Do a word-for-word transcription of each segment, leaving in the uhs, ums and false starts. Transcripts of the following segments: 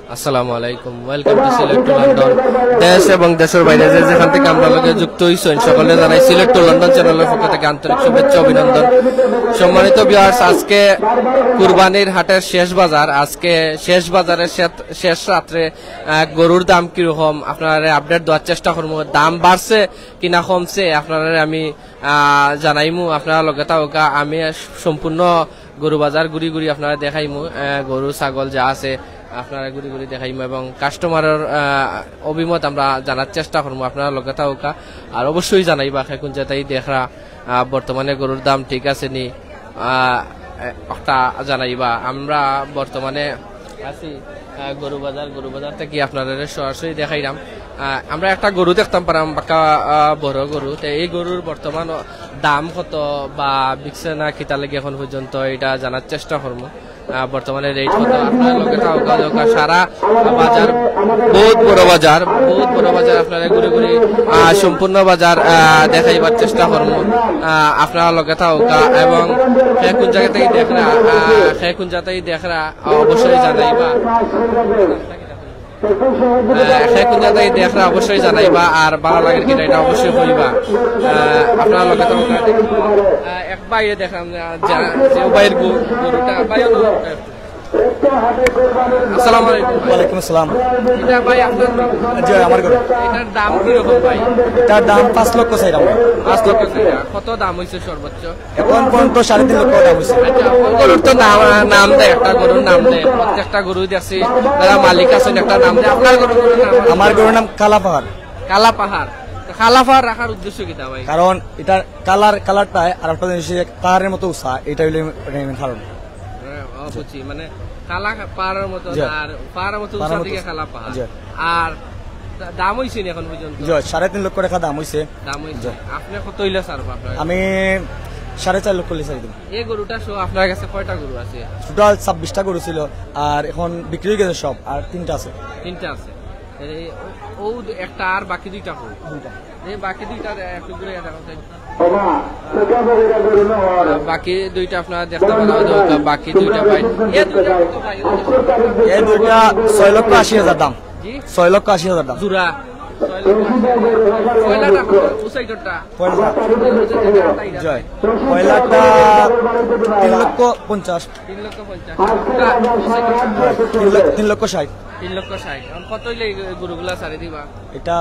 আসসালামু আলাইকুম, welcome to Sylhet to London। দেশ এবং দেশের বাইরে যে যেখান থেকে আমরা লগে যুক্ত হইছেন, সকলে জানাই Sylhet to London চ্যানেলের পক্ষ থেকে আন্তরিক শুভেচ্ছা, অভিনন্দন। সম্মানিত ভিউয়ার্স, আজকে কুরবানির হাটের শেষ বাজার। আজকে শেষ বাজারের শেষ, শেষ রাত্রে, আহ, গরুর দাম কিরকম আপনারা আপডেট দেওয়ার চেষ্টা করবো। দাম বাড়ছে কিনা কমছে আপনারা আমি, আহ, জানাইমু। আপনারা লগে থাকা আমি সম্পূর্ণ গরু বাজার ঘুরি ঘুরি আপনারা দেখাইমু, আহ, গরু ছাগল যা আছে আপনারা ঘুরি ঘুরি দেখাইমু এবং কাস্টমারের, আহ, অভিমত আমরা জানার চেষ্টা করবো। আপনারা লগে থাকা আর অবশ্যই জানাইবা কে কোন জাতাই দেখরা, আহ, বর্তমানে গরুর দাম ঠিক আছে নি, আহ, একটা জানাইবা। আমরা বর্তমানে আছি, আহ, গরু বাজার, গরু বাজার থেকে আপনারা সরাসরি দেখাইলাম। আহ, আমরা একটা গরু দেখতাম পারাম, বাক্কা, আহ, বড় গরু। তো এই গরুর বর্তমান দাম কত বা বিকছে না কিতা লাগে এখন পর্যন্ত, এটা জানার চেষ্টা করবো। আহ, বর্তমানে রেট কত? আপনারা লগে থাকা, লগে থাকা, সারা বাজার, বহুত বড় বাজার, বহুত বড় বাজার। আপনারা ঘুরে ঘুরে, আহ, সম্পূর্ণ বাজার, আহ, দেখাইবার চেষ্টা করবো। আহ, আপনারা লগে থাকা এবং কে কোন জায়গা থেকে দেখরা, আহ, কে কোন জায়গা থেকে দেখরা, অবশ্যই জানাইবা। আহ, কে কোন জায়গা থেকে দেখরা অবশ্যই জানাইবা, আর ভালো লাগে কিনা এটা অবশ্যই কইবা। আহ, আপনারা লগে থাকা, আহ, এক ভাইয়ে দেখলাম যে, যে ভাইয়ের গরুটা, ভাই, আসসালামু আলাইকুম। ওয়ালাইকুম আসসালাম। এটা ভাই আপনার গরু? জি, আমার গরু। এটার দাম কিরকম ভাই? এটার দাম পাঁচ লক্ষ চাইলাম। পাঁচ লক্ষ চাইলাম। কত দাম হইছে সর্বোচ্চ? এখন পর্যন্ত সাড়ে তিন লক্ষ দাম হইছে। আচ্ছা, কোন গরুর তো নাম, নাম দেয়, একটা গরুর নাম দেয়। প্রত্যেকটা গরু দেখছি, যারা মালিক আছেন একটা নাম দেয়। আপনার গরুর কোনো নাম আছে? আমার গরুর নাম কালা পাহাড়। কালা পাহাড়। তো কালা পাহাড় রাখার উদ্দেশ্য কিতা ভাই? কারণ এটা কালার, কালারটা আর একটা জিনিস, পাহাড়ের মতো উঁচা, এটা হইলে মেইন কারণ। হ্যাঁ, ও, বুঝছি, মানে কালা পাহাড়ের মতো জি। আর পাহাড়ের মতো উঁচা পাহাড়ের মতো থেকে উঁচা। কালা পাহাড়। জি। আর দা-, দাম হইছে নি এখন পর্যন্ত? জি, সাড়ে তিন লক্ষ টাকা দাম হইছে। দাম হইছে। জি। আপনি কত হইলে ছাড়বো আপনার? আমি সাড়ে চার লক্ষ হইলে ছাড়ি দিমু। এই গরুটা সহ আপনার কাছে কয়টা গরু আছে? টোটাল ছাব্বিশটা গরু ছিল, আর এখন বিক্রি হয়ে গেছে সব, আর তিনটা আছে। তিনটা আছে। এই ও, ও একটা আর বাকি দুইটা কই? দুইটা। এই বাকি দুইটা একটু ঘুরে দেখাও তো। বাকি দুইটা আপনারা দেখতে পারেন, হয়তো বাকি দুইটা ভাই। এই দুইটা কত ভাই? এই দুইটা ছয় লক্ষ আশি হাজার দাম। জি? ছয় লক্ষ আশি হাজার দাম। জোড়া? ছয় লক্ষ আশি হাজার। পয়লাটা কত? ও সাইডটা? পয়লা। জি। পয়লাটা তিন লক্ষ পঞ্চাশ। তিন লক্ষ পঞ্চাশ। তিন লক্ষ, তিন লক্ষ ষাট। তিন লক্ষ ষাট। এখন কত হইলে এই গরুগুলা ছাড়ি দিবা? এটা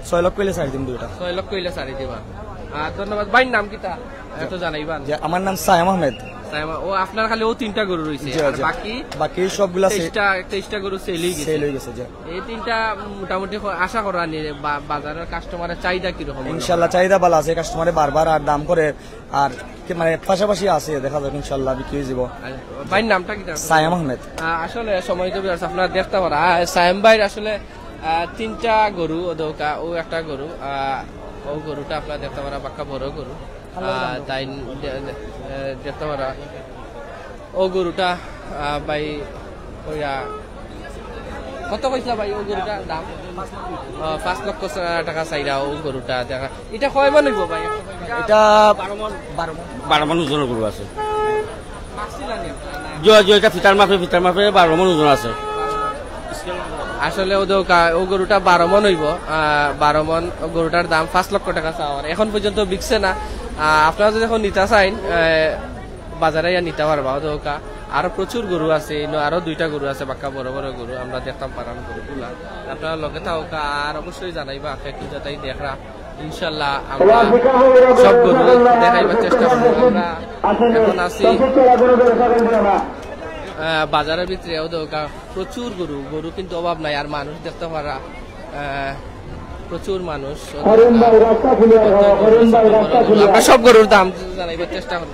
ছয় লক্ষ হইলে ছাড়ি দিমু দুইটা। ছয় লক্ষ হইলে ছাড়ি দিবা। আহ, ধন্যবাদ। ভাইর নাম কিতা? এত জানাইবা না। জি, আমার নাম সায়েম আহমেদ। সায়েম, ও আপনার খালি ও তিনটা গরু রইছে, জি, আর জি। বাকি বাকি সবগুলা সে- তেইশটা, তেইশটা গরু সেল হয়ে গেছে। সেল হয়ে গেছে, জি। এই তিনটা মোটামুটি ক-, আশা করা নিয়ে বা-, বাজারের কাস্টমারের চাহিদা কিরকম মনে হয়? ইনশাল্লাহ চাহিদা ভালো আছে, কাস্টমারে বারবার আর দাম করে, আর কি মানে পাশাপাশি আছে, দেখা যাক ইনশাল্লাহ বিক্রি হয়ে যাবো। আর ভাইর নামটা কিতা? সায়েম আহমেদ। আহ, আসলে সম্মানিত ভিউয়ার্স, আপনারা দেখতে পারা, আহ, সায়েম ভাইর আসলে, আহ, তিনটা গরু, ও দোকা, ও একটা গরু, আহ, ও গরুটা আপনারা দেখতে পারা, বাক্কা বড় গরু। আহ, তাই দে-, দে-, আহ, দেখতে পারা, ও গরুটা, আহ, ভাই, ওইয়া, কত কইছিলা ভাই ও গরুটার দাম? আহ, পাঁচ লক্ষ টাকা চাইরা ও গরুটা দেখা। এটা কয় মন হইব ভাই? এটা বারো মন। বারো মন ওজনের গরু আছে। জি, জি, এটা ফিতার মাপে, ফিতার মাপে বারো মন ওজন আছে। আসলে ও দোকা-, ও গরুটা বারো মন হইব, আহ, বারো মন। ও গরুটার দাম পাঁচ লক্ষ টাকা চাওয়ার, এখন পর্যন্ত বিকছে না। আহ, আপনারা যদি এখন নিতে চাইন, আহ, বাজারে ইয়া নিতে পারবা। ও দোকা আরো প্রচুর গরু আছে, ইনো আরো দুইটা গরু আছে, বাক্কা বড় বড় গরু আমরা দেখতাম পারাম গরুগুলা। আপনারা লগে থাকা আর অবশ্যই জানাইবা, কে কোন জাতাই দেখরা। ইনশাল্লাহ আমরা সব গরু দেখাইবার চেষ্টা করবো। আমরা এখন আছি, আহ, বাজারের ভিতরে, ও দোকা প্রচুর গরু, গরু কিন্তু অভাব নাই। আর মানুষ দেখতে পারা, আহ, প্রচুর মানুষ। আমরা সব গরুর দাম জানাইবার চেষ্টা করবো।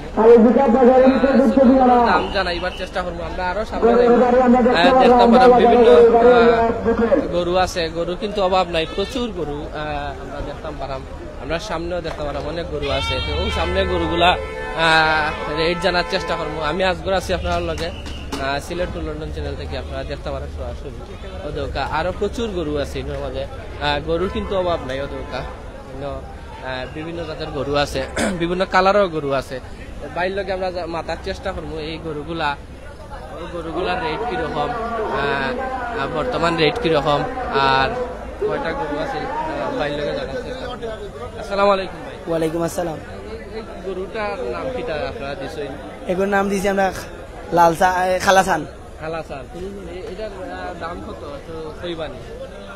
দাম জানাইবার চেষ্টা করবো। আমরা আরো সামনে, আহ, দেখতে পারলাম বিভিন্ন, আহ, গরু আছে, গরু কিন্তু অভাব নাই, প্রচুর গরু, আহ, আমরা দেখতাম পারাম। আমরা সামনেও দেখতে পারলাম অনেক গরু আছে। তো ওই সামনে গরুগুলা, আহ, রেট জানার চেষ্টা করবো। আমি আজগর আছি আপনার লগে, আহ, সিলেট টু লন্ডন চ্যানেল থেকে আপনারা দেখতে পারেন সরাসরি। ও দোকা আরো প্রচুর গরু আছে এটার মাঝে। আহ, গরুর কিন্তু অভাব নাই ও দোকা। ইনো, আহ, বিভিন্ন জাতের গরু আছে, বিভিন্ন কালারও গরু আছে। তো ভাইর লগে আমরা যা-, মাতার চেষ্টা করবো এই গরুগুলা, ও গরুগুলার রেট কিরকম, আহ, আহ, বর্তমান রেট কিরকম আর কয়টা গরু আছে, আহ, ভাইর লগে জানার চেষ্টা করব। আসসালামু আলাইকুম ভাই। ওয়ালাইকুম আসসালাম। এই গরুটার নাম কিতা আপনারা দিছেন? এগুলোর নাম দিছি আমরা লালসা, এ, খালাসান। খালাসান। এ-, এটার, আহ, দাম কত? একটু কইবানি?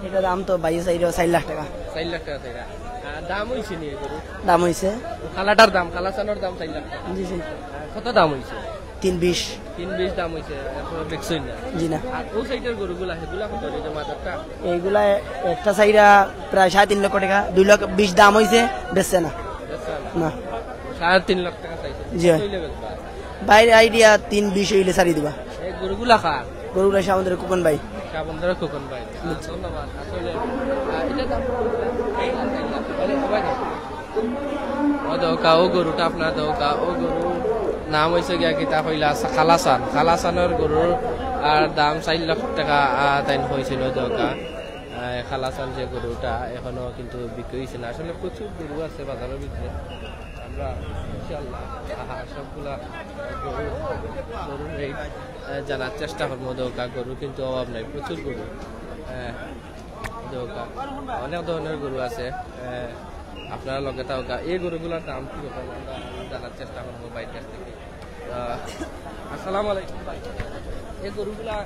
এটা দাম তো ভাই চাইরা চাইর লাখ টেকা। চাইর লাখ টেকা চাইরা। আহ, দাম অইছে নি এই গরু? দাম অইছে। খালাটার দাম, খালাসানর দাম চাইর লাখ টেকা। জি, জি। আহ, কত দাম অইছে? তিন বিশ। তিন বিশ দাম অইছে, এখনো বেচছইন না? জি না। আর অউ সাইডের গরুগুলা, হেগুলা কত অইছে মাঝেরটা? এইগুলা একটা চাইরা প্রায় সাড়ে তিন লক্ষ টেকা, দুই লাখ বিশ দাম অইছে, বেচছে না। বেচছে না? না। সাড়ে তিন লাখ টেকা চাইছে। জি। কত অইলে বেচবা? ভাইর আইডিয়া তিন বিশ অইলে ছাড়ি দিবা। এই গরুগুলা কার? গরুগুলা শাহবন্দরের খোকন ভাই। শাহবন্দরের খোকন ভাই। আহ, ধন্যবাদ। আসলে, আহ, এটা দাম ও দেউকা, ও গরুটা আপনার দেউকা, ও গরুর নাম অইছে গিয়া কিতা কইলা, খালাসান। খালাসানর গরুর আর দাম চাইর লাখ টেকা, আহ, তাইন কইছিল দেউকা। আহ, খালাসান যে গরুটা এখনো কিন্তু বিক্রি অইছে না। আসলে প্রচুর গরু আছে বাজারর ভিতরে। আমরা ইনশাআল্লাহ, আহ, সবগুলা গরু, গরুর রেট, আহ, জানার চেষ্টা করমু দেউকা। গরু কিন্তু অভাব নাই, প্রচুর গরু। আহ, দেউকা, অনেক ধরনের গরু আছে। আহ, আপনারা লগে থাকউকা। এই গরুগুলার দাম কিরকম আমরা জানার চেষ্টা করমু ভাইর কাছ থেকে। আহ, আসসালামু আলাইকুম ভাই। এই গরুগুলা, আহ,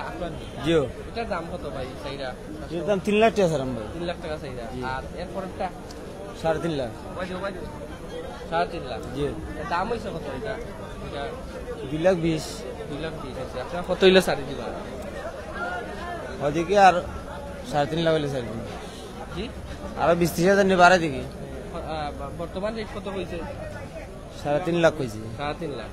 আপনার নি? জিও। এটার দাম কত ভাই চাইরা? এটার দাম তিন লাখ টেকা চাইরাম ভাই। তিন লাখ টেকা চাইরা। জি। আর এরপরেরটা? সাড়ে তিন লাখ। ওই যে, ওই যে। সাড়ে তিন লাখ। জি। এর দাম অইছে কত এটা? এটা? দুই লাখ বিশ। দুই লাখ বিশ আছে। আপনারা কত অইলে ছাড়ি দিবা? ওদিকে আর সাড়ে তিন লাখ অইলে ছাড়ি দিবা। জি? আরো বিশ ত্রিশ হাজার নি বাড়াই দিকে। আহ, ব-, বর্তমান রেট কত অইছে? সাড়ে তিন লাখ অইছে। সাড়ে তিন লাখ।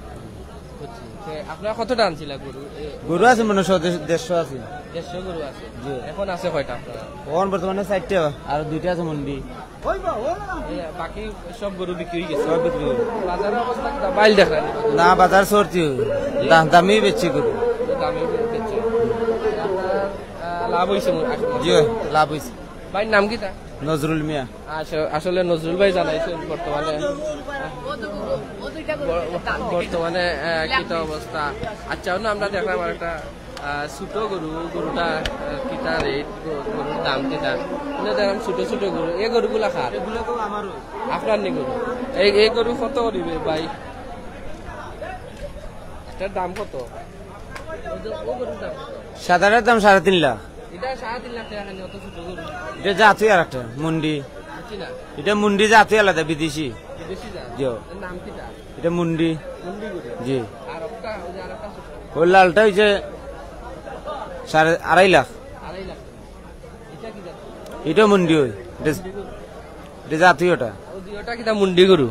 বুঝছি। তে আপনারা কতটা আনছিলা গরু? এ, গরু আছে মনে হয় শো দেড়-, দেড়শো আছে। দেড়শো গরু আছে? জি। এখন আছে কয়টা আপনারা? এখন বর্তমানে চাইরটা, আর দুইটা আছে মন্ডি। এ, বাকি সব গরু বিক্রি অই গেছে? সব বিক্রি অই গেছে। বাজারর অবস্থা কিতা? বাইল দেখরা নি? না, বাজার চড়তি অই। দাম, দামি বেচি গরু। দামি বেচি। আপনার, আহ, লাভ অইছে মনে হয়? জি, লাভ অইছে। ভাইর নাম কিতা? নজরুল মিয়া। আস-, আসলে নজরুল ভাই জানাইছইন বর্তমানে, ব-, বর্তমানে, আহ, কিতা অবস্থা। আচ্ছা, অনো আমরা দেখরাম আরেকটা, আহ, ছোট গরু, গরুটা, আহ, কিতা রেট, গ-, গরুর দাম কিতা। অনো দেখরাম ছোট ছোট গরু, এই গরুগুলা কার? এগুলা তো আমারও। আপনার নি গরু? এই, এই গরু কত করিবে ভাই? এটার দাম কত? ওই যে, ও গরুর দাম কত? সাদাটার দাম সাড়ে তিন লাখ। এটা সাড়ে তিন লাখ টেকা কেনে, অত ছোট গরু? এটা জাতই আর একটা, মুন্ডি। বুঝছি না। এটা মুন্ডি জাতই আলাদা, বিদেশি। বিদেশি জাত? জি। এর নাম কিতা? এটা মুন্ডি। মুন্ডি গরু? জি। আর একটা, ওই যে আর একটা ছোট? ওই লালটা অইছে সাড়ে, আড়াই লাখ। আড়াই লাখ। এটা কি জাত? এটা মুন্ডি অই। এটা, মুন্ডি গরু? এটা জাতই ওটা। ও জি, ওটা কিতা মুন্ডি গরু?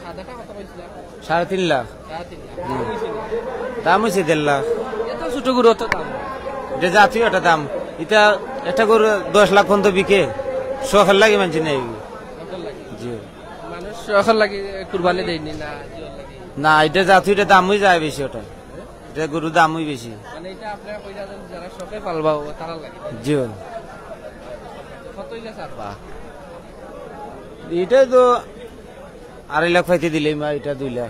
সাদাটা কত কইছিলা? সাড়ে তিন লাখ। সাড়ে তিন লাখ। হুম। দাম অইছে দেড় লাখ। এত ছোট গরু অত দাম? এটা জাতই ওটা দাম। এটা একটা গরু দশ লাখ পর্যন্ত বিকে। শখের লাগি মানষে নেয়। শখের লাগি? জি। মানুষ শখের লাগি কুরবানি দেয়নি না, জিওর লাগি? না, এটা জাতই, এটা দামই যায় বেশি ওটা। এটা গরুর দামই বেশি। মানে এটা আপনারা কইরা দেন, যারা শখে পালবা, ও তারা লাগে। জি। কত অইলে ছাড়বা? এটা তো আড়াই লাখ পাইতে দিলেই মা, এটা দুই লাখ।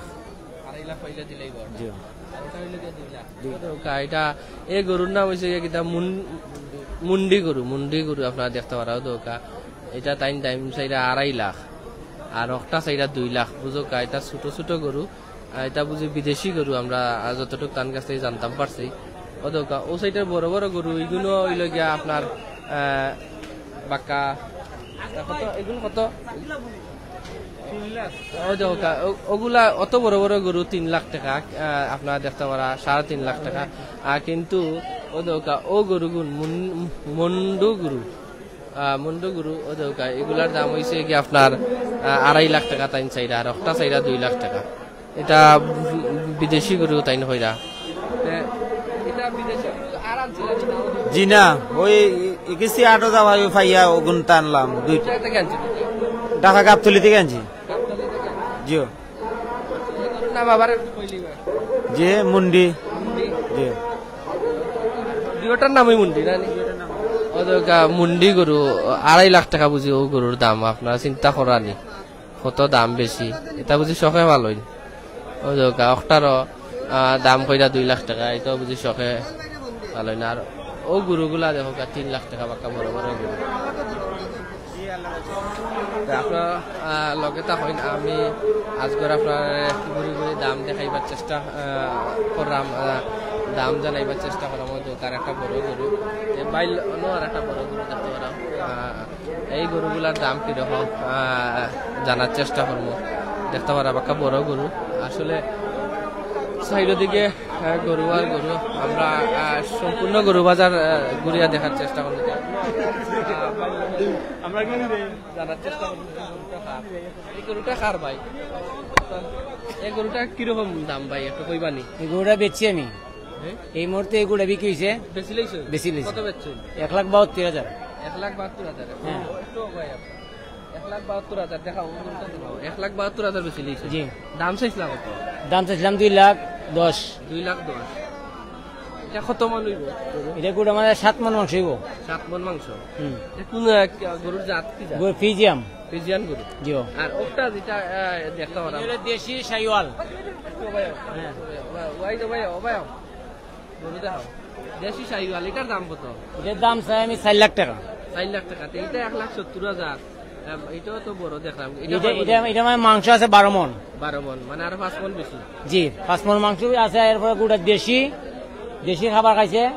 আড়াই লাখ পাইলে দিলেই বড়। জি। আর ওটা হইলে গিয়ে দুই লাখ। জি। তো কা-, এটা, এই গরুর নাম হইছে গিয়ে কিতা মুন-, মুন্ডি গরু, মুন্ডি গরু আপনারা দেখতে পারা দেউকা। এটা তাইন দাম চাইরা আড়াই লাখ, আর একটা চাইরা দুই লাখ। বুঝো কা, এটা ছোট ছোট গরু, আহ, এটা বুঝি বিদেশি গরু, আমরা, আহ, যতটুক তান কাছ থেকে জানতাম পারছি। ও দেউকা, ও সাইডের বড় বড় গরু, এইগুলো হইল গিয়া আপনার, আহ, বাক্কা, কত, এগুলো কত? ও দেউকা, ও-, ওগুলা অত বড় বড় গরু তিন লাখ টেকা, আহ, আপনারা দেখতে পারা সাড়ে তিন লাখ টেকা। আর কিন্তু ও দেউকা, ও গরুগুন মুন-, মুন্ডু গরু, আহ, মুন্ডু গরু, ও দেউকা, এগুলার দাম হইছে কি আপনার, আহ, আড়াই লাখ টেকা তাইন চাইরা, আর একটা চাইরা দুই লাখ টেকা। এটা বিদেশি গরু তাইন কইরা। এ, এটা বিদেশি গরু আর আনছিল না? জি না, ওই একুশি আটো যাওয়া ওই পাইয়া ওগুন টানলাম দুইটা। কোথায় থেকে আনছিল? ঢাকা গাবতলি থেকে আনছি। গাবতলি থেকে আনছিল? জি। এই গরুর নাম আবার একটু কইলি ভাই। জি, মুন্ডি। মুন্ডি? জি। দুইটার নামই মুন্ডি, না নি? ও তো গা-, মুন্ডি গরু, আড়াই লাখ টেকা বুঝি ও গরুর দাম, আপনারা চিন্তা করা নি। কত দাম বেশি, এটা বুঝি শখে পালইন। ও দেউকা, অকটারও, আহ, দাম কইরা দুই লাখ টেকা, এটা বুঝি শখে, ভালো না। আর ও গরুগুলা দেখো, তিন লাখ টাকা বাক্কা বড় বড় গরু। তো আপনারা, আহ, লগে থাকইন, আমি আজগর আপনারারে ঘুরি ঘুরি দাম দেখাইবার চেষ্টা, আহ, কররাম, আহ, দাম জানাইবার চেষ্টা কররাম। ওই যে তার একটা বড় গরু, এ বাইল অন্য আর একটা বড় গরু দেখতে পাররাম। আহ, এই গরুগুলার দাম কিরকম, আহ, জানার চেষ্টা করমু। দেখতে পাররা বাক্কা বড় গরু, আসলে সাইডের দিকে, আহ, গরু আর গরু। আমরা, আহ, সম্পূর্ণ গরু বাজার, আহ, ঘুরিয়া দেখার চেষ্টা করমু। আহ, আমরা কি জানার চেষ্টা করমু, এই গরুটা কার? এই গরুটা কার ভাই? এই গরুটা কিরকম দাম ভাই, একটু কইবানি? এই গরুটা বেচছি আমি। হ্যাঁ? এই মুহূর্তে এই গরুটা বিক্রি হইছে। বেচি লাইছো? বেচি লাইছি। কত বেচছো? এক লাখ বাহাত্তর হাজার। এক লাখ বাহাত্তর হাজার। হ্যাঁ। একটু ভাই, এক লাখ বাহাত্তর হাজার দেখাও, ওই গরুটা দেখাও। এক লাখ বাহাত্তর হাজার বেচি লাইছো? জি। দাম চাইছিলা কত? দাম চাইছিলাম দুই লাখ দশ। দুই লাখ দশ। এটা কত মন হইব? এটা গরু আমাদের সাত মন মাংস হইব। সাত মন মাংস। হুম। এটা কোন, আহ, গরুর জাত কি জাত? গরু ফিজিয়াম। ফিজিয়ান গরু। জি। আর ওটা যেটা, আহ, দেখতে পারলাম। এটা হলো দেশি শাহিওয়াল। ও ভাই, হ্যাঁ। ও ভাই, ও ভাই, ও ভাই। গরু দেখাও। দেশি শাহিওয়াল, এটার দাম কত? এটার দাম চাই আমি চার লাখ টাকা। চার লাখ টাকা। তো এটা এক লাখ সত্তর হাজার। আহ, এটাও তো বড় দেখলাম। এটা এটা, কয় মন? এটা, এটা মানে মাংস আছে বারো মন। বারো মন, মানে আরো পাঁচ মন বেশি। জি, পাঁচ মন মাংস আছে, এরপরে গরুটা দেশি, দেশি খাবার খাইছে,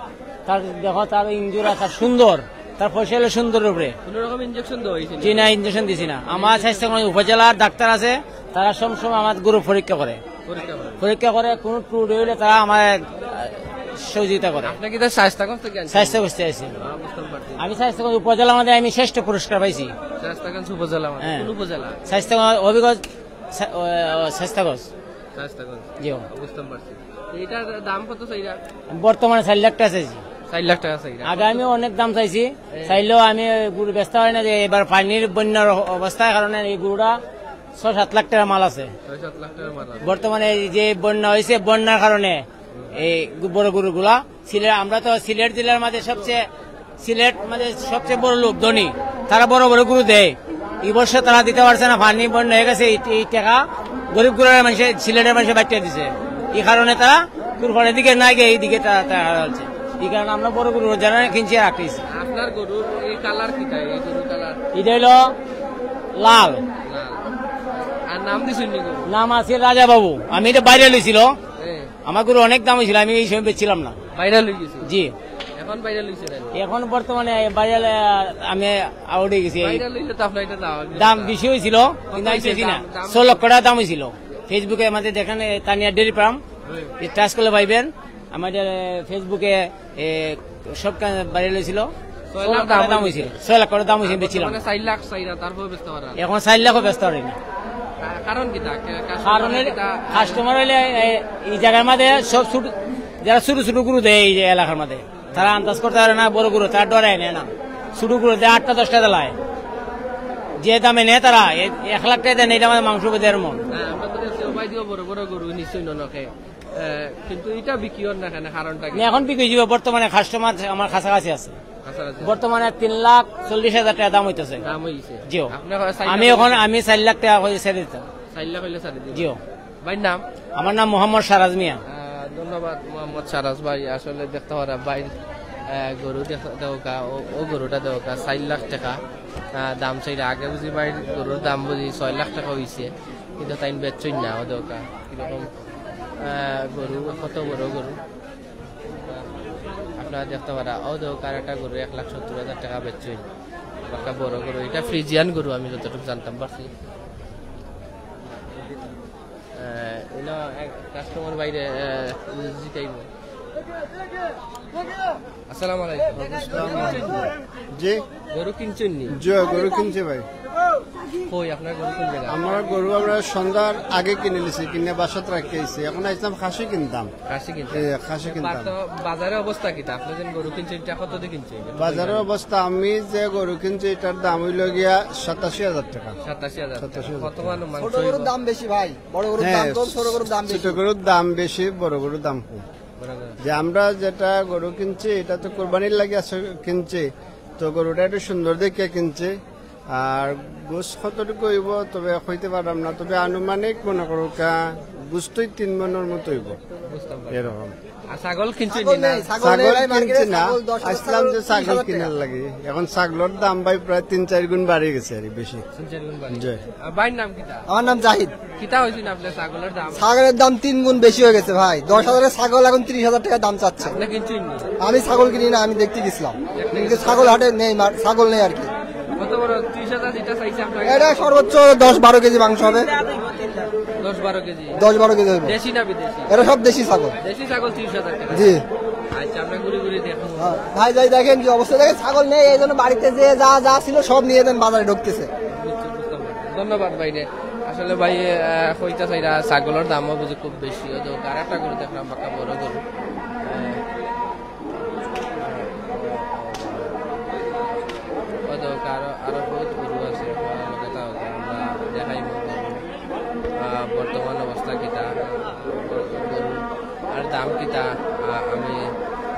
তার দেখো তার ইঞ্জুর আছে, তার সুন্দর, তার ফসল সুন্দর উপরে। কোনো রকম ইনজেকশন দেওয়া হয়েছে? জি না, ইনজেকশন দিছি না। আমার স্বাস্থ্যকর্মী উপজেলার ডাক্তার আছে, তারা সব সময় আমার গরু পরীক্ষা করে। পরীক্ষা করে? পরীক্ষা করে, কোনো ত্রুটি হইলে তারা আমার, আহ, সহযোগিতা করে। আপনি কি তার স্বাস্থ্যগঞ্জ থেকে আনছেন? স্বাস্থ্যগঞ্জ থেকে আইছি। আহ, বুঝতে পারছি। আমি স্বাস্থ্যগঞ্জ উপজেলার মধ্যে আমি শ্রেষ্ঠ পুরস্কার পাইছি। স্বাস্থ্যগঞ্জ উপজেলা মানে হ্যাঁ। কোন উপজেলা? স্বাস্থ্যগঞ্জ, হবিগঞ্জ, স্বা-, ও, ও, স্বাস্থ্যগঞ্জ। স্বাস্থ্যগঞ্জ। জি। বুঝতে পারছি। তো এটার দাম কত চাইরা? বর্তমানে চার লাখ টাকা চাইছি। চার লাখ টাকা চাইরা? আগে আমি অনেক দাম চাইছি, হ্যাঁ। চাইলেও আমি ওই গরু বেচতে পারি না, যে এবার পানির বন্যার অ-, অবস্থার কারণে এই গরুটা ছয় সাত লাখ টাকার মাল আছে। ছয় সাত লাখ টাকার মাল আছে। বর্তমানে এই যে বন্যা হয়েছে, বন্যার কারণে এই বড় গরুগুলা সিলেট, আমরা তো সিলেট জেলার মাঝে সবচেয়ে, সিলেট মাঝে সবচেয়ে বড় লোক ধনী, তারা বড় বড় গরু দেয়। এই বছর তারা দিতে পারছে না, পানি বন্যা হয়ে গেছে, এই, এই টাকা গরিব গুলার মানুষে, সিলেটের মানুষে বাঁচিয়ে দিছে। এই কারণে তারা কুরবানির দিকে না গিয়ে এইদিকে তারা, তারা হচ্ছে। এই কারণে আমরা বড় গরু যারা কিনছি আর রাখতেছি। আপনার গরুর এই কালার কিতা? এই গরুর কালার? এটা হলো লাল। লাল। আর নাম দিছেন নি গরু? নাম আছে রাজা বাবু। আমি এটা বাইরে লইছিল। হ্যাঁ। আমার গরু অনেক দাম হয়েছিল, আমি এই সময় বেচছিলাম না। ভাইরাল হয়ে গেছে? জি। এখন ভাইরাল হয়েছে কেন? এখন বর্তমানে ভাইরাল, আহ, আমি আউট হয়ে গেছি। ভাইরাল হইলে তো আপনার এটা দাম, দাম বেশি হয়েছিল, কিন্তু আমি বেশি না। দাম, দাম ছয় লক্ষ টাকা দাম হয়েছিল। ফেসবুকে আমাদের দেখেন, এ, তানিয়া ডেইরি ফার্ম, হ্যাঁ। টাচ করলে পাইবেন। আমাদের, এ, ফেসবুকে, এ, সব কা-, ভাইরাল হয়েছিল। ছয় লাখ ছয় লাখ টাকা দাম দাম হয়েছিল। হয়েছিল। ছয় লাখ করে দাম হয়েছিল, আর বেচছিলাম। বর্তমানে চার লাখ চাইরা, তারপরেও বেচতে পারেন? এখন চার লাখও বেচতে পারি না। কা-, কারণ কিতা? কা-, কারণ কারণ হইলে কিতা? কাস্টমার হইলে, এ, এই জায়গার মধ্যে সব ছোট, যারা ছোট ছোট গরু দেয় এই যে এলাকার মধ্যে, তারা আন্দাজ করতে পারে না বড় গরু, তারা ডরে নেয় না। ছোট গরু দেয় আটটা দশটা দিলায়, যে দামে নেয় তারা, এ-, এক লাখ টাকা দেন, এটা আমাদের মাংস দেড় মন। হ্যাঁ, আমরা তো দেখছি, ওবায়দিও বড় বড় গরু নিশ্চয়ই ননকে। আহ, কিন্তু এটা বিক্রি হয় না কেন, কারণটা কি? না, এখন বিক্রি হয়ে যাবে, বর্তমানে কাস্টমার আমার কাছাকাছি আছে। কাছাকাছি। বর্তমানে তিন লাখ চল্লিশ হাজার টাকা দাম হইতেছে। দাম হইছে। জিও। আপনার হয় চার আমি লাখ এখন, হইছে? আমি চার লাখ টাকা করে ছেড়ে দিতাম। চার লাখ হইলে ছেড়ে দিবেন? জিও। ভাইর নাম? আমার নাম মোহাম্মদ সারাজ মিয়া। আহ, ধন্যবাদ মোহাম্মদ সারাজ ভাই। আসলে দেখতে পারা ভাই, আহ, গরু দেখ-, দেওকা, ও, ও গরুটা দেওকা, চার লাখ টাকা, আহ, দাম চাইরা। আগে বুঝি ভাই গরুর দাম বুঝি ছয় লাখ টাকা হইছে, কিন্তু তাই বেচছইন না, ও দেওকা। কিরকম, আহ, গরু, কত বড় গরু। আপনারা দেখতে পারা, ও দেওকা আর একটা গরু এক লাখ সত্তর হাজার টাকা বেচছইন। একটা বড় গরু, এটা ফ্রিজিয়ান গরু, আমি যতটুকু জানতাম পারছি। আহ, এলো এক কাস্টমার বাইরে, আহ, জিতাইবো। আসসালামু আলাইকুম। জি। গরু কিনছেন নি? জি, গরু কিনছি ভাই। কই আপনার গরু কোন জায়গা? আমার গরু আমরা সন্ধ্যার আগে কিনে নিছি, কিনে বাসাত রাখি আইছি। এখন আইছিলাম খাসি কিনতাম। খাসি কিনতাম। এ, খাসি কিনতাম। বাজারে অবস্থা কিতা? আপনি যে গরু কিনছেন, এটা কত দিয়ে কিনছেন? বাজারের অবস্থা, আমি যে গরু কিনছি, এটার দাম হইল গিয়া সাতাশি হাজার টাকা। সাতাশি হাজার টাকা। সাতাশি হাজার কত টাকা। মানে মাংস ছোট গরুর হইব? দাম বেশি ভাই, বড় গরুর হ্যাঁ, দাম কম, ছোট গরুর দাম বেশি। ছোট গরুর দাম বেশি, বড় গরুর দাম কম। বড় গরু। যে আমরা যেটা গরু কিনছি, এটা তো কোরবানির লাগি আসলে কিনছি, তো গরুটা একটু সুন্দর দেখে কিনছি। আর গোস্ত কতটুকু অইবো তবে কইতে পারলাম না, তবে আনুমানিক মনে করুক্কা গোস্ত তিন মনর মতো অইবো। বুঝতাম পারছি। এরকম। আর ছাগল কিনছইন ছাগল নি না? নেই, ছাগল ছাগল নেই ভাই, মার্কেটে কিনছি না, ছাগল দশ হাজার আইছলাম যে ছাগল ছাগল তিরিশ হাজার কিনার লাগি। এখন ছাগলর দাম ভাই প্রায় তিন চাইর গুণ বাড়ি গেছে আর বেশি। তিন চাইর গুণ বাড়ি। জি। আর ভাইর নাম কিতা? আমার নাম জাহিদ। কিতা অইছে না আপনার ছাগলর দাম? ছাগলর দাম তিন গুণ বেশি অই গেছে ভাই, দশ হাজারর ছাগল এখন তিরিশ হাজার টেকা দাম চাচ্ছে। আপনে কিনছইন নি? আমি ছাগল কিনি না, আমি দেখতে গেছিলাম। দেখতে কিন্তু গেছিলাম। ছাগল হাটে নেই, মার-, ছাগল নেই আর কি। কত বড়? তিরিশ হাজার যেটা চাইছে আপনার? এটা সর্বোচ্চ দশ বারো কেজি মাংস হবে। দশ বারো কেজি? দশ বারো কেজি হবে। দেশি না বিদেশি? এটা সব দেশি ছাগল। দেশি ছাগল তিরিশ হাজার টেকা? জি। আচ্ছা, আমরা ঘুরি ঘুরি দেখবো। হ্যাঁ, ভাই যাই দেখেন কি অবস্থা, দেখেন ছাগল নেই, এই জন্য বাড়িতে যে যা যা ছিল সব নিয়ে দেন, বাজারে ঢুকতেছে। বুঝতে, বুঝতে পারছি। ধন্যবাদ ভাইরে। আসলে ভাই, আহ, কইতা চাইরা ছাগলর দামও বুঝি খুব বেশি। অউ দেখউক্কা, আরেকটা গরু দেখলাম, বাক্কা বড় গরু। আহ, অউ দেখউক্কা, আরো, আরো বহুত গরু আছে, আহ, লগে থাকউক্কা, আমরা দেখাইমু গরু, আহ, বর্তমান অবস্থা কিতা, গরু আর দাম কিতা, আহ, আমি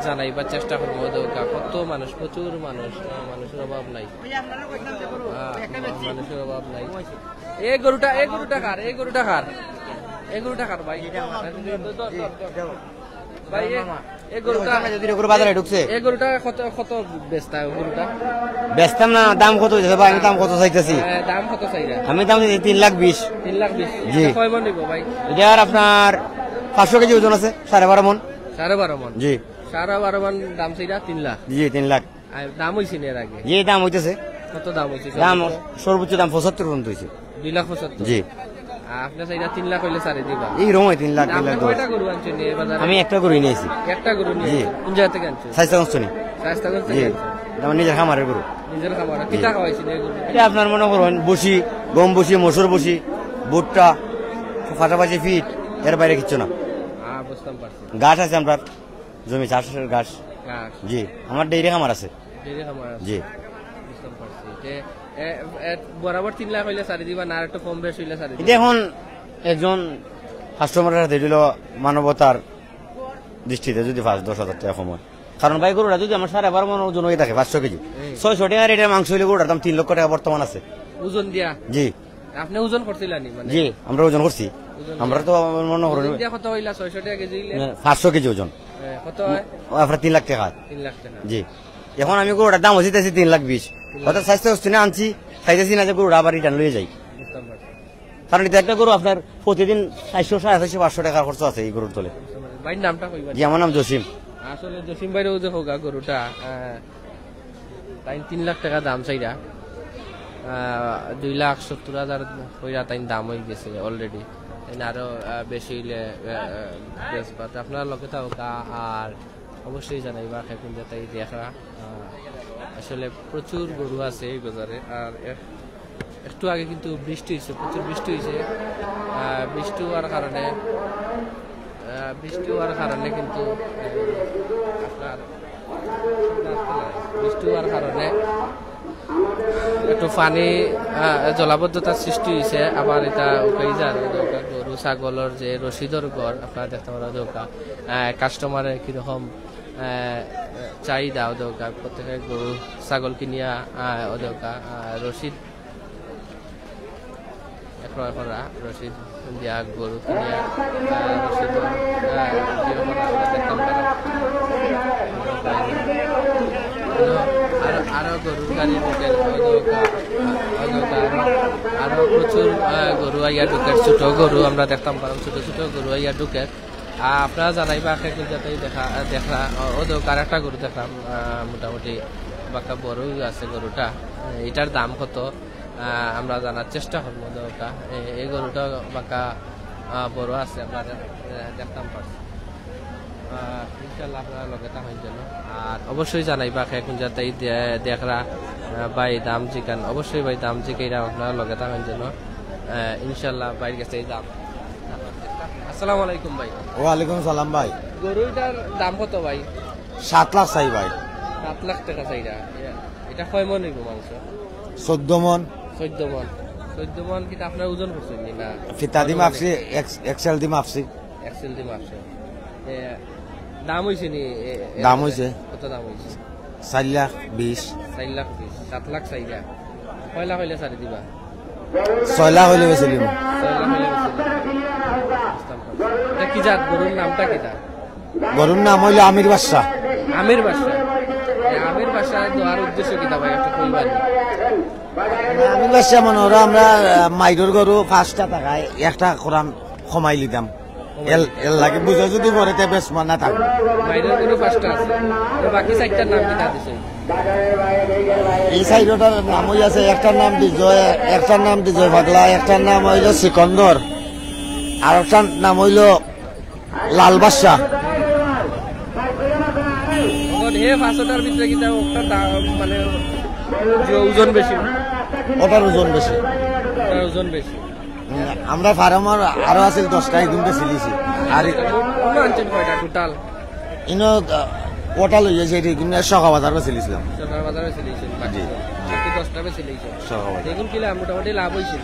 জানাইবার চেষ্টা করমু। অউ দেখউক্কা, কত মানুষ, প্রচুর মানুষ, আহ, মানুষর অভাব নাই। আহ, মানুষর অভাব নাই। এই গরুটা, এই গরুটা কার? এই গরুটা কার? এই গরুটা কার ভাই? ধর, ধর, ধর, ধর। ভাই, এই, এই গরুটা, যদি গরু বাজারে ঢুকছে। এই গরুটা কত, কত বেচতা গরুটা? বেচতাম না, দাম কত অইছে ভাই? আমি দাম কত চাইতেছি? হ্যাঁ, দাম কত চাইরা? আমি দাম চাইছি তিন লাখ বিশ। তিন লাখ বিশ? জি। এটা কয় মন অইবো ভাই? এটার আপনার পাঁচশো কেজি ওজন আছে, সাড়ে বারো মন। সাড়ে বারো মন? জি। সাড়ে বারো মন দাম চাইরা তিন লাখ? জি, তিন লাখ। আর দাম অইছে নি এর আগে? জি, দাম অইতেছে। কত দাম অইছে দাম সর্বোচ্চ? সর্বোচ্চ দাম পঁচাত্তর পর্যন্ত অইছে। দুই লাখ পঁচাত্তর? জি। আর আপনে চাইরা তিন লাখ অইলে ছাড়ি দিবা? এই রকম হয়, তিন লাখ, আপনে তিন লাখ দশ। কয়টা গরু আনছইন নি এই বাজারে? আমি একটা গরু নিয়ে আইছি। একটা গরু নিয়ে জি। আইছইন? কোন জায়গা থেকে আনছইন? চাইস্তাগঞ্জ থেকে। জি। এটা আমার নিজের খামারের গরু। নিজের খামার। জি। কিতা খাওয়াইছইন এই গরু? এটা আপনার মনে করুন, ভুসি, গম ভুসি, মসুর ভুসি, ভুট্টা, পাশাপাশি ফিট, এর বাইরে কিচ্ছু না। আহ, বুঝতাম পারছি। ঘাস আছে আমরার, জমি চাষের ঘাস। ঘাস। জি, আমার ডেইরি খামার আছে। ডেইরি খামার আছে। জি। বুঝতাম পারছি। তে, এ, এ, বরাবর তিন লাখ অইলে ছাড়ি দিবা না, আর একটু কম বেশ অইলে ছাড়ি দিবা? এটা এখন একজন কাস্টমারের সাথে, এটা অইলো মানবতার দৃষ্টিতে যদি পাঁচ দশ হাজার টেকা কম হয়। কারণ ভাই, গরুটা যদি আমার সাড়ে বারো মন ওজন অইয়া থাকে, পাঁচশো কেজি, হুম। ছয়শো টেকার এটা মাংস অইলে গরুটার দাম তিন লক্ষ টেকা বর্তমান আছে। ওজন দিয়া? জি। আপনে ওজন করছিলা নি, মানে? জি, আমরা ওজন করছি। ওজন আমরা দিয়া? তো মনে করুন ওজন দিয়া কত অইলা, ছয়শো টেকা কেজি অইলে? না, পাঁচশো কেজি ওজন। হ্যাঁ, কত হয়? ও, আপনার তিন লাখ টেকা। তিন লাখ টেকা। জি। এখন আমি গরুটার দাম চাইতেছি তিন লাখ বিশ। তিন লাখ। অর্থাৎ চাইস্তাগঞ্জ থনে আনছি, চাইতেছি না যে গরুটা আবার return লইয়া যাই। বুঝতাম পারছি। কারণ এটা একটা গরু আপনার প্রতিদিন চাইরশো, সাড়ে চাইরশো, পাঁচশো টেকার খরচ আছে এই গরুর তলে। বুঝতাম পারছি। ভাইর নামটা কইবা? জি, আমার নাম জসিম। আসলে জসিম ভাইরে অউ যে কউক্কা গরুটা, আহ, তাইন তিন লাখ টেকা দাম চাইরা। আহ, দুই লাখ সত্তর হাজার কইরা তাইন দাম অই গেছে already। তাইন আরো, আহ, বেশি অইলে, আহ, আহ, বেচবা। তে আপনারা লগে থাকউক্কা, আর অবশ্যই জানাইবা, এখন যাতে এই দেখরা। আহ, আসলে প্রচুর গরু আছে এই বাজারে। আর এক-, একটু আগে কিন্তু বৃষ্টি অইছে, প্রচুর বৃষ্টি অইছে। আহ, বৃষ্টি অওয়ার কারণে, আহ, বৃষ্টি অওয়ার কারণে কিন্তু, আহ, আপনার বৃষ্টি অওয়ার কারণে একটু পানি, আহ, জলাবদ্ধতার সৃষ্টি অইছে। আবার এটা উকাই যার, গরু ছাগলর যে রশিদর ঘর, আপনারা দেখতা পাররা যে উকা, আহ, কাস্টমারে কিরকম, আহ, চাহিদা, অউ দেখউক্কা, প্রত্যেকে গরু ছাগল কিনিয়া, আহ, অউ দেখউক্কা, আহ, রশিদ ক্রয় করা, রশিদ দিয়া গরু কিনিয়া, আহ, রশিদ, আহ, ইয়ে করা, আমরা দেখতাম পাররা। আরো, আরো গরুর গাড়ি ঢুকের, অউ দেখউক্কা, অউ দেখউক্কা, আরো, আরো প্রচুর, আহ, গরু আইয়া ঢুকের, ছোট গরু আমরা দেখতাম পারলাম, ছোট ছোট গরু আইয়া ঢুকের। আহ, আপনারা জানাইবা, আখের কুঞ্জাতেই দেখা, আহ, দেখরা, অউ, অউ দেখউক্কা আরেকটা গরু দেখলাম, আহ, মোটামুটি বাক্কা বড়ই আছে গরুটা। আহ, এটার দাম কত? আহ, আমরা জানার চেষ্টা করমু। অউ দেখউক্কা, এ-, এই গরুটা বাক্কা, আহ, বড় আছে, আমরা দেখ-, আহ, দেখতাম পারছি। আহ, ইনশাআল্লাহ আপনারা লগে থাকইন যেন। আর অবশ্যই জানাইবা, আখের কুঞ্জাতেই দে-, দেখরা, আহ, ভাই দাম জিকাইন, অবশ্যই ভাই দাম জিকাইরা আপনারা লগে থাকইন যেন। আহ, ইনশাআল্লাহ ভাইর গেছেই দাম। আসসালামু আলাইকুম ভাই। ওয়ালাইকুম সালাম ভাই। গরুটার দাম কত ভাই? সাত লাখ চাই ভাই। সাত লাখ টেকা চাইরা। ইয়া, এটা কয় মন অইবো মাংস? চৌদ্দ মন। চৌদ্দ মন। চৌদ্দ মন কিতা আপনারা ওজন করছইন নি না? ফিতা দি মাপছি, এক্স-, এক্সেল দি মাপছি। এক্সেল দি মাপছইন। এ, দাম অইছে নি? এ, এ, দাম অইছে। কত দাম অইছে? চাইর লাখ বিশ। চাইর লাখ বিশ, সাত লাখ চাইরা। কয় লাখ অইলে ছাড়ি দিবা? ছয় লাখ অইলে বেচিলিমু। ছয় লাখ অইলে বেচিলিমু। ইসলাম পাঁচ। ইটা কি জাত? গরুর নামটা কিতা? গরুর নাম অইলো আমির বাদশা। আমির বাদশা। এই আমির বাদশা দেওয়ার উদ্দেশ্য কিতা ভাই, একটু কইবা নি? আমির বাদশা মনে করো আমরা আহ, মাইরর গরু পাঁচটা থাকায় একটা কোরআন কমাই লিতাম। এর এর লাগি বুঝা যদি পড়ে তে বেশ মানা থাকবে। মাইরর গরু পাঁচটা আছে, তো বাকি চাইরটার নাম কিতা দিছে? এই চাইরটার নাম অইয়াছে, একটার নাম বিজয়, একটার নাম বিজয় পাগলা, একটার নাম অইলো সিকন্দর, আর একটার নাম অইলো লাল বাদশা। তখন হে পাঁচটার ভিতরে কিতা একটা দাম, মানে, যে ওজন বেশি? ওটার ওজন বেশি। ওটার ওজন বেশি। উম, আমরা ফার্মর আরো আছিল দশটা, এগুনকে সিলিছি। আর অন্য আনছেন কয়টা টোটাল? ইনো আহ, ওটা লইয়া যে এগুন সকা বাজার বেচিলিছিলাম। সকাল বাজারে বেচিলিছেন বাকি? জি। বাকি দশটা বেচিলিছেন। সকা বাজার। এগুন কিলা মোটামুটি লাভ অইছে?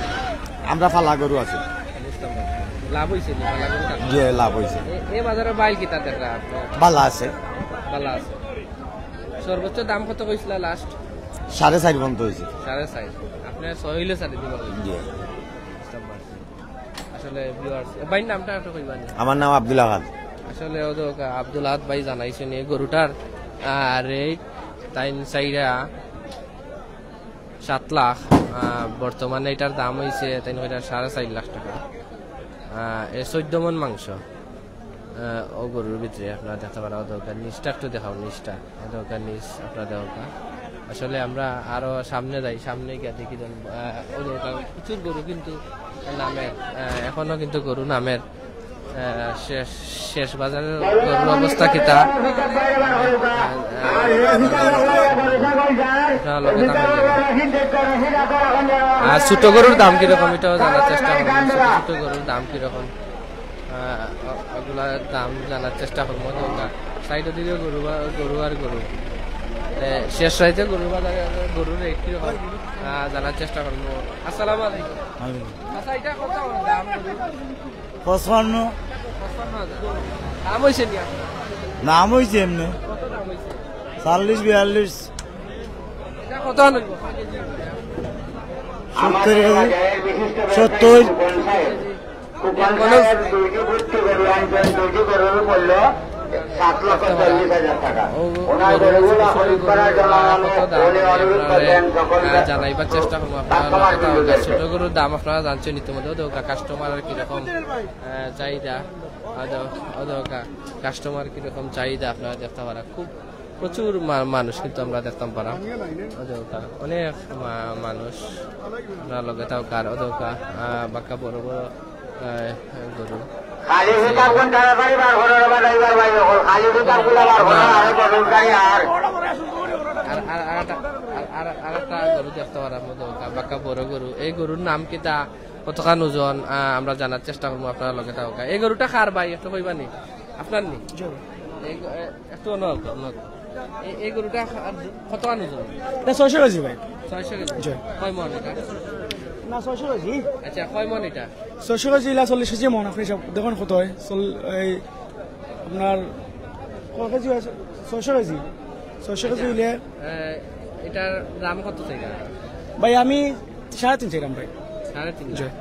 আমরা ফালা গরু আছে। বুঝতাম পারছি। লাভ অইছে নি? ফালা গরু কাটতে? যে লাভ অইছে। এ- এ বাজারে বাইল কিতা দেখরা আপনার? বালা আছে। বালা আছে। সর্বোচ্চ দাম কত কইছিলা লাস্ট? সাড়ে চাইর পর্যন্ত অইছে। সাড়ে চাইর। আপনার ছয় অইলে ছাড়ি দিবা? জি। বুঝতাম পারছি। আসলে ভিউয়ার্স, ভাইর নামটা একটু কইবা নি? আমার নাম আব্দুল আহাদ। আসলে ও তো আব্দুল আহাদ ভাই জানাইছেন এই গরুটার রেট তাইন চাইরা সাত লাখ। আহ, বর্তমানে এটার দাম অইছে তাইন কইরা সাড়ে চাইর লাখ টাকা। আহ, এ চোদ্দ মন মাংস। আহ, ও গরুর ভিতরে আপনারা দেখতা পারা, ও দরকার নিচটা একটু দেখাও, নিচটা। ও দরকার নিচ আপনারা দেখা। আসলে আমরা আরো সামনে যাই, সামনে গিয়া দেখি দেন, আহ, ও দরকার প্রচুর গরু কিন্তু নামের, আহ, এখনো কিন্তু গরু নামের। আহ, শেষ, শেষ বাজারের গরুর অবস্থা কিতা? আহ, আহ, আপনারা লগে থাকবেন। আর ছোট গরুর দাম কিরকম, এটাও জানার চেষ্টা করবো। ছোট ছোট গরুর দাম কিরকম, আহ, ও-, ওগুলার দাম জানার চেষ্টা করবো। তো ওটা সাইডের দিকে গরু বা-, গরু আর গরু। এ, শেষ রাইতে গরু বাজারে গরুর রেট কিরকম, আহ, জানার চেষ্টা করবো। আসসালামু আলাইকুম। আচ্ছা, এটা কত দাম? পঁচপান্ন। পঁচপান্ন হাজার। দাম অইছে নি আপনার? দাম অইছে এমনে কত দাম অইছে? চল্লিশ বিয়াল্লিশ। এটা কত হইব? সত্তর কেজি। সত্তর। কুপন সাহেব দুইটি ভর্তি গরু আনছেন, দুইটি গরুর মূল্য সাত লক্ষ চল্লিশ হাজার টাকা। ওনার গরুগুলা খরিদ করার জন্য উনি অনুরোধ করবেন সকলকে। জানাইবার চেষ্টা করবো আপনারা। ছোট গরুর দাম আপনারা জানছেন ইতিমধ্যে, তো কাস্টমার কিরকম আহ, চাহিদা, আদৌ, আদৌ কা-, কাস্টমার কিরকম চাহিদা আপনারা দেখতা পারা। খুব প্রচুর মা-, মানুষ কিন্তু আমরা দেখতাম পারা। আদৌ কা-, অনেক মা-, মানুষ আপনারা লগে থাকউক। আর আদৌ কা-, আহ, বাক্কা বড় বড়, আহ, গরু। খালি হিসাব কোন তাড়াতাড়ি বার করো রে বা ড্রাইভার ভাই সকল, খালি হিসাব গুলা বার করো, আরো গরুর গাড়ি আর। আর, আর, আর একটা, আর, আর, আর একটা গরু দেখতা পারা আদৌ কা-, বাক্কা বড় গরু। এই গরুর নাম কিতা? কতখান ওজন, আহ, আমরা জানার চেষ্টা করবো, আপনারা লগে থাকউক। এই গরুটা কার ভাই, একটু কইবা নি? আপনার নি? এই গ-, এ, একটু অন্য, অন্য। এই, এই গরুটা আর কতখান ওজন? এটা ছয়শো কেজি ভাই। ছয়শো কেজি? জি। কয় মন এটা? না, ছয়শো কেজি। আচ্ছা, কয় মন এটা? ছয়শো কেজি ইলা চল্লিশ কেজি মন, আপনি সব দেখুন কত হয়। চল-, এই আপনার কয় কেজি আছে? ছয়শো কেজি। ছয়শো কেজি হইলে এ, এটার দাম কত চাইরা? ভাই আমি সাড়ে তিন চাইলাম ভাই। সাড়ে তিন জি। লাখ।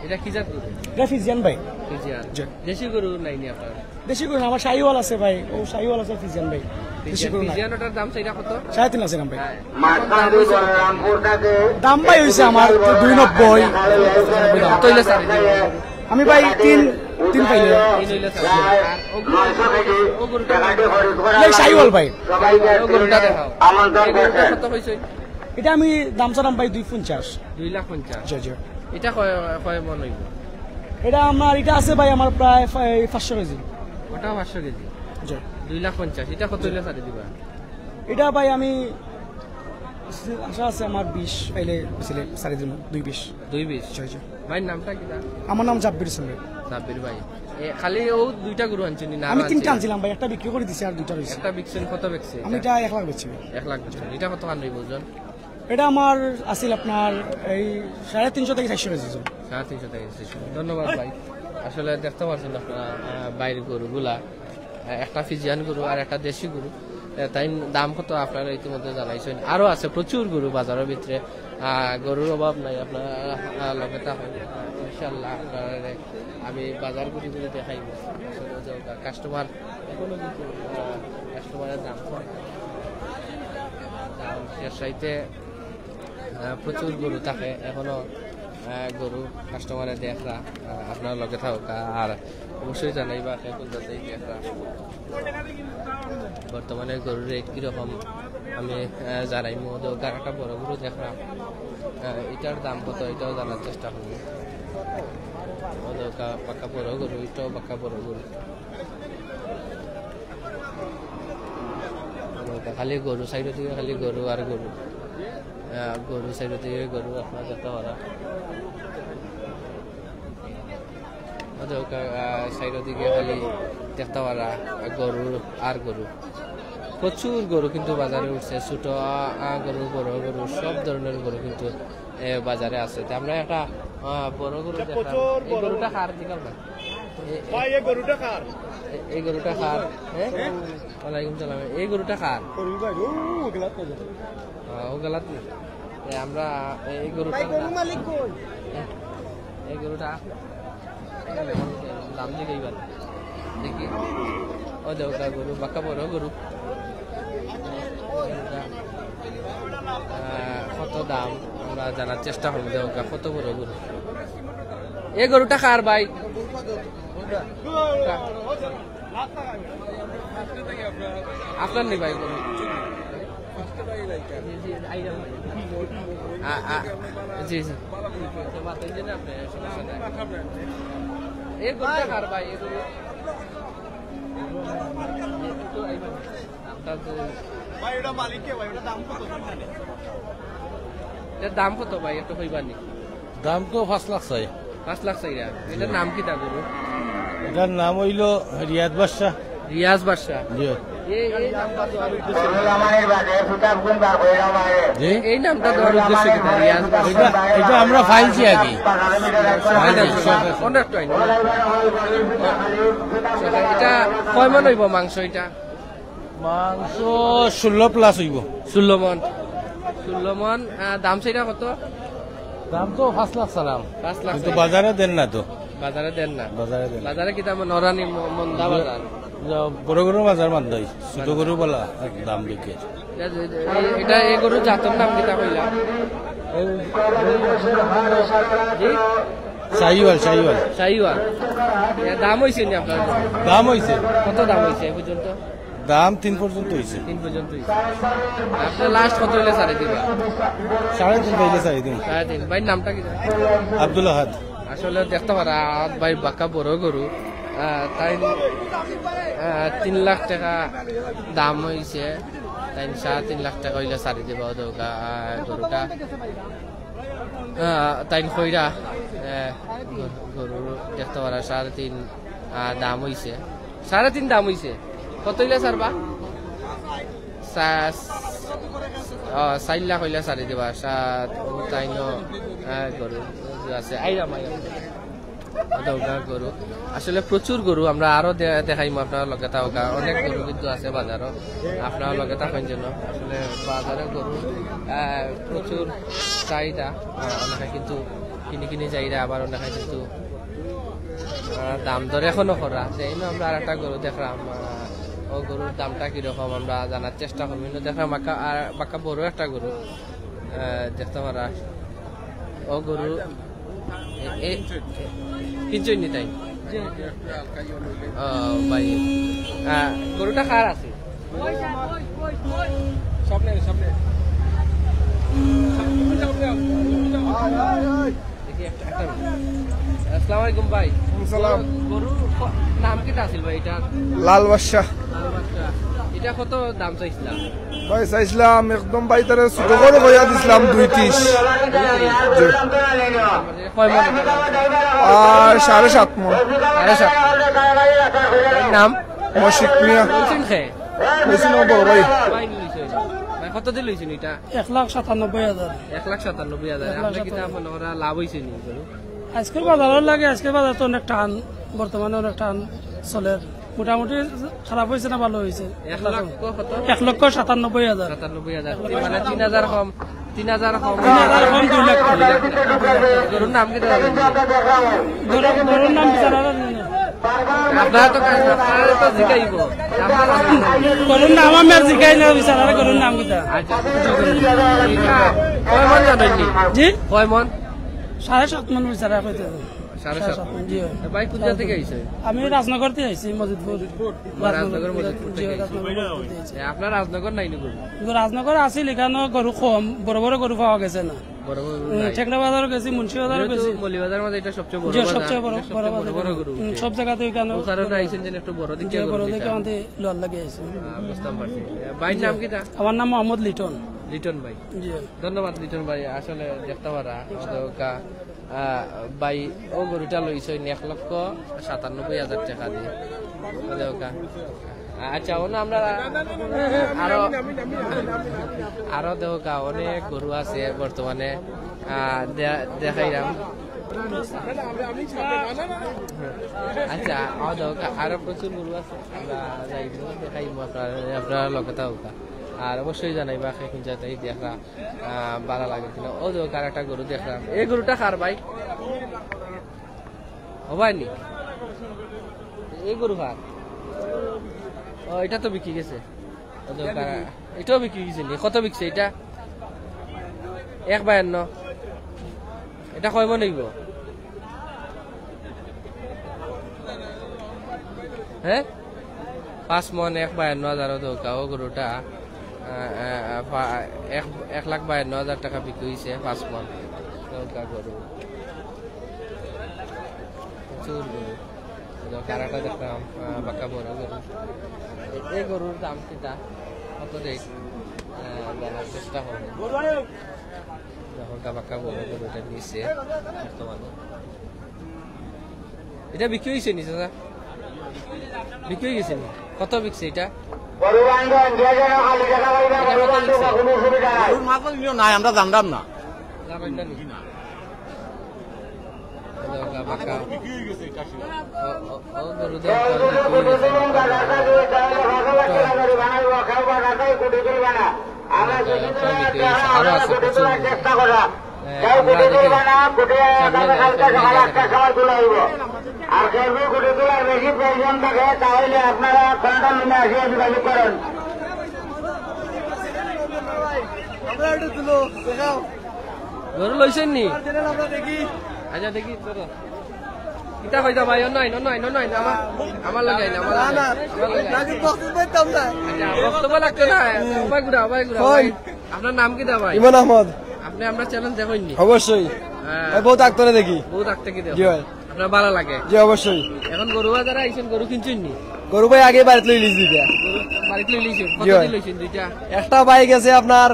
এটা কি জাত গরু? এটা ফিজিয়ান ভাই। ফিজিয়ান। জি। দেশি গরু নাই নি আপনার? দেশি গরু না, আমার শাহিওয়াল আছে ভাই, ও শাহিওয়াল আছে ফিজিয়ান ভাই। দেশি গরু নাই। ফিজিয়ান ওটার দাম চাইরা কত? সাড়ে তিন আছে ভাই। মাঝখানে বলরামপুর থাকে। দাম ভাই হইছে আমার দুই নব্বই। কত হইলে ছাড়ি দিবা? আমি ভাই তিন, তিন পাইলে। তিন হইলে ছাড়ি দিবা। আর ও গরু, ও গরুটা এই শাহিওয়াল ভাই। ও গরুটা দেখাও। আমন্ত্রণ এই গরুটা করছেন। কত হইছে? এটা আমি দাম চালাম ভাই দুই পঞ্চাশ। দুই লাখ পঞ্চাশ। জি, জি। এটা কয়, কয় মন হইব? এটা আমার, এটা আছে ভাই আমার প্রায় ফা-, এই পাঁচশো কেজি। ওটাও পাঁচশো কেজি। জি। দুই লাখ পঞ্চাশ। এটা কত হইলে ছাড়ি দিবা? এটা ভাই আমি আশা আছে আমার বিশ পাইলে ছিলে সাড়ে দিন দুই বিশ। দুই বিশ। জি, জি। ভাইর নামটা কিতা? আমার নাম জাব্বির হোসেন ভাই। সাব্বির ভাই। এ, খালি ও দুইটা গরু আনছেন নি? না, আমি আরো তিনটা আনছেন? আনছিলাম ভাই, একটা বিক্রি করে দিছি আর দুইটা রয়েছে। একটা বিকছেন, কত বিকছে? আমি এটা এক লাখ বেচছি ভাই। এক লাখ বেচছেন। এটা কতখান হইব ওজন? এটা আমার আছিল আপনার এই সাড়ে তিনশো থেকে চারশো কেজি ওজন। সাড়ে তিনশো টাকা কেজি। ধন্যবাদ ভাই। আসলে দেখতে পাচ্ছেন আপনারা, আহ, বাইরের গরুগুলা, আহ, একটা ফিজিয়ান গরু আর একটা দেশি গরু। এ, তাইন দাম কত আপনারা ইতিমধ্যে জানাইছইন। আরো আছে প্রচুর গরু বাজারর ভিতরে। আহ, গরুর অভাব নাই, আপনারা, আহ, লগে থাকইন। ইনশাআল্লাহ আপনারারে আমি বাজার ঘুরি ঘুরি দেখাইমু। আসলে যে কাস্টমার এখনো কিন্তু, আহ, কাস্টমারের দাম কম। দাম শেষ চাইতে আহ, প্রচুর গরু থাকে এখনো। আহ, গরু কাস্টমারে দেখরা, আহ, আপনারা লগে থাকউক্কা। আর অবশ্যই জানাইবা কে কোন জাতেই দেখরা। বর্তমানে গরুর রেট কিরকম আমি, আহ, জানাইমু। অউ যে একটা বড় গরু দেখরা, আহ, ইটার দাম কত, ইটাও জানার চেষ্টা করমু। অউ যে বাক্কা বড় গরু, ইটাও বাক্কা বড় গরু। খালি গরু, সাইডর দিকে খালি গরু আর গরু। আহ, গরু, সাইডর দিকে গরু, আপনারা দেখতা পাররা। অউ যে, আহ, সাইডর দিকে খালি দেখতা পাররা গরু আর গরু। প্রচুর গরু কিন্তু বাজারে উঠছে, ছোট, আহ, আহ, গরু, বড় গরু, সব ধরনের গরু কিন্তু এ, বাজারে আছে। তে আমরা একটা, আহ, বড় গরু দেখলাম। এই গরুটা কার, জিগাও না? এ, এ, ভাই, এই গরুটা কার? এ, এই গরুটা কার? হ্যাঁ? ওয়ালাইকুম সালাম। এই গরুটা কার? আহ, অউ গালাত নি? এ, আমরা এই গরুটা, ভাই, গরুর মালিক কই? এই গরুটা দাম জিগাইবা। দেখি। অউ দেখউক্কা গরু, বাক্কা বড় গরু। আহ, কত দাম আমরা জানার চেষ্টা করমু, দেখউক্কা কত বড় গরু। এই গরুটা কার ভাই? আপনার নি ভাই গরু? জি, জি, আইলাম। আ, আ, জি, জি। এই গরুটা কার ভাই? এই গরু? ভাই, ওটা মালিক কে ভাই? ওটা দাম কত? এর দাম কত ভাই? একটু কইবা নি? দাম তো পাঁচ লাখ চাই। পাঁচ লাখ চাইরা। এটার নাম কিতা গরু? এটার নাম অইলো রিয়াজ বাদশা। রিয়াজ বাদশা। জি। এই, এই নামটা দেওয়ার উদ্দেশ্য কি? জি? এই নামটা দেওয়ার উদ্দেশ্য কিতা? রিয়াজ বাদশা। এটা, এটা আমরা পাইছি আগে। পাইছি। অনেক টাইম। এটা কয় মন অইবো মাংস এটা? মাংস ষোলো প্লাস অইবো। ষোলো মন। ষোলো মন, আহ, দাম চাইরা কত? দাম তো পাঁচ লাখ চাইরাম। পাঁচ লাখ কিন্তু চাইরা। বাজারে দেন না তো। বাজারে দেন না? বাজারে দেন না। বাজারে কিতা মন-, নরানি ম-, মন্দা বাজার? যা, বড় গরুর বাজার মান্দা অই, ছোট গরু বালা দাম বিকে। এটা, এটা, এই, এটা এই গরুর জাতর নাম কিতা কইলা? এই জি? শাহিওয়াল, শাহিওয়াল। শাহিওয়াল। এ, দাম অইছে নি আপনার? দাম অইছে। কত দাম অইছে এ পর্যন্ত? দাম তিন পর্যন্ত অইছে। তিন পর্যন্ত অইছে। আপনি লাস্ট কত অইলে ছাড়ি দিবা? সাড়ে তিন অইলে ছাড়ি দিমু। সাড়ে তিন। ভাইর নামটা কিতা? আব্দুল আহাদ। আসলে দেখতা পাররা, আহাদ ভাই বাক্কা বড় গরু। আহ, তাইন, আহ, তিন লাখ টেকা দাম অইছে। তাইন সাড়ে তিন লাখ টেকা অইলে ছাড়ি দিবা অউ দেখউক্কা, আহ, গরুটা। আহ, তাইন কইরা, আহ, গরু, গরু দেখতা পাররা সাড়ে তিন, আহ, দাম অইছে। সাড়ে তিন দাম অইছে। কত অইলে ছাড়বা? সা-, আহ, চাইর লাখ অইলে ছাড়ি দিবা। সাত, তাইনও, আহ, গরু আছে। আইরাম, আইরাম। অউ দেখউক্কা গরু। আসলে প্রচুর গরু, আমরা আরো দে-, দেখাইমু, আপনারা লগে থাকউক্কা। অনেক গরু কিন্তু আছে বাজারো, আপনারা লগে থাকইন যেন। আসলে বাজারে গরু, আহ, প্রচুর চাহিদা, আহ, অনেকে কিন্তু কিনি কিনি যাইরা, আবার অনেকে কিন্তু, আহ, দাম দর এখনো করা। তে এইনো আমরা আরেকটা গরু দেখরাম, আহ, অউ গরুর দামটা কিরকম আমরা জানার চেষ্টা করমু। এইনো দেখরাম বাক্কা, আর বাক্কা বড় একটা গরু, আহ, দেখতা পাররা। অউ গরু এ, এ, কিনছইন নি তাইন? জি। ও, ভাই। আহ, গরুটা কার আছে? সামনে, সামনে। দেখি একটা, একটা মিনিট। আসসালামু আলাইকুম ভাই। ওয়ালাইকুম সালাম। গরু, গরুর ক-, নাম কিতা আছিল ভাই এটা? লাল বাদশা। লাল বাদশা। এটা কত দাম চাইছিলা? ভাই, চাইছিলাম একদম ভাই, তারে ছোট করে কইয়া দিছিলাম দুই তিরিশ। জি। কয় মন? আর সাড়ে সাত মন। সাড়ে সাত। নাম? মশিক মিয়া। বলছেন খে? বলছি না বড় ভাই। ভাই নিয়েছে। ভাই, কত দিয়ে লইছেন এটা? এক লাখ সাতানব্বই হাজার। এক লাখ সাতানব্বই হাজার। এক লাখ আপনি কিতা সাতানব্বই। মনে করা লাভ হইছে নি গরু? আজকের বাজারের লাগে, আজকের বাজার তো অনেক টান, বর্তমানে অনেক টান চলের। মোটামুটি খারাপ হয়েছে না ভালো হয়েছে? এক লক্ষ কত? এক লক্ষ সাতানব্বই হাজার। সাতানব্বই হাজার। মানে তিন হাজার কম, তিন হাজার কম। তিন হাজার কম দুই লক্ষ। গরুর নাম কিতা জানেন? গরু- গরুর নাম বিচারা জানি না। আপনারা তো, আপনারা তো জিকাইব। গরুর নাম আমি আর জিকাই না বিচারা, গরুর নাম কিতা? আচ্ছা। কয় মন জানেননি? জি? কয় মন? সাড়ে সাত মন বিচারা কইতে। সাড়ে সাত। জি। ভাই কোন জায়গা থেকে আইছে? আমি রাজনগর থেকে আইছি, মজিদপুর। রাজনগর মজিদপুর জি, থেকে আইছি। রাজনগর মজিদপুর থেকে আইছি। এ, আপনার রাজনগর নাই নি গরু? কিন্তু রাজনগর আছিল, এখানে গরু কম, বড় বড় গরু পাওয়া গেছে না। বড় বড় গরু হুম, নাই। ঠেকরা বাজারও গেছি, মুন্সিবাজারও যেহেতু গেছি। মৌলভীবাজার মাঝে এটা সবচেয়ে বড় জি, বাজার, সবচেয়ে বড়, এটা সবচেয়ে বড় বড় বাজার। বড় গরু হুম, উঠে। সব জায়গাতে ওখানে ও কারণে আইছেন যে একটু বড় যে দেখে বড় গরু দেখে নিতা। আমাদের লওয়ার লাগে আইছে। আহ, বুঝতাম পারছি। ভাইর নাম কিতা? আমার নাম মোহাম্মদ লিটন। লিটন ভাই। জি। ধন্যবাদ লিটন ভাই, আসলে দেখতে পারা ওকা, আহ, ভাই ও গরুটা লইছইন এক লক্ষ সাতানব্বই হাজার টাকা দিয়ে। ওকা। আচ্ছা, অনো আমরা আরো, আরো দেখোকা অনেক গরু আছে বর্তমানে, আহ, দে-, দেখাইলাম। আচ্ছা, ও দেখোকা আরো প্রচুর গরু আছে, আমরা যাই দেখাইমু, আপনারা, আপনারা লগে থাকোকা। আর অবশ্যই জানাইবা কে কোন জায়গাতে দেখরা, আহ, ভালা লাগে কিনা। ও দেখোকা আরেকটা গরু দেখলাম, এই গরুটা কার ভাই? ও ভাই নি? এই গরু কার? ও, এটা তো বিক্রি গেছে। ও দেখোকা, এটাও বিক্রি গেছে নি? কত বিকছে এটা? এক বায়ান্ন। এটা কয় মন অইব? হ্যাঁ, পাঁচ মন, এক বায়ান্ন হাজার। ও দেখোকা, ও গরুটা, আহ, আহ, পা-, এক, এক লাখ বায়ান্ন হাজার টাকা বিক্রি হইছে পাঁচ মন। ও দেখোকা গরু। প্রচুর গরু। এই যে কারাটা দেখলাম, আহ, বাক্কা বড় গরু। এ-, এই গরুর দাম কিতা? কত দেই? আহ, জানার চেষ্টা করবো। দেখো, বাক্কা বড় গরুটা নিচে বর্তমানে। এটা বিক্রি হইছে নি, চাচা? বিক্রি হয়ে গেছে নি? কত বিকছে এটা? গরুর মাথা নিও নাই, আমরা জানতাম না। জানেন না নি? আরো আছে প্রচুর। আর কেউ যদি গুটি তোলার বেশি প্রয়োজন থাকে, তাহলে আপনারা কন্ট্রোল রুমে আসিয়া যোগাযোগ করুন। গরু লইছেন নি? আচ্ছা, দেখি, চলো। কিতা কইতা ভাই? অন্য আইন, অন্য আইন, অন্য আইন। আমার, আমার লগে আইন, আমার লগে আইন, আমার লগে আইন। আচ্ছা, বক্তব্য লাগতো না। ভাই ঘুরা, ভাই ঘুরা, ভাই। আপনার নাম কিতা ভাই? ইমন আহমদ। আপনি আমরা চ্যানেল দেখইন নি? অবশ্যই। হ্যাঁ। আমি বহুত আগ তনে দেখি। বহুত আগ থাকি দেখো। জি ভাই। আপনার ভালা লাগে? জি অবশ্যই। এখন গরু বাজারে আইছেন, গরু কিনছেন নি? গরু ভাই আগে বাড়িত লই লিছি গা। বাড়িত লই লিছেন? জি ভাই। কতদিন লইছেন দুইটা? একটা ভাই গেছে আপনার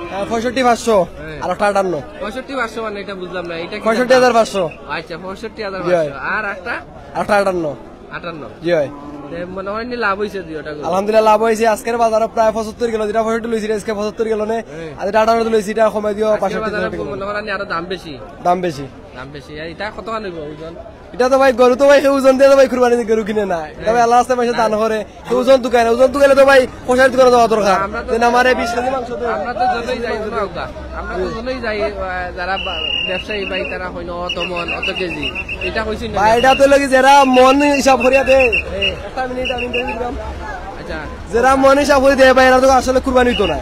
আহ, পঁয়ষট্টি পাঁচশো, আর একটা আটান্ন। পঁয়ষট্টি পাঁচশো মানে এটা বুঝলাম না। এটা কি পঁয়ষট্টি হাজার পাঁচশো। আচ্ছা, পঁয়ষট্টি হাজার জি ভাই। পাঁচশো। আর একটা? আর একটা আটান্ন। আটান্ন। জি ভাই। তে মনে হয় নি লাভ হইছে দুইটা গরু? আলহামদুলিল্লাহ লাভ হইছে। আজকের বাজারে প্রায় পঁচাত্তর গেল, যেটা পঁয়ষট্টি লইছি, আজকে পঁচাত্তর গেল নে। আর যেটা আটান্ন লইছি, এটা কমাই দিও আজকের পাঁচষট্টি বাজারে টাকা। মনে হয় নি আরো দাম বেশি। দাম বেশি। দাম বেশি। আর এটা কত খান হইব ওজন? এটা তো ভাই গরু তো ভাই কেউ ওজন দিয়ে তো ভাই কুরবানি দিয়ে গরু কিনে না। এটা ভাই আল্লাহ রাস্তায় পয়সা দান করে। কেউ ওজন তুকায় না। ওজন তুকাইলে তো ভাই কষাইর দোকানে যাওয়া দরকার। আমরা তো যেন আমারে বিশ কেজি মাংস দেয়। আমরা তো যতই যাই, শোনো আউকা, আমরা তো যতই যাই, আহ, যারা বা-, ব্যবসায়ী ভাই তারা হইন অত মন, অত কেজি, এটা হইছে না। ভাই এটা তো লাগি যারা মন হিসাব করিয়া দে। একটা মিনিট আমি দেখি দিলাম। আচ্ছা, যারা মন হিসাব করে দেয় ভাই, এরা তো আসলে কুরবানি হইতো না।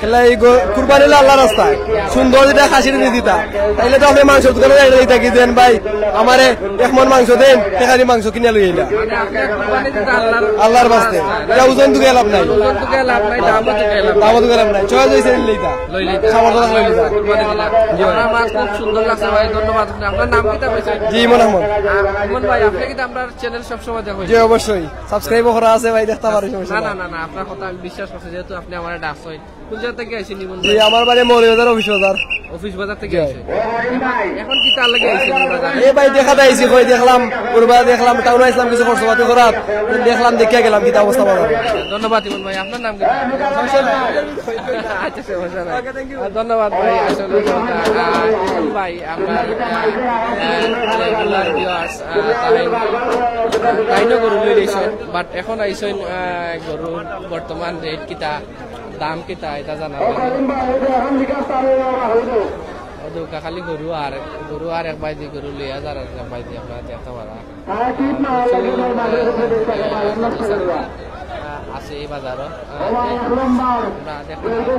তাহলে এই গো-, কুরবানি হলো আল্লাহর রাস্তায়। সুন্দর যেটা খাসির নিয়ে দিতা। তাইলে তো আপনি মাংসের দোকানে যাইলে দেখি দেন ভাই, আমারে এক মন মাংস দেন, টেকা দিয়ে মাংস কিনে লই আইলা। মানে আপনার কুরবানি দিতে আল্লাহর আল্লাহর বাস্তে। এটা ওজন তুকে লাভ নাই। ওজন তুকে লাভ নাই, দামও তুকে লাভ নাই। দামও তুকে লাভ নাই। চয়েস হইছে নিলে এটা। লইলে সামর্থ্য থাকলে নিতা। কুরবানি দিলা। আপনার মাছ খুব সুন্দর লাগছে ভাই, ধন্যবাদ। আপনার নাম কিতা কইছেন? জি, ইমন আহমদ। আহ, ইমন ভাই, আপনি কিতা আমরা চ্যানেল সবসময় দেখো? জি, অবশ্যই। সাবস্ক্রাইবও করা আছে ভাই, দেখতে পারি, সমস্যা না, নাই। না, না, না, আপনার কথা আমি বিশ্বাস করছি, যেহেতু আপনি আমার ডাকছেন। কোন জায়গা থেকে আইছেন ইমন জি, ভাই? আমার বাড়ি মৌলভীবাজার অফিস বাজার। অফিস বাজার থেকে জি। আইছেন। এখন কিতার লাগি আইছেন এই বাজারে? এ ভাই, দেখাত আইছি, কই দেখলাম, গরু বাজার দেখলাম, টাউনো আইছিলাম কিছু খরচাপাতি করার, তো দেখলাম, দেখিয়া গেলাম কিতা অবস্থা বাজার। ধন্যবাদ ইমন ভাই, আপনার নাম কি? আচ্ছা, সমস্যা নাই। আহ, ধন্যবাদ ভাই, আসলে, আহ, ইমন ভাই, আমরা, আহ, আহ, regular viewers, আহ, তাইন, তাইনও গরু লই রইছেন, but এখন আইছেন, আহ, গরুর বর্তমান রেট কিতা, দাম কিতা, এটা জানা লাগে। ও দৌকা খালি গরু আর, গরু আর এক বায়দি গরু লইয়া যার আর এক বায়দি আপনারা দেখতে পারা। আহ, আছে এই বাজারও। আহ, আমরা দেখতে পাচ্ছি যে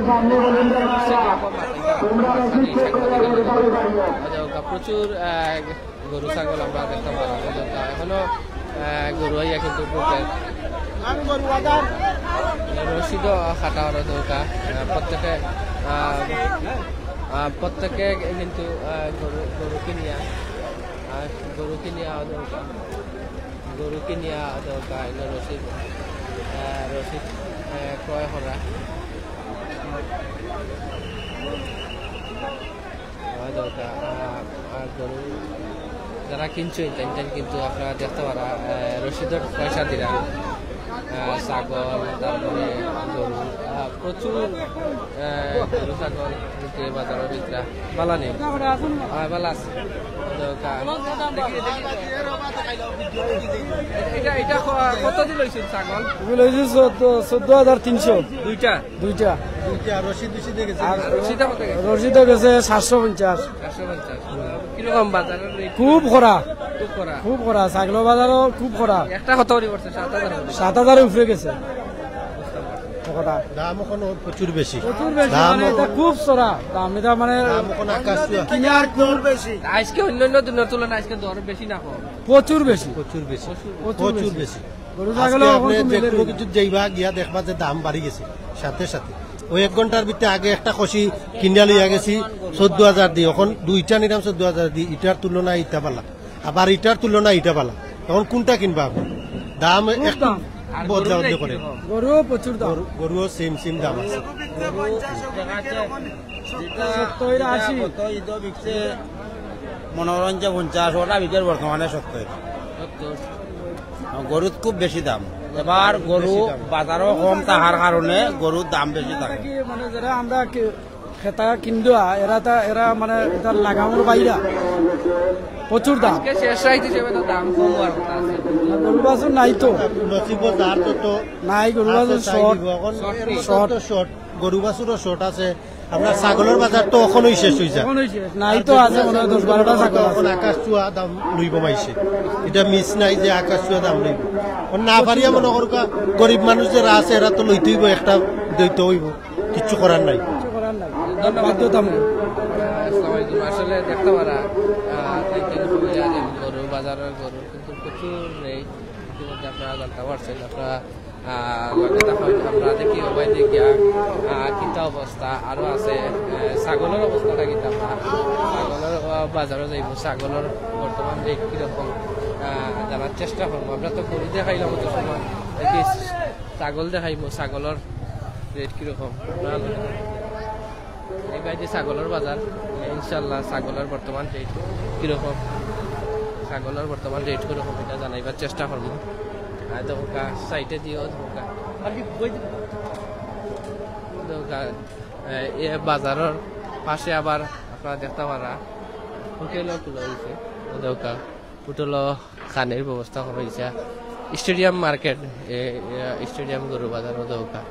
কম আছে। প্রচুর, আহ, গরু ছাগল আমরা দেখতে পাচ্ছি। এখনো, আহ, গরু আইয়া কিন্তু ঢুকে। রশিদও কাটা ওরা দৌকা। আহ, প্রত্যেকে, আহ, আহ, প্রত্যেকে কিন্তু, আহ, গরু, গরু কিনিয়া, আহ, গরু কিনিয়া দৌকা। গরু কিনিয়া দৌকা, এগুলো রশিদ, আহ, রশিদ, আহ, ক্রয় করা। আহ, দৌকা, আহ, আহ, গরু যারা কিনছেন, তাই, তাই কিন্তু আপনারা দেখতে পারা, আহ, রশিদর পয়সা দিরা, আহ, ছাগল, তারপরে গরু, আহ, প্রচুর, আহ, গরু ছাগল কিন্তু এই বাজারের ভিতরে বালা নেই। হ্যাঁ, বালা আছে। তো কা-, দেখি, দেখি। এটা, এটা ক-, কত দিন হইছে ছাগল? এগুলো হইছে চোদ্দ, চোদ্দ হাজার তিনশো। দুইটা? দুইটা। দুইটা, রশিদ, রশিদ হয়ে গেছে। আর রশিদা কত গেছে? রশিদা গেছে সাতশো পঞ্চাশ। সাতশো পঞ্চাশ। কিরকম বাজারের রেট? খুব খরা। খুব খরা। খুব খরা। ছাগল বাজারও খুব খরা। একটা কত করে পড়ছে? সাত হাজার করে। সাত হাজারের উপরে গেছে। কথা। দাম এখন ওর প্রচুর বেশি। প্রচুর বেশি, দাম মানে, এটা এখন খুব চড়া দাম, এটা মানে দাম এখন আকাশ ছোঁয়া। কিনে আর কোন বেশি। আজকে অন্য অন্য দিনের তুলনায় আজকে দর বেশি না কম? প্রচুর বেশি। প্রচুর বেশি। প্রচুর প্রচুর বেশি। বেশি। গরু আজকে ছাগলও এখন আপনি তো যে মিলে কোনো নেই। কিছু যাইবা গিয়া দেখবা যে দাম বাড়ি গেছে সাথে সাথে। ওই এক ঘন্টার ভিতরে আগে একটা খসি কিনিয়া লইয়া গেছি চোদ্দ হাজার দি, এখন দুইটা নিলাম চোদ্দ হাজার দি, ইটার তুলনায় ইটা বালা। আবার ইটার তুলনায় ইটা বালা। এখন কোনটা কিনবা আপনি? দাম খুব একটু দাম। আর গরু বদলা বদলি নাই করে। কিরকম? গরুও প্রচুর দাম। গরু, গরুও সেম সেম দাম আছে। সত্তর, আশি। গত ঈদও বিকছে মনোরঞ্জন পঞ্চাশ, ওটা বিকের বর্তমানে সত্তর। সত্তর। গরুত খুব বেশি দাম। এবার গরু বেশি দাম। বাজারও কম থাকার কারণে গরুর দাম বেশি থাকে। কি মানে যারা আমরা কি খেতা কিন্দুয়া, এরা তা, এরা মানে এটা লাগামর বাইরা। প্রচুর দাম। আজকে শেষ রাইত হিসেবে তো দাম কম হওয়ার কথা আছে। আর গরু বাছুর নাই তো। নসিব যার তো, তো নাই, গরু আছে বাছুর তাই শর্ট। দিব। এখন এর মধ্যে শর্ট। তো শর্ট, গরু বাছুরও শর্ট আছে। আপনার ছাগলের বাজার তো এখনই শেষ হয়ে যায়। এখনই শেষ। নাই তো আছে মনে হয় দশ বারোটা ছাগল আছে। এখন আকাশ ছোঁয়া দাম লইব মাইসে। এটা মিস নাই যে আকাশ ছোঁয়া দাম লইব। এখন না পারিয়া মনে করুকা গরিব মানুষ যারা আছে এরা তো লইতে হইব, একটা দিতে হইব। কিচ্ছু করার নাই। কিচ্ছু করার নাই। ধন্যবাদ। বাধ্যতামূলক। আসসালামু আলাইকুম। আসলে দেখতে পারা, আহ, তাই কেন হবে জানেন, গরু বাজারের গরু কিন্তু প্রচুর নেই। ইতিমধ্যে আপনারা জানতে পারছেন, আপনারা, আহ, লগে থাকুন, আমরা দেখি ওবায় দেখিয়া, আহ, কিতা অবস্থা আরো আছে, আহ, ছাগলের অবস্থাটা কিতা, আমরা ছাগলের, আহ, বাজারও যাইব, ছাগলের বর্তমান রেট কিরকম, আহ, জানার চেষ্টা করবো। আমরা তো গরু দেখাইলাম অত সময়, দেখি ছাগল দেখাইবো, ছাগলের রেট কিরকম? এই ভাই যে ছাগলের বাজার, ইনশাল্লাহ ছাগলের বর্তমান রেট কিরকম, ছাগলের বর্তমান রেট কিরকম এটা জানাইবার চেষ্টা করবো। আর দৌকা সাইডে দিও দৌকা, আর কি বই দি-, দৌকা, এ, এ বাজারের পাশে আবার আপনারা দেখতে পারা হোটেলও খোলা হয়েছে। দৌকা হোটেলও খানির ব্যবস্থা করা হয়েছে। স্টেডিয়াম মার্কেট, এ, এ, স্টেডিয়াম গরু বাজারও দৌকা।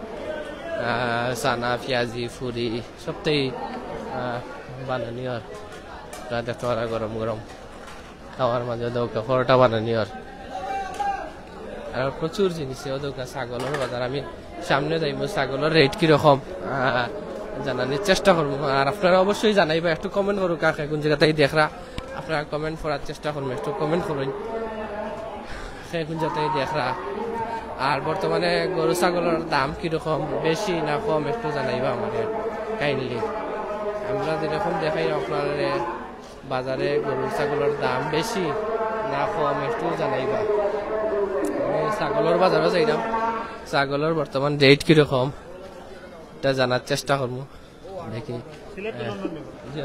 আহ, চানা, পিয়াজি, ফুরি, সবটাই, আহ, বানানি আর। আপনারা দেখতে পারা গরম গরম তাওয়ার মাঝে দৌকা পরোটা বানানি আর। আর প্রচুর জিনিস, ও দৌকা ছাগলের বাজার। আমি সামনে যাইবো, ছাগলের রেট কিরকম, আহ, জানানির চেষ্টা করবো। আর আপনারা অবশ্যই জানাইবা, একটু কমেন্ট করুন, কাকে কোন জায়গাতেই দেখরা, আপনারা কমেন্ট করার চেষ্টা করবেন, একটু কমেন্ট করুন, কে কোন জায়গাতেই দেখরা। আর বর্তমানে গরু ছাগলের দাম কিরকম, বেশি না কম, একটু জানাইবা আমাদের কাইন্ডলি। আমরা যেরকম দেখাই আপনারা বাজারে গরু ছাগলের দাম বেশি না কম একটু জানাইবা। আমি ছাগলের বাজারও যাইলাম, ছাগলের বর্তমান রেট কিরকম। এটা জানার চেষ্টা করমু। দেখি। সিলেট তো আহ, লন্ডন নেব। জি।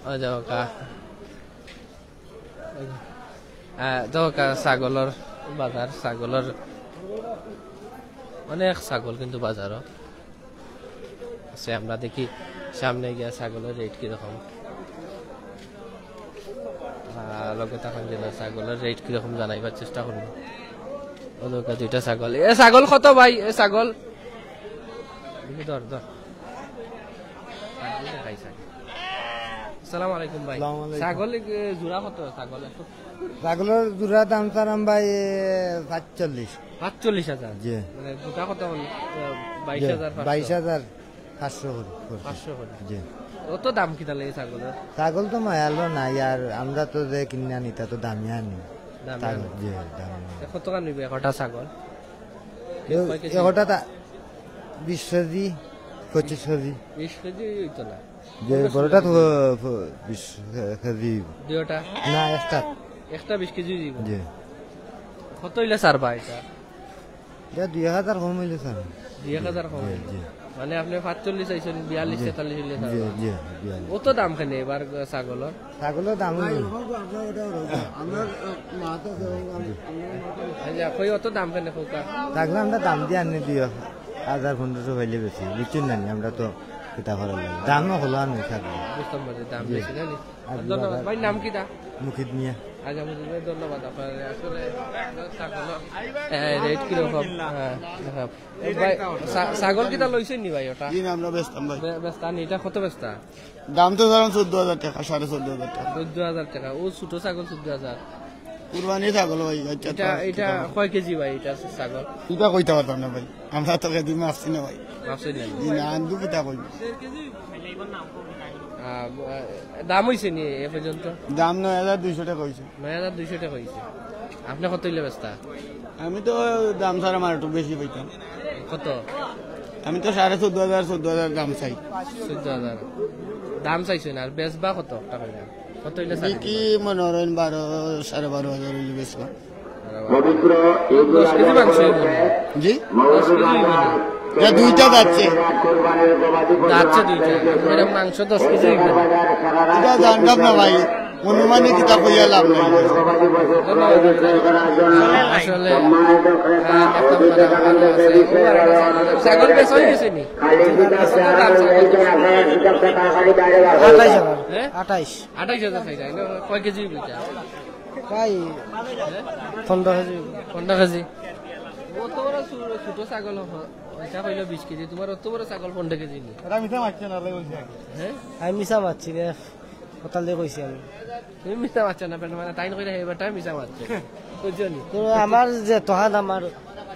ওই দেখো কা। আহ, দেখো কা, ছাগলর বাজার, ছাগলর অনেক ছাগল কিন্তু বাজারও আছে। আমরা দেখি সামনে গিয়া ছাগলর রেট কিরকম। আহ, লগে থাকুন, যে ছাগলর রেট কিরকম জানাইবার চেষ্টা করমু। ও দেখো কা, দুইটা ছাগল। এ ছাগল কত ভাই? এ ছাগল দেখি, ধর, ধর। ছাগল দেখাই, ছাগল। আসসালামু আলাইকুম ভাই। আসসালামু আলাইকুম। ছাগল, এ, জোড়া কত ছাগল এখন? ছাগলর জোড়া দাম চাইরাম ভাই, এ, পাঁচচল্লিশ। পাঁচচল্লিশ হাজার? জি। মানে গোটা কত হল? এ, বাইশ হাজার পাঁচশো। বাইশ হাজার পাঁচশো করি, করি। পাঁচশো করি। জি। অত দাম কিতা লাগে ছাগলর? ছাগল তো মায়ালো নাই, আর আমরা তো যে কিনে আনি, তা তো দামে আনি। দামে ছাগল, আনি। জি, দামে আনি। এ, কত টাকা নিবে একটা ছাগল? এ, কয় কেজি? একটা তা বিশ কেজি, পঁচিশ কেজি। বিশ কেজি হইতো না। যে পনেরো বড়টা তো, কেজি। বিশ কেজি। দুইটা? না, একটা। একটা বিশ কেজি দিব। জি। কত হইলে ছাড়বা এটা? এটা দুই হাজার কম হইলে ছাড়বো। দুই হাজার কম জি, হইলে? জি। মানে আপনি পাঁচচল্লিশ চাইছেন, বিয়াল্লিশ, জি। তেতাল্লিশ হইলে ছাড়বা? জি, জি, বিয়াল্লিশ। অত দাম কেনে এবার ছাগলর? ছাগলর দাম হইল। আচ্ছা, কই অত দাম কেনে কউক্কা? ছাগল আমরা দাম দিয়া আনি দিও, হাজার পনেরোশো পাইলে বেশি, বুঝছেন না নি? আমরা তো কিতা করার লাগে, দামও হলো আর নেই ছাগল। বুঝতাম পারছি, দাম জি। বেশি না নি? আর ধন্যবাদ। বাজার ভাই, নাম কিতা? মুকিত মিয়া। আচ্ছা, মুকিত ভাই, ধন্যবাদ আপনার। আসলে ছাগল, এ, রেট কিরকম? হ্যাঁ, দেখাব। ভাই, ছা-, ছাগল কিতা লইছেন নি ভাই ওটা? জি না, আমরা বেচতাম ভাই। বে-, বেচতা নি, এটা কত বেচতা? দাম তো ধরেন চোদ্দ হাজার টাকা, সাড়ে চোদ্দ হাজার টাকা। চোদ্দ হাজার টাকা, ও ছোট ছাগল চোদ্দ হাজার। কুরবানি ছাগল ভাই, বাচ্চা এটা, তো এটা ছোট। কয় কেজি ভাই এটা ছাগল? এটা কইতে পারতাম না ভাই, আমরা তো কেজি মাপছি না ভাই। মাপছি না। জি না, আন্দু কিতা কইব? আহ, দাম হইছে নি এ পর্যন্ত? দাম নয় হাজার দুইশো টাকা হইছে। নয় হাজার দুইশো টাকা হইছে। আপনি কত হইলে বেচতা? আমি তো দাম ছাড়া আমার একটু বেশি পাইতাম। কত? আমি তো সাড়ে চোদ্দ হাজার, চোদ্দ হাজার দাম চাই। চোদ্দ হাজার দাম চাইছেন, আর বেচবা কত টাকা? কত হইলে ছাড়ি বিক্রি দিবা? মনে করেন বারো, সাড়ে বারো হাজার হইলে বেচবা। দশ কেজি মাংস হইব না? জি? দশ কেজি হইব না? এটা দুইটা যাচ্ছে। যাচ্ছে দুইটা। এটা মাংস দশ কেজি হইব না? এটা জানতাম না ভাই। অনুমানে কিতা কইয়া লাভ নাই। আসলে, আহ, ছাগল বেচা হয়ে গেছে নি? আঠাইশ হাজার। হ্যাঁ? আঠাইশ। আঠাইশ হাজার খাই যায় না? কয় কেজি হইব এটা? প্রায় পনেরো কেজি। পনেরো কেজি? অত বড় ছো-, ছোট ছাগল হ-, এটা হইলো বিশ কেজি, তোমার অত বড় ছাগল পনেরো কেজি নি? এটা মিছা মারছে না, আল্লাহ বলছে আগে। হ্যাঁ? আমি মিছা মারছি না, কথা দিয়ে কইছি আমি। তুমি মিছা মারছো না, মানে তাই না কইরা এবার তাই মিছা মারছো। বুঝছো নি? তো আমার যে তহান আমার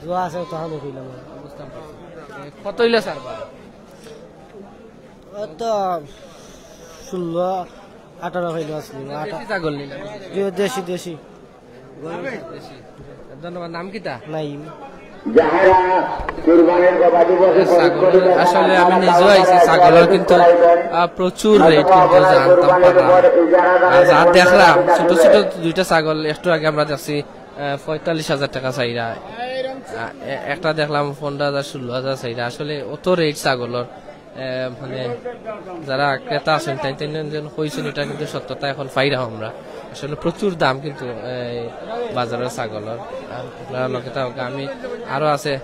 দোয়া আছে, তহান কইলাম। বুঝতাম পারছি। এ, কত হইলে ছাড়বা? অত ষোলো, আঠারো হইলো আসলে। আঠা-, দেশি ছাগল নিলাম। জি, দেশি, দেশি। দেশি। ধন্যবাদ। নাম কিতা? নাইম। ছাগল, আসলে আমি নিজেও আইছি, ছাগলের কিন্তু, আহ, প্রচুর রেট কিন্তু জানতাম পারলাম। আর যা দেখলাম, ছোট ছোট দুইটা ছাগল একটু আগে আমরা দেখছি, আহ, পঁয়তাল্লিশ হাজার টাকা চাইরা। আহ, এ-, একটা দেখলাম পনেরো হাজার, ষোলো হাজার চাইরা। আসলে অত রেট ছাগলের। এ, মানে, যারা ক্রেতা আছেন, তাই তাই যেন কইছেন, এটা কিন্তু সত্যতা এখন পাইরাম আমরা। আসলে প্রচুর দাম কিন্তু এই বাজারের ছাগলের। আর আপনারা লগে থাকো, আমি আরো আছে, আহ,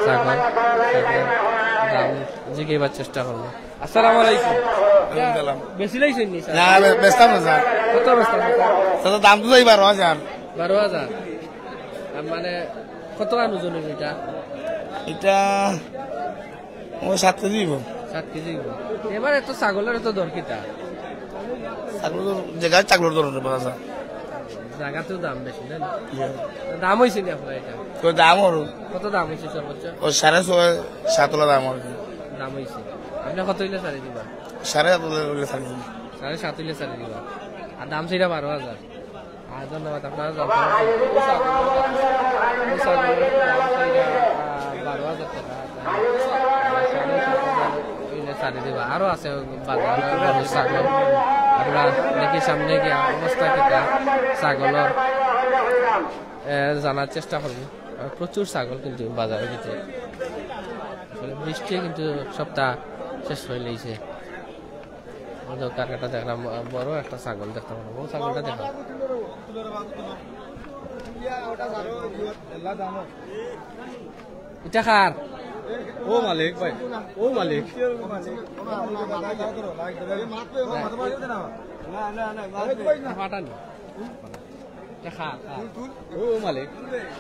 ছাগল, ছাগল দাম জিগাইবার চেষ্টা করবো। আসসালামু আলাইকুম। ওয়ালাইকুম সালাম। বেশি লাইছেন নি, স্যার? না, বে-, বেচতাম না, স্যার। কত বেচতাম, স্যার? স্যার, দাম তো চাই বারো হাজার। বারো হাজার? আর মানে, কত ওজন হইব এটা? এটা ও সাত কেজি হইব। সাত কেজি হইব। এবার এত ছাগলের এত দর কিতা? ছাগলের জায়গায় ছাগলের দর হতে পারে, স্যার। জায়গাতেও দাম বেশি, না? জি। দাম হইছে নি আপনার এটা? তো দাম ওর কত দাম হইছে সর্বোচ্চ? ও সাড়ে ছয়, সাত ওলা দাম আর কি। দাম হইছে। আপনি কত হইলে ছাড়ি দিবা? সাড়ে সাত ওলা হইলে ছাড়ি দিবা। সাড়ে সাত হইলে ছাড়ি দিবা। আর দাম সেটা বারো হাজার। আর ধন্যবাদ, আপনারা জানতে পারছেন। এই ছাগলের দাম সেটা, আহ, বারো হাজার টাকা। সাড়ে সাত হাজার হইলে ছাড়ি দিবা। আরো আছে বাজারে গরু ছাগল। আমরা দেখি সামনে গিয়া অবস্থা কিতা ছাগলের, এ, জানার চেষ্টা করবো। আর প্রচুর ছাগল কিন্তু বাজারে গেছে। আসলে বৃষ্টি কিন্তু সবটা শেষ অইলাইছে। ওই যে কার একটা দেখলাম, আহ, বড় একটা ছাগল দেখতে পারলাম। ও ছাগলটা দেখো। ইটা কার? ও মালিক ভাই, ও মালিক। ইটা ফাটানি। ইটা কার, কার? ও মালিক।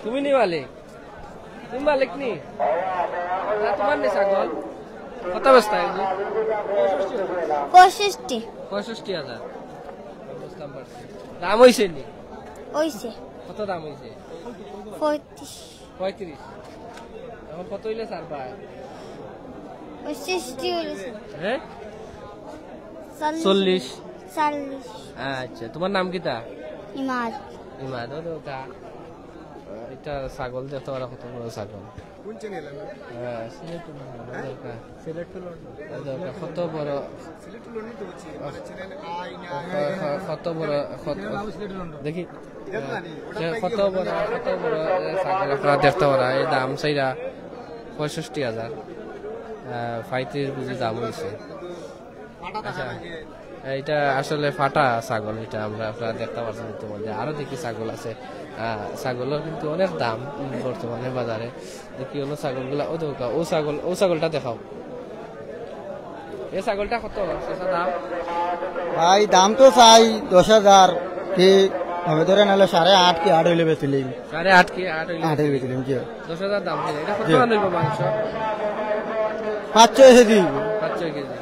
তুমি নি মালিক? তুমি মালিক নি? না, তোমার নি ছাগল? কত বেচতা এগুলো? পঁয়ষট্টি। পঁয়ষট্টি হাজার। বুঝতাম পারছি। দাম অইছে নি? অইছে। কত দাম অইছে? পঁয়ত্রিশ। পঁয়ত্রিশ। এখন কত অইলে ছাড়বা? পঁয়ষট্টি অইলে ছাড়বা। হ্যাঁ? চল্লিশ। চল্লিশ। চল্লিশ। আচ্ছা, তোমার নাম কিতা? ইমাদ। ইমাদ, ও তো কা-, এটা ছাগল দেখতে পারা কত বড় ছাগল। কোন চ্যানেল? হ্যাঁ, সিলেট টুলন, ও তো কা-, সিলেট টুলন। ও তো কা-, কত বড়, সিলেট টুলন তো হচ্ছে, মানে চ্যানেল আই না, ক-, ক-, কত বড়, কত, দেখি। হ্যাঁ, কত বড়, কত বড়, এ, ছাগল আপনারা দেখতে পারা, এই দাম চাইরা পঁয়ষট্টি হাজার, আহ, পঁয়ত্রিশ বুঝি দাম অইছে। আচ্ছা, এটা আসলে ফাটা ছাগল, এটা আমরা, আপনারা দেখতে পাচ্ছেন ইতিমধ্যে। আরো দেখি ছাগল আছে, আহ, ছাগলের কিন্তু অনেক দাম বর্তমানে বাজারে। দেখি অন্য ছাগলগুলা, ও দেখো, ও ছাগল, ও ছাগলটা দেখাও। এই ছাগলটা কত, চাচা, দাম? ভাই, দাম তো চাই দশ হাজার, কি হবে ধরে নাহলে সাড়ে আট কি আট হইলে বেচিলিম। সাড়ে আট কি আট হইলে আট হইলে বেচিলিম, জি। দশ হাজার দাম হইলে। এটা কত জি। মান হইব মাংস? পাঁচ ছয় কেজি হইব। পাঁচ ছয় কেজি।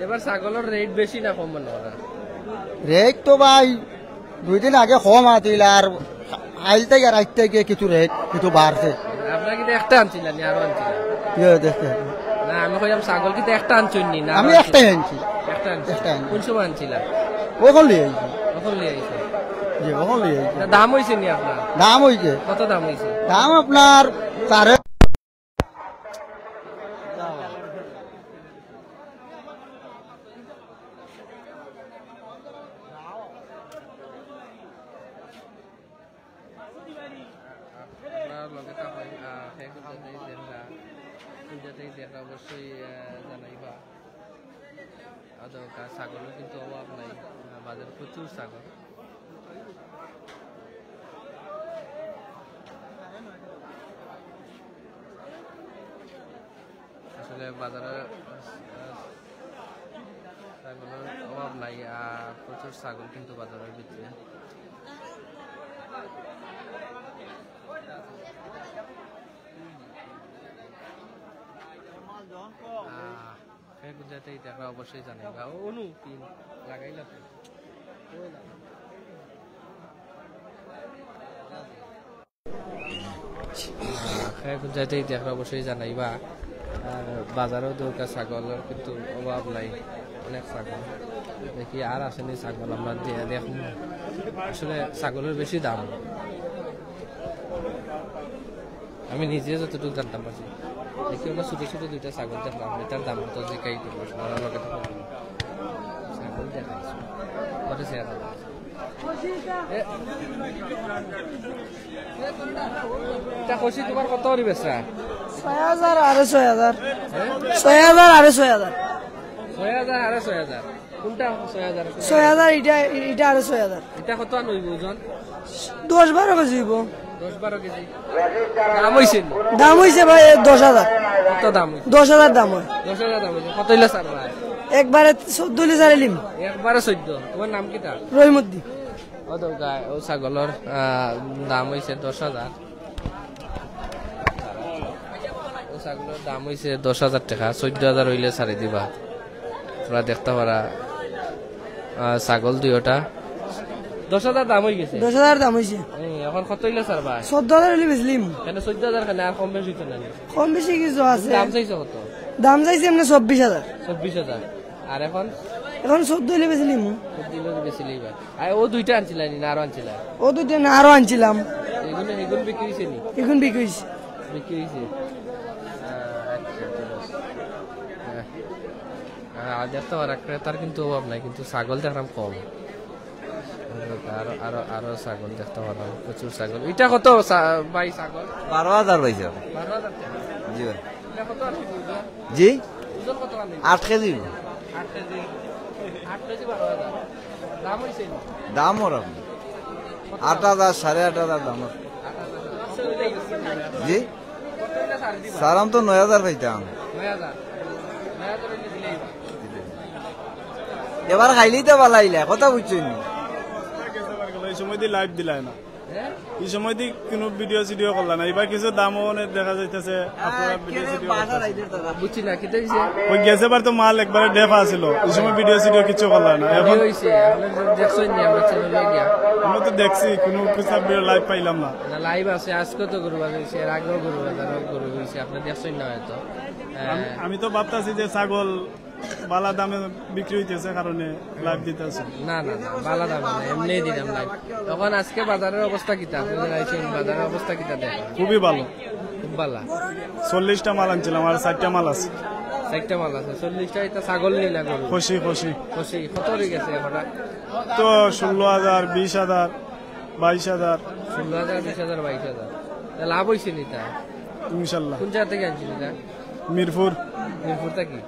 এবার ছাগলের রেট বেশি না কম মনে হয়? রেট তো ভাই দুই দিন আগে কম আছিল, আর আইল থেকে রাইত থেকে কিছু রেট কিছু বাড়ছে। আপনারা কিন্তু একটা আনছিলেন, নি আরো আনছিলেন? ইয়ে, দেখতে। না, আমি কইলাম ছাগল কিন্তু একটা আনছেন নি, না আমি আরো আনছিলেন? একটাই আনছি। একটা আনছি। একটা আনছি। কোন সময় আনছিলেন? ওখান লিয়ে আইছি। ওখান লিয়ে আইছি। জি, ওখান লিয়ে আইছি। না, দাম হইছে নি আপনার? দাম হইছে। কত দাম হইছে? দাম আপনার সাড়ে আপনার লগে থাকইন, আহ, শেষ পর্যন্ত এই দেখরা, পূজাতে এই দেখরা অবশ্যই, আহ, জানাইবা। আর দরকার, ছাগলের কিন্তু অভাব নাই, আহ, বাজারে প্রচুর ছাগল। আসলে বাজারে, আহ, ছাগলের অভাব নাই, আর প্রচুর ছাগল কিন্তু বাজারের ভিতরে। আহ, ফের যাতে এই দেখরা অবশ্যই জানাইবা। ও, অনু, পিন লাগাইলা তো। এখন যাইতে দেখরা অবশ্যই জানাইবা। আর বাজারেও দরকার ছাগলের কিন্তু অভাব নাই, অনেক ছাগল। দেখি আর আসেনি ছাগল, আমরা দে-, দেখমু। আসলে ছাগলের বেশি দাম, আমি নিজে যতটুকু জানতাম পারছি। দেখি আমরা ছোট ছোট দুইটা ছাগল দেখলাম, এটার দাম কত জিকাই করবো, ওরা লগে তো বলবো। ছাগল দেখাইছে, কত শেয়ার। এ, এটা কইছি তোমার কত করি বেচরা? ছয় হাজার আরে ছয় হাজার। হ্যাঁ? ছয় হাজার আরে ছয় হাজার। ছয় হাজার আরে ছয় হাজার। কোনটা ছয় হাজার? ছয় হাজার, এটা, এটা আরে ছয় হাজার। এটা কত আন হইব ওজন? দশ বারো কেজি হইব। দশ বারো কেজি। দাম হইছে নি? দাম হইছে ভাই দশ হাজার। কত দাম হইছে? দশ হাজার দাম হয়। দশ হাজার দাম হইছে। কত হইলে ছাড়বা? একবারে চোদ্দ হইলে ছাড়িলিম। একবারে চোদ্দ। তোমার নাম কিতা? রহিমুদ্দিন। ও তো গাই, ও ছাগলর, আহ, দাম হইছে দশ হাজার। ও ছাগলর দাম হইছে দশ হাজার টাকা, চোদ্দ হাজার হইলে ছাড়ি দিবা। তোমরা দেখতে পারা, আহ, ছাগল দুইটা। দশ হাজার দাম হই গেছে। দশ হাজার দাম হইছে। হুম, এখন কত হইলে ছাড়বা? চোদ্দ হাজার হইলে বেচলিম। কেন চোদ্দ হাজার কেন? আর কম বেশি হইতো না নি? কম বেশি কিছু আছে। দাম চাইছো কত? দাম চাইছি এমনি চব্বিশ হাজার। চব্বিশ হাজার। আর এখন? এখন চোদ্দ হইলে বেচলিম। চোদ্দ হইলে বেচলিবা। আর ও দুইটা আনছিলা নি, না আরো আনছিলা? ও দুইটা না, আরো আনছিলাম। এগুলো, এগুলো বিক্রি হইছে নি? এখন বিক্রি হইছে। বিক্রি হইছে। আহ, আচ্ছা, ঠিক আছে। হ্যাঁ। হ্যাঁ, আর দেখতে পারা ক্রেতার কিন্তু অভাব নাই, কিন্তু ছাগল দেখলাম কম। আরো, আরো, আরো ছাগল দেখতে পারলাম, প্রচুর ছাগল। এটা কত ছা-, ভাই ছাগল? বারো হাজার ভাই সাহেব। বারো হাজার টাকা? জি ভাই। জি। আট কেজি। আট কেজি। আট কেজি বারো হাজার। দাম অইছে নি? দাম ওরকম। আট হাজার, সাড়ে আট হাজার দাম ওর। জি। কত হইলে ছাড় দিবা? সারাম তো নয় হাজার পাইতাম। নয় হাজার। নয় হাজার হইলে দিলেই বা। এবার খাইলেই তো বালাইলা, কথা বুঝছইন নি? এই সময় দি লাইভ দিলায় না। হ্যাঁ? এই সময় দি কোনো ভিডিও সিডিও করলা না। এবার কিছু দামও অনেক দেখা যাইতেছে, আপনারা ভিডিও সিডিও করতেছেন। বুঝছি না, কিতা হইছে? ওই গেছে বার তো মাল একবারে ডেফা আছিল, এই সময় ভিডিও সিডিও কিছু করলা না। এখন হইছে, আপনারা দেখছইন নি আমার চ্যানেলে গিয়া? আমরা তো দেখছি, কোনো কিছু লাইভ পাইলাম না। না, লাইভ আছে, আজকে তো গরু বাজার হইছে, এর আগেও গরু বাজার, গরু হইছে, আপনারা দেখছইন না হয়তো। আমি, হ্যাঁ। আমি তো ভাবতাছি যে ছাগল বালা দামে বিক্রি হইতেছে কারণে লাইভ দিতেছে। না, না, না, বালা দামে না, এমনিই দিলাম লাইভ। এখন আজকে বাজারের অবস্থা কিতা? আপনারা আইছেন, বাজারের অবস্থা কিতা দেখেন? খুবই ভালো। খুব বালা। চল্লিশটা মাল আনছিলাম, আর চারটা মাল আছে। চারটা মাল আছে, চল্লিশটা এটা ছাগল নি না গরু? খসি, খসি। খসি, কত হয়ে গেছে এখন? তো ষোলো হাজার, বিশ হাজার, বাইশ হাজার। ষোলো হাজার, বিশ হাজার, বাইশ হাজার। তা লাভ হইছে নি তা? ইনশাল্লাহ। কোন জায়গা থেকে আনছেন এটা? মিরপুর। মিরপুর থাকি?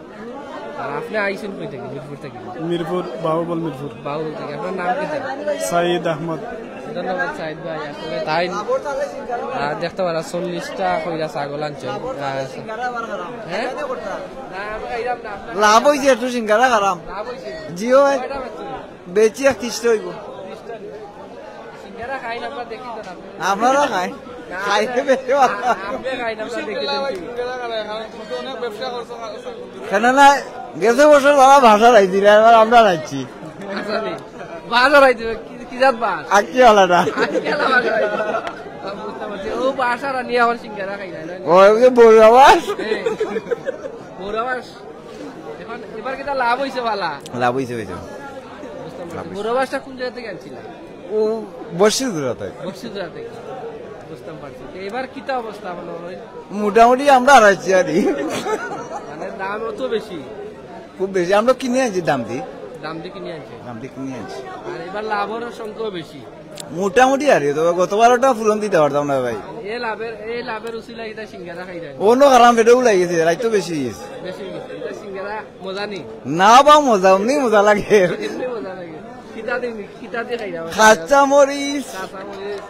আর আপনি আইছেন কই থাকি? মিরপুর থাকি? মিরপুর, বাহুবল মিরপুর। বাহুবল থাকি। আপনার নাম কিতা? সাইদ আহমদ। ধন্যবাদ সাইদ ভাই। আসলে তাই, আহ, দেখতে পারা চল্লিশটা কইরা ছাগল আনছেন। আহ, হ্যাঁ? লাভ হইছে একটু সিঙ্গারা খারাম। লাভ হইছে? জি অয়। কয়টা বেচছেন? বেচি একত্রিশটা হইব। সিঙ্গারা খাইন আমরা দেখি তো না। আপনারা খাইন? না, খাইতে আমরা, বেশি ভালো। আ-, আপনি খাইন আমরা দেখি তো। কেন না, গেছে বছর তারা ভাষা রাইছিল, এবার আমরা রাইছি। আসলে, বাস আর আইতে হবে। কি, কি জাত বাস? আক্কিওয়ালাটা। আক্কিওয়ালা বাস আর আইতে হবে। বুঝতে পারছি। ও বাস আর আনিয়া আমার সিঙ্গারা খাই না, না? ও, ওই যে বড় বাস। হ্যাঁ। বড় বাস। এখন এবার কিতা লাভ হইছে বালা? লাভ হইছে, হইছে। বুঝতাম পারছি। লাভ হইছে। বড় বাসটা কোন জায়গা থেকে আনছিলা? ও বর্ষি জোড়া তাই। বর্ষি জোড়া থেকে। বুঝতাম পারছি। তো এবার কিতা অবস্থা মনে হয়? মোটামুটি আমরা হারাইছি আর কি। মানে দাম অত বেশি? খুব বেশি। আমরা কিনে আনছি দাম দি। দাম দি কিনে আনছি। দাম দি কিনে আনছি। আর এবার লাভের সংখ্যাও বেশি। মোটামুটি আর কি, তবে গত বারোটা পূরণ দিতে পারতাম না ভাই। এই লাভের, এই লাভের উসিলা এটা সিঙ্গারা খাই যায়। অন্য কারণ পেটেও লাগিয়েছে, রাইত তো বেশি হয়েছে। বেশি হয়েছে। এটা সিঙ্গারা মজা নেই। না বা মজা, এমনি মজা লাগে। এমনি মজা লাগে। কিতা দিয়ে, কিতা দিয়ে খাই যাবে? কাঁচা মরিচ। কাঁচা মরিচ।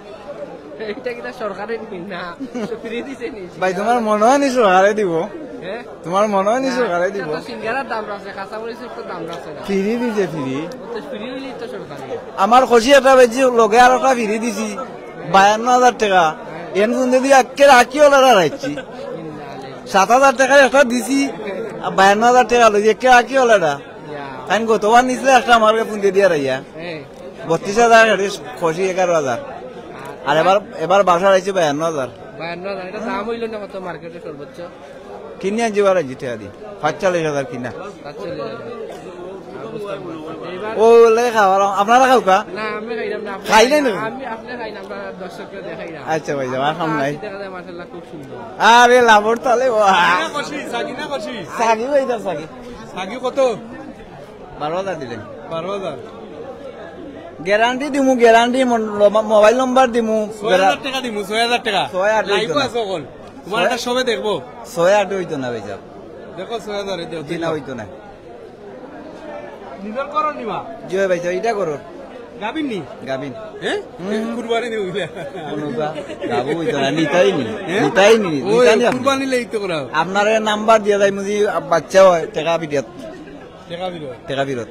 এটা কিতা সরকারে নি না? ফ্রি দিছে নি? ভাই, তোমার মনে হয় নি সরকারে দিব? হ্যাঁ? তোমার মনে হয় নি না, সরকারে এটা দিব? তো সিঙ্গারার দাম রাখছে, কাঁচা মরিচের তো দাম রাখছে না। ফ্রি দিছে, ফ্রি। ও তো ফ্রি হইলেই তো সরকারি। আমার খুশি একটা বেশি লগে আর একটা ফ্রি দিছি, বায়ান্ন হাজার টাকা। এন কোন যদি একে রাখি ওলা রাখছি। সাত হাজার টাকার একটা দিছি, আর বায়ান্ন হাজার টাকা লইছি, একে রাখি ওলা এটা। ইয়া। তাই গতবার নিছিলে একটা আমার ফোন দিয়ে দিয়ে রাইয়া। এই। বত্রিশ হাজার, খুশি এগারো হাজার। আর এবার, এবার বাসা রাখছি বায়ান্ন হাজার। বায়ান্ন হাজার, এটা দাম হইল না কত মার্কেটে সর্বোচ্চ? কিনে আনছি বারো জি টাকা দি, পাঁচচল্লিশ হাজার কিনা। পাঁচচল্লিশ হাজার। এইবার ও, লে খাওয়ার, আপনারা খাওকা? না, আমি খাইলাম না, আপনি খাইলে খাইলাম। না? আমি, আপনি খাইলাম, আমরা দর্শককে দেখাইলাম। আচ্ছা ভাই, আমার সামনে। আশি টাকা দেয়, মাশাআল্লাহ, খুব সুন্দর। আরে, লাভর তালে, ওয়া। সাগি না কষি? সাগি ভাই, তার সাগি। সাগি কত? বারো হাজার দিলেন। বারো হাজার। গ্যারান্টি দিমু, গ্যারান্টি, মন-, মোবাইল নম্বর দিমু। ছয় হাজার টাকা দিমু, ছয় হাজার টাকা। ছয় আট হইতো লাইভও না। আছে অখন। তোমার ছয় এটা সবে দেখবো। ছয় আট হইতো না, ভাই সাহেব। দেখো, ছয় হাজার, এই দেখো, জি না, দিলাম। হইতো না। নিজের করো নিবা? জি ভাই, ভাই, এটা করো। গাবিন নি? গাবিন। হ্যাঁ? হুম। কুরবানি দিব বলে। কোনোটা গাবো হইতো না, নিতাই নি। হ্যাঁ? নিতাই নি, ওই, নিতাই নি আপনি। কুরবানি লেই তো করা। আপনারে নাম্বার দিয়া যাই, মুজি বাচ্চা হয়, টাকা ফিরিয়াত। টাকা ফিরত। টাকা ফিরত।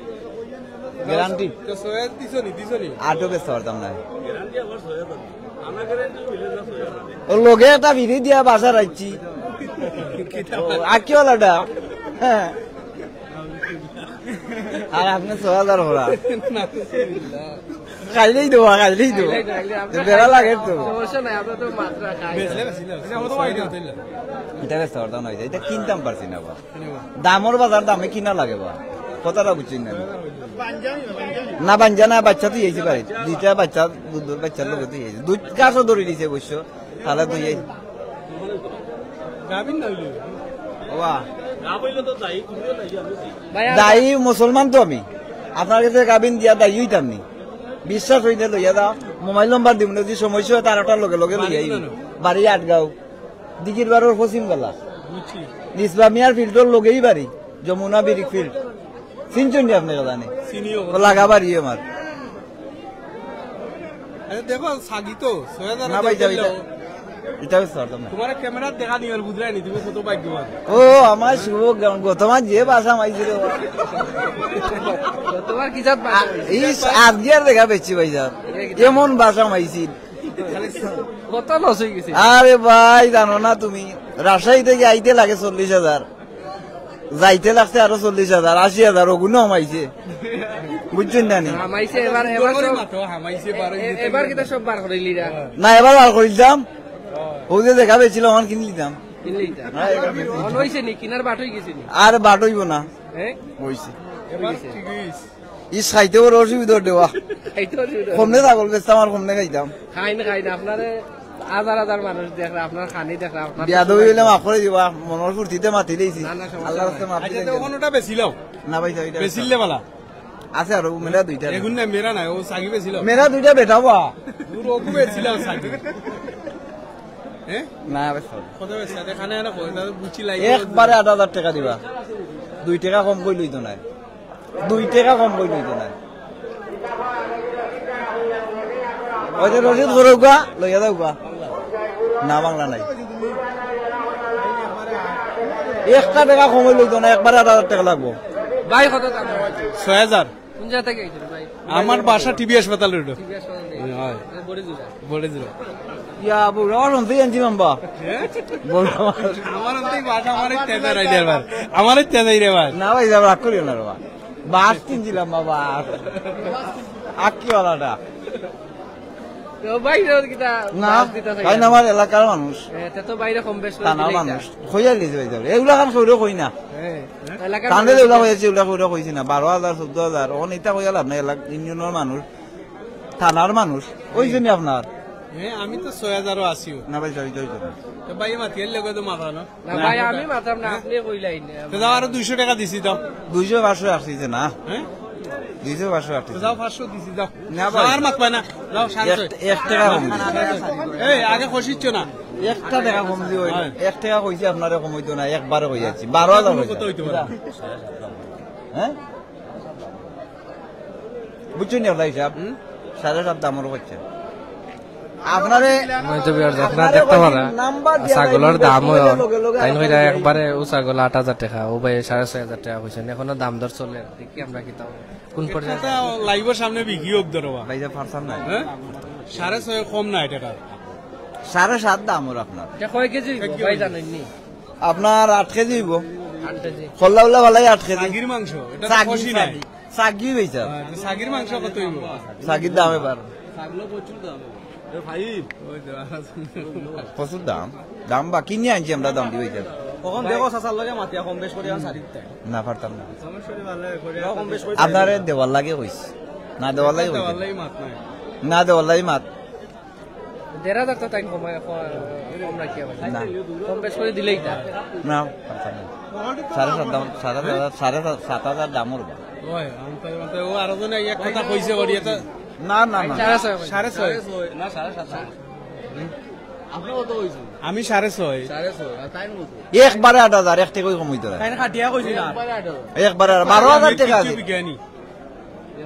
গ্যারান্টি। তো ছয় দিছো নি, দিছো নি? আটও বেচতে পারতাম না। ও লগে একটা ফিরি দিয়া বাসা রাখছি। ও, আর কি হলো এটা? হ্যাঁ। আর আপনি ছয় হাজার ভরা। খাইলেই দেবো, খাইলেই দেবো। খাইলেই দেবো, খাইলেই দেবো। বেড়া লাগে তো। সমস্যা নাই, আমরা তো মাত্রা খাই। এটা বেচতে পারতাম না, এটা কিনতাম পারছি না বা। দামর বাজার দামে কিনা লাগে বা, কথাটা বুঝছেন না? না, বাঞ্জা না, বাচ্চা তো এইছে বাড়ি, দুইটা বাচ্চা, দুধর বাচ্চার লগে তো এইছে, দুই গাছও ধরে দিছে অবশ্য, তাহলে দুই এই। ওয়া। ভাই, আর দায়ী মুসলমান তো আমি, আপনার কাছে গাবিন দিয়া দায়ী হইতাম নি, বিশ্বাস হইলে লইয়া যাও, মোবাইল নম্বর দিব না, যদি সমস্যা হয় তার একটা লগে লগে লইয়া আইবি। বাড়ি আটগাঁও। দিঘির বারোর পশ্চিম গলা। বুঝছি। ইসলামিয়ার ফিল্ডর লগেই বাড়ি, যমুনা বিরিক ফিল্ড। চিনছইন নি আপনে? কথা নেই। চিনিও। ও লাগা বাড়ি আমার। আচ্ছা, দেখো, সাগি তো, ছয় হাজার না ভাই, যাও, এটা, এটা বুঝতে পারতাম না। তোমার ক্যামেরার দেখা নিয়ে আর বুঝলাই নি, তুমি কত ভাগ্যবান। ও, আমার শুভ গ্রাম গো, তোমার যে বাসা মাইছিল। তোমার কি জাত বাসা? এই আজকে আর দেখা পেয়েছি ভাই সাহেব, এমন বাসা মাইছিল। কত লস হয়ে গেছে? আরে ভাই, জানো না তুমি, রাজশাহী থেকে আইতে লাগে চল্লিশ হাজার, যাইতে লাগছে আরো চল্লিশ হাজার, আশি হাজার, ওগুলো হামাইছে। বুঝছইন না নি? হামাইছে এবার, এবার সব, মাত্র হামাইছে, বারো এ-, এবার কিতা সব বার করে লিরা? না, এবার বার করিলাম। ও যে দেখা পেয়েছিল, আমার কিনলিতাম। কিনলিতাম। হ্যাঁ, এবার মনে হইছে নি, কিনার বাট হয়ে গেছে নি? আর বাট হইব না। হ্যাঁ? হইছে। এবার ঠিক হইছে। ইস, খাইতে বড় অসুবিধা দেওয়া। খাইতে অসুবিধা। কমনে ছাগল বেচতাম আর কমনে খাইতাম। খাই না, খাই না। আপনারে হাজার হাজার মানুষ দেখরা, আপনার খানি দেখরা, আপনার বিয়াদবি হইলে মাফ করে দিবা, মনের ফুর্তিতে মাতি লইছি। না, না, সমস্যা আল্লাহর নাই। রাস্তায় মাফ আচ্ছা, দিলেন তো যেন। ওখানে ওটা বেচিলাও। না ভাই, ওইটা বেচিলে বালা। আছে আরো, মেরা দুইটা। এগুন না, মেরা না, ও সাগি বেচিলাও। মেরা দুইটা বেটা বা। দূর ওগু বেচিলাও সাগি। হ্যাঁ? না, বেচতাম না। কত বেচা? এখানে আর কত? তাহলে বুঝি লাগে। একবারে আট হাজার টাকা দিবা। দুই টাকা কম কই লইতো না। দুই টাকা কম কই লইতো না। ওই যে রশিদ গরুগা, লইয়া যাও গা। না, বাংলা নাই। একটা টাকা কম লইতো না, একবারে আট হাজার টাকা লাগবো। ভাই, কত দাম? ছয় হাজার। কোন জায়গা থেকে আইছেন ভাই? আমার বাসা টিবি হাসপাতাল রোড। টিবি হাসপাতাল থেকে। হয়। বড়জোড়া। বড়জোড়া। ইয়া, বুড়া, আমার অন্তেই আনছি লম্বা। হ্যাঁ? বড় আমার। আমার অন্তেই বাসা, আমার এই তেজাই রে ভাই। আমার এই তেজাই রে ভাই। না ভাই, রাগ করিও না রে ভাই। বাস কিনছিলাম বাবা। আক্কিওয়ালাটা। তো বাইরে কিতা না, বাস দিতা থাকে? তাই না, আমার এলাকার মানুষ। হ্যাঁ, তা তো বাইরে কম বেশ করে থানার দিলেই মানুষ। তা। কইয়া লিজ হয়ে যাবে। এগুলা খান কেউরে কই না। হ্যাঁ। এলাকার কান্দে মানুষ যেগুলা কইছে, ওগুলা কেউরে কইছি না। বারো হাজার, চোদ্দ হাজার, অন ইতা কইয়া লাভ নাই। এলাকা ইউনিয়নের মানুষ, থানার মানুষ। ওই জন্য আপনার। হ্যাঁ, আমি তো ছয় হাজারও আছিও। না ভাই, যাই, যাই, যাই। তো ভাই, মাতিয়ার লগে তো মাথা না। না ভাই, আমি মাতাম না, আপনি কইলাই না। তো দাও, আরো দুইশো টাকা দিছি, দাও। দুইশো পাঁচশো আসছে না? হ্যাঁ? দুইশো পাঁচশো আসছে। তো দাও, পাঁচশো দিছি, দাও। না ভাই। আর মাত পায় না। দাও, সাড়ে ছয়। এক, এক টাকা কম দিছি। এই, আগে খুশিচ্ছ না। একটা টাকা কম দিও, হ্যাঁ। এক টাকা কইছি আপনারে কম হইতো না, একবারে কই যাচ্ছি। বারো হাজার কত হইতো পারে? হ্যাঁ? বুঝছইন নি আপনারা হিসাব? হুম? সাড়ে সাত দামর করছে। আপনারে মানে তো বিয়ার আপনারা দেখতে পারা, নাম্বার দিয়া ছাগলর দাম অয়, লগে লগে তাইন কইরা একবারে ও ছাগল আট হাজার টাকা, ও ভাই সাড়ে ছয় হাজার টাকা কইছেন, এখনো দাম দর চলে, দেখি আমরা কিতা অয়। কোন পর্যায়ে এটা তো লাইভের সামনে বিক্রি হোক ধরো বা। ভাই, যা পারতাম না। হ্যাঁ? সাড়ে ছয় কম না এটা। সাড়ে সাত দামর আপনার। এটা কয় কেজি হইব ভাই জানেন নি? আপনার আট কেজি হইব। আট কেজি। খোল্লা উল্লা ভালাই আট কেজি। ছাগির মাংস, এটা তো ছাগি, কষি নাই। ছাগি। ছাগি হইছে। হ্যাঁ, তো ছাগির মাংস কত হইব? ছাগির দাম এবার। ছাগলো প্রচুর দাম। এ ভাই। ওই তো, আর আছে। প্রচুর দাম। দাম বা কিনে আনছি আমরা, দাম দিয়ে হইছে। তখন দেখো, চাচার লগে মাতিয়া কম বেশ করি আর ছাড়ি দিতে। না, পারতাম না। কম বেশ করি আপনারে দেওয়ার লাগে কইছি। না দেওয়ার লাগে কইছি। দেওয়ার লাগি মাত নাই। না দেওয়ার লাগি মাত। দেড় হাজার তো তাই কমায়, ক-, কম রাখিয়া ভাই। না। কম বেশ করি দিলেই তা। না, পারতাম না। সাড়ে সাত দাম, সাড়ে সাত হাজার, সাড়ে সাত, সাত হাজার দামর বা। ওই, আমি তো, আমি তো, ও আরো জনে এক কথা কইছে, ওর ইয়ে তো না, না, না। সাড়ে ছয় কইছে। সাড়ে ছয়। না, সাড়ে সাত। আপনি কত কইছেন? আমি সাড়ে ছয়। সাড়ে ছয়, আর তাই কত? একবারে আট হাজার, এক টাকাও কম হইতো না। তাই না, খাটিয়া কইছি না। একবারে আট হাজার। একবারে আট, বারো হাজার টাকা আছে। বিকায়নি।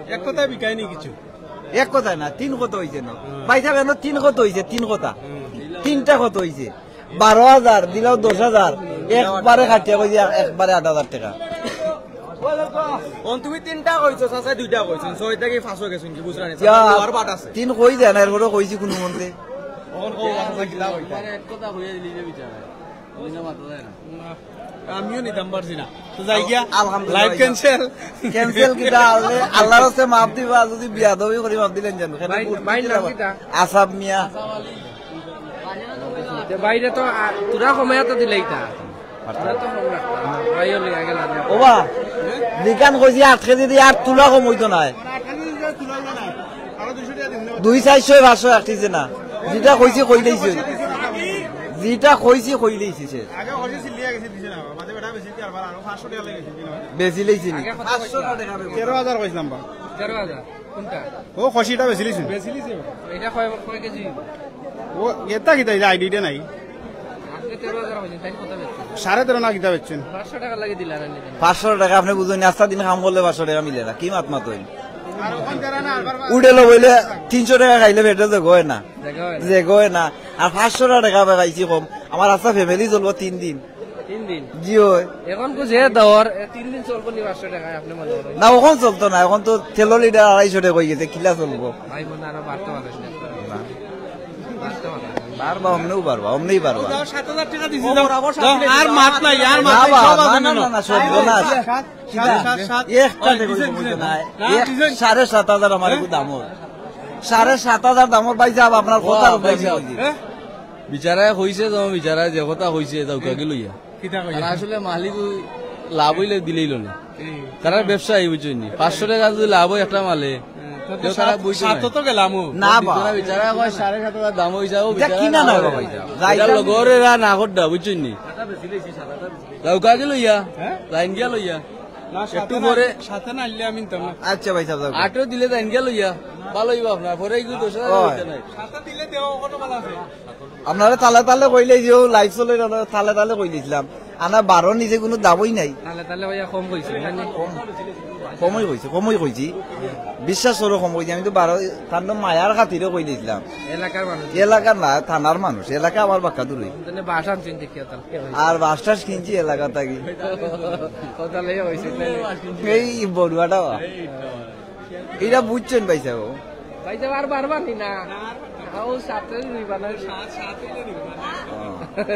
এক কথায় বিকায়নি কিছু। এক কথায় না, তিন কথা হইছে না। হুম। ভাই সাহেব, এনো তিন কথা হইছে, তিন কথা। হুম। তিনটা কথা হইছে। বারো হাজার, দিলাও দশ হাজার, একবারে খাটিয়া কইছি, এক-, একবারে আট হাজার টাকা। অন তুমি তিনটা কইছো, চাচায় দুইটা কইছো, ছয় থাকি পাঁচও গেছো নি, বুঝলা নি? ইয়া, আর বাট আছে। তিন কই যায় না, এরপরে কইছি কোনো মন্তে। অখন কও, চাচা, কিতা কইতা? মানে এক কথা কইয়া দিলি যে বিচার। আমিও নিতাম পারছি না। তো যাই গিয়া, আলহামদুলিল্লাহ। Live cancel। Cancel কিতা? আল্লাহ, আল্লাহর রাস্তায় মাফ দিবা, যদি বিয়াদবি করি মাফ দিলেন জানো। ভাই, ভাইর নাম কিতা? আসাদ মিয়া। তে বাইরে তো, আ, তোরা কমাইয়া তো দিলেই তা। তোরা তো কম রাখতা। ভাই হলে আগে লাগে। ওবা, নিকান কইছি আট কেজি দি আর তুলা কম হইতো নায়। দুই চারশো পাঁচশো রাখতেছে না। যেটা কইছি কই দিয়েছে। যেটা কইছি কই দিয়েছে সে। আগে কইছি সিলিয়া গেছে দিছে না। বাদে বেটা বেশি কি আর বার আরো পাঁচশো টাকা লেগেছে। বেশি লেগেছে নি? আগে কত কইছিলা? তেরো হাজার কইছিলাম বা। তেরো হাজার? কোনটা? ও, খসিটা বেশি লিছু। বেশি লিছু? এটা কয়, কয় কেজি? ও, এটা কিতা, এটা আইডিয়া নাই। আপনি তেরো হাজার হইছে, তাই কত বেচছেন? সাড়ে তেরো না কিতা বেচছেন? পাঁচশো টাকা লাগে দিলা না নিলেন। পাঁচশো টাকা আপনে বুঝইন নি, আস্তা দিন কাম করলে পাঁচশো টাকা মিলে না, কি মাত মাতইন? উঠেলো বইলে তিনশো টাকা খাইলে পেটে যে গয় না, জাগা হয় না। যে গয় না। আর পাঁচশো টাকা পাইছি কম, আমার আস্তা ফ্যামিলি চলবো তিন দিন। তিন দিন? জি অয়। এখন তো যে দর, এ, তিন দিন চলবো নি পাঁচশো টাকায়, আপনে মনে করেন? না, অখন চলতো না, অখন তো তেলর লিটার আড়াইশো টাকা অই গেছে, কিলা চলবো? ভাই, মনে আরো বাড়তে পারে না। না। বাড়তে পারে না। বাড়বা, অমনেউ বাড়বা, অমনেই বাড়বা। সাত হাজার টাকা দিছি, যাও। যাও, আর মাত নাই, আর মাত না নাই, বা, সব না, আছে না, না, না। না, সব বোনাস। সাত, সাত, সাত, সাত। একটা ওই, টাকা দিছেন, কইতো দিছেন। না। না, এক, দিছেন। সাড়ে সাত হাজার আমার একটু দাম অর। সাড়ে সাত হাজার দাম অর, ভাই সাহেব, আপনার ও, কথার উপরে ভাই সাহেব। কি কইছি? হ্যাঁ? বিচারায় কইছে, যেমন বিচারায় যে কথা কইছে, যাউক্কা গি লইয়া। কিতা কইছে? আর আসলে মালিক ওই লাভ অইলে দিলেই লইল। এই। তারা ব্যবসায়ী, বুঝছইন নি? পাঁচশো টাকা যদি লাভ অয় একটা মালে, হ্যাঁ, তো কেউ তারা সাত, বুঝতো সাত না। তো গেলাম ও। না বা। বিচারা, বিচারা কয় সাড়ে সাত হাজার দাম অইছে, ও এটা বিচারা কিনা না না অয়। অয়। যাই এটা দাম। লগর এরা না করডা, বুঝছইন নি? যাউক্কা গি লইয়া। হ্যাঁ? লাইন গিয়া লইয়া। না, একটু সাথে না, পরে। সাথে না আইলে আমি নিতাম না। আচ্ছা ভাই সাহেব, যাউক্কা। আটও দিলে লাইন গিয়া লইয়া। ভালো অইবো আপনার। পরে এগুলো দশ হাজার অয়। অইতে নাই। সাথে দিলে দেওয়া কোনো ভালো আছে। আপনারা তালে তালে কইলে যে ও লাইভ চলে গেল, তালে তালে কই দিছিলাম। আনা বারো নিজে কোনো দামই নাই। তালে তালে ভাইয়া কম কইছে, না নি? কম, কমই কইছি, কমই কইছি। বিশ্বাস করো, কম কইছি। আমি তো বারো, তার নাম মায়ার খাতিরে কই দিছিলাম। এলাকার মানুষ। এলাকার না, থানার মানুষ। এলাকা আমার বাক্কা দূরই। মানে বাস আনছেন দেখিয়া তাহলে। আর বাস টাস কিনছি এলাকা থাকি। কোথায় লইয়া হইছে? এই বড়ুয়াটা বা। এটা বুঝছেন ভাই সাহেব? ভাই সাহেব, আর বাড়বা নি না? ও সাত হইবা না।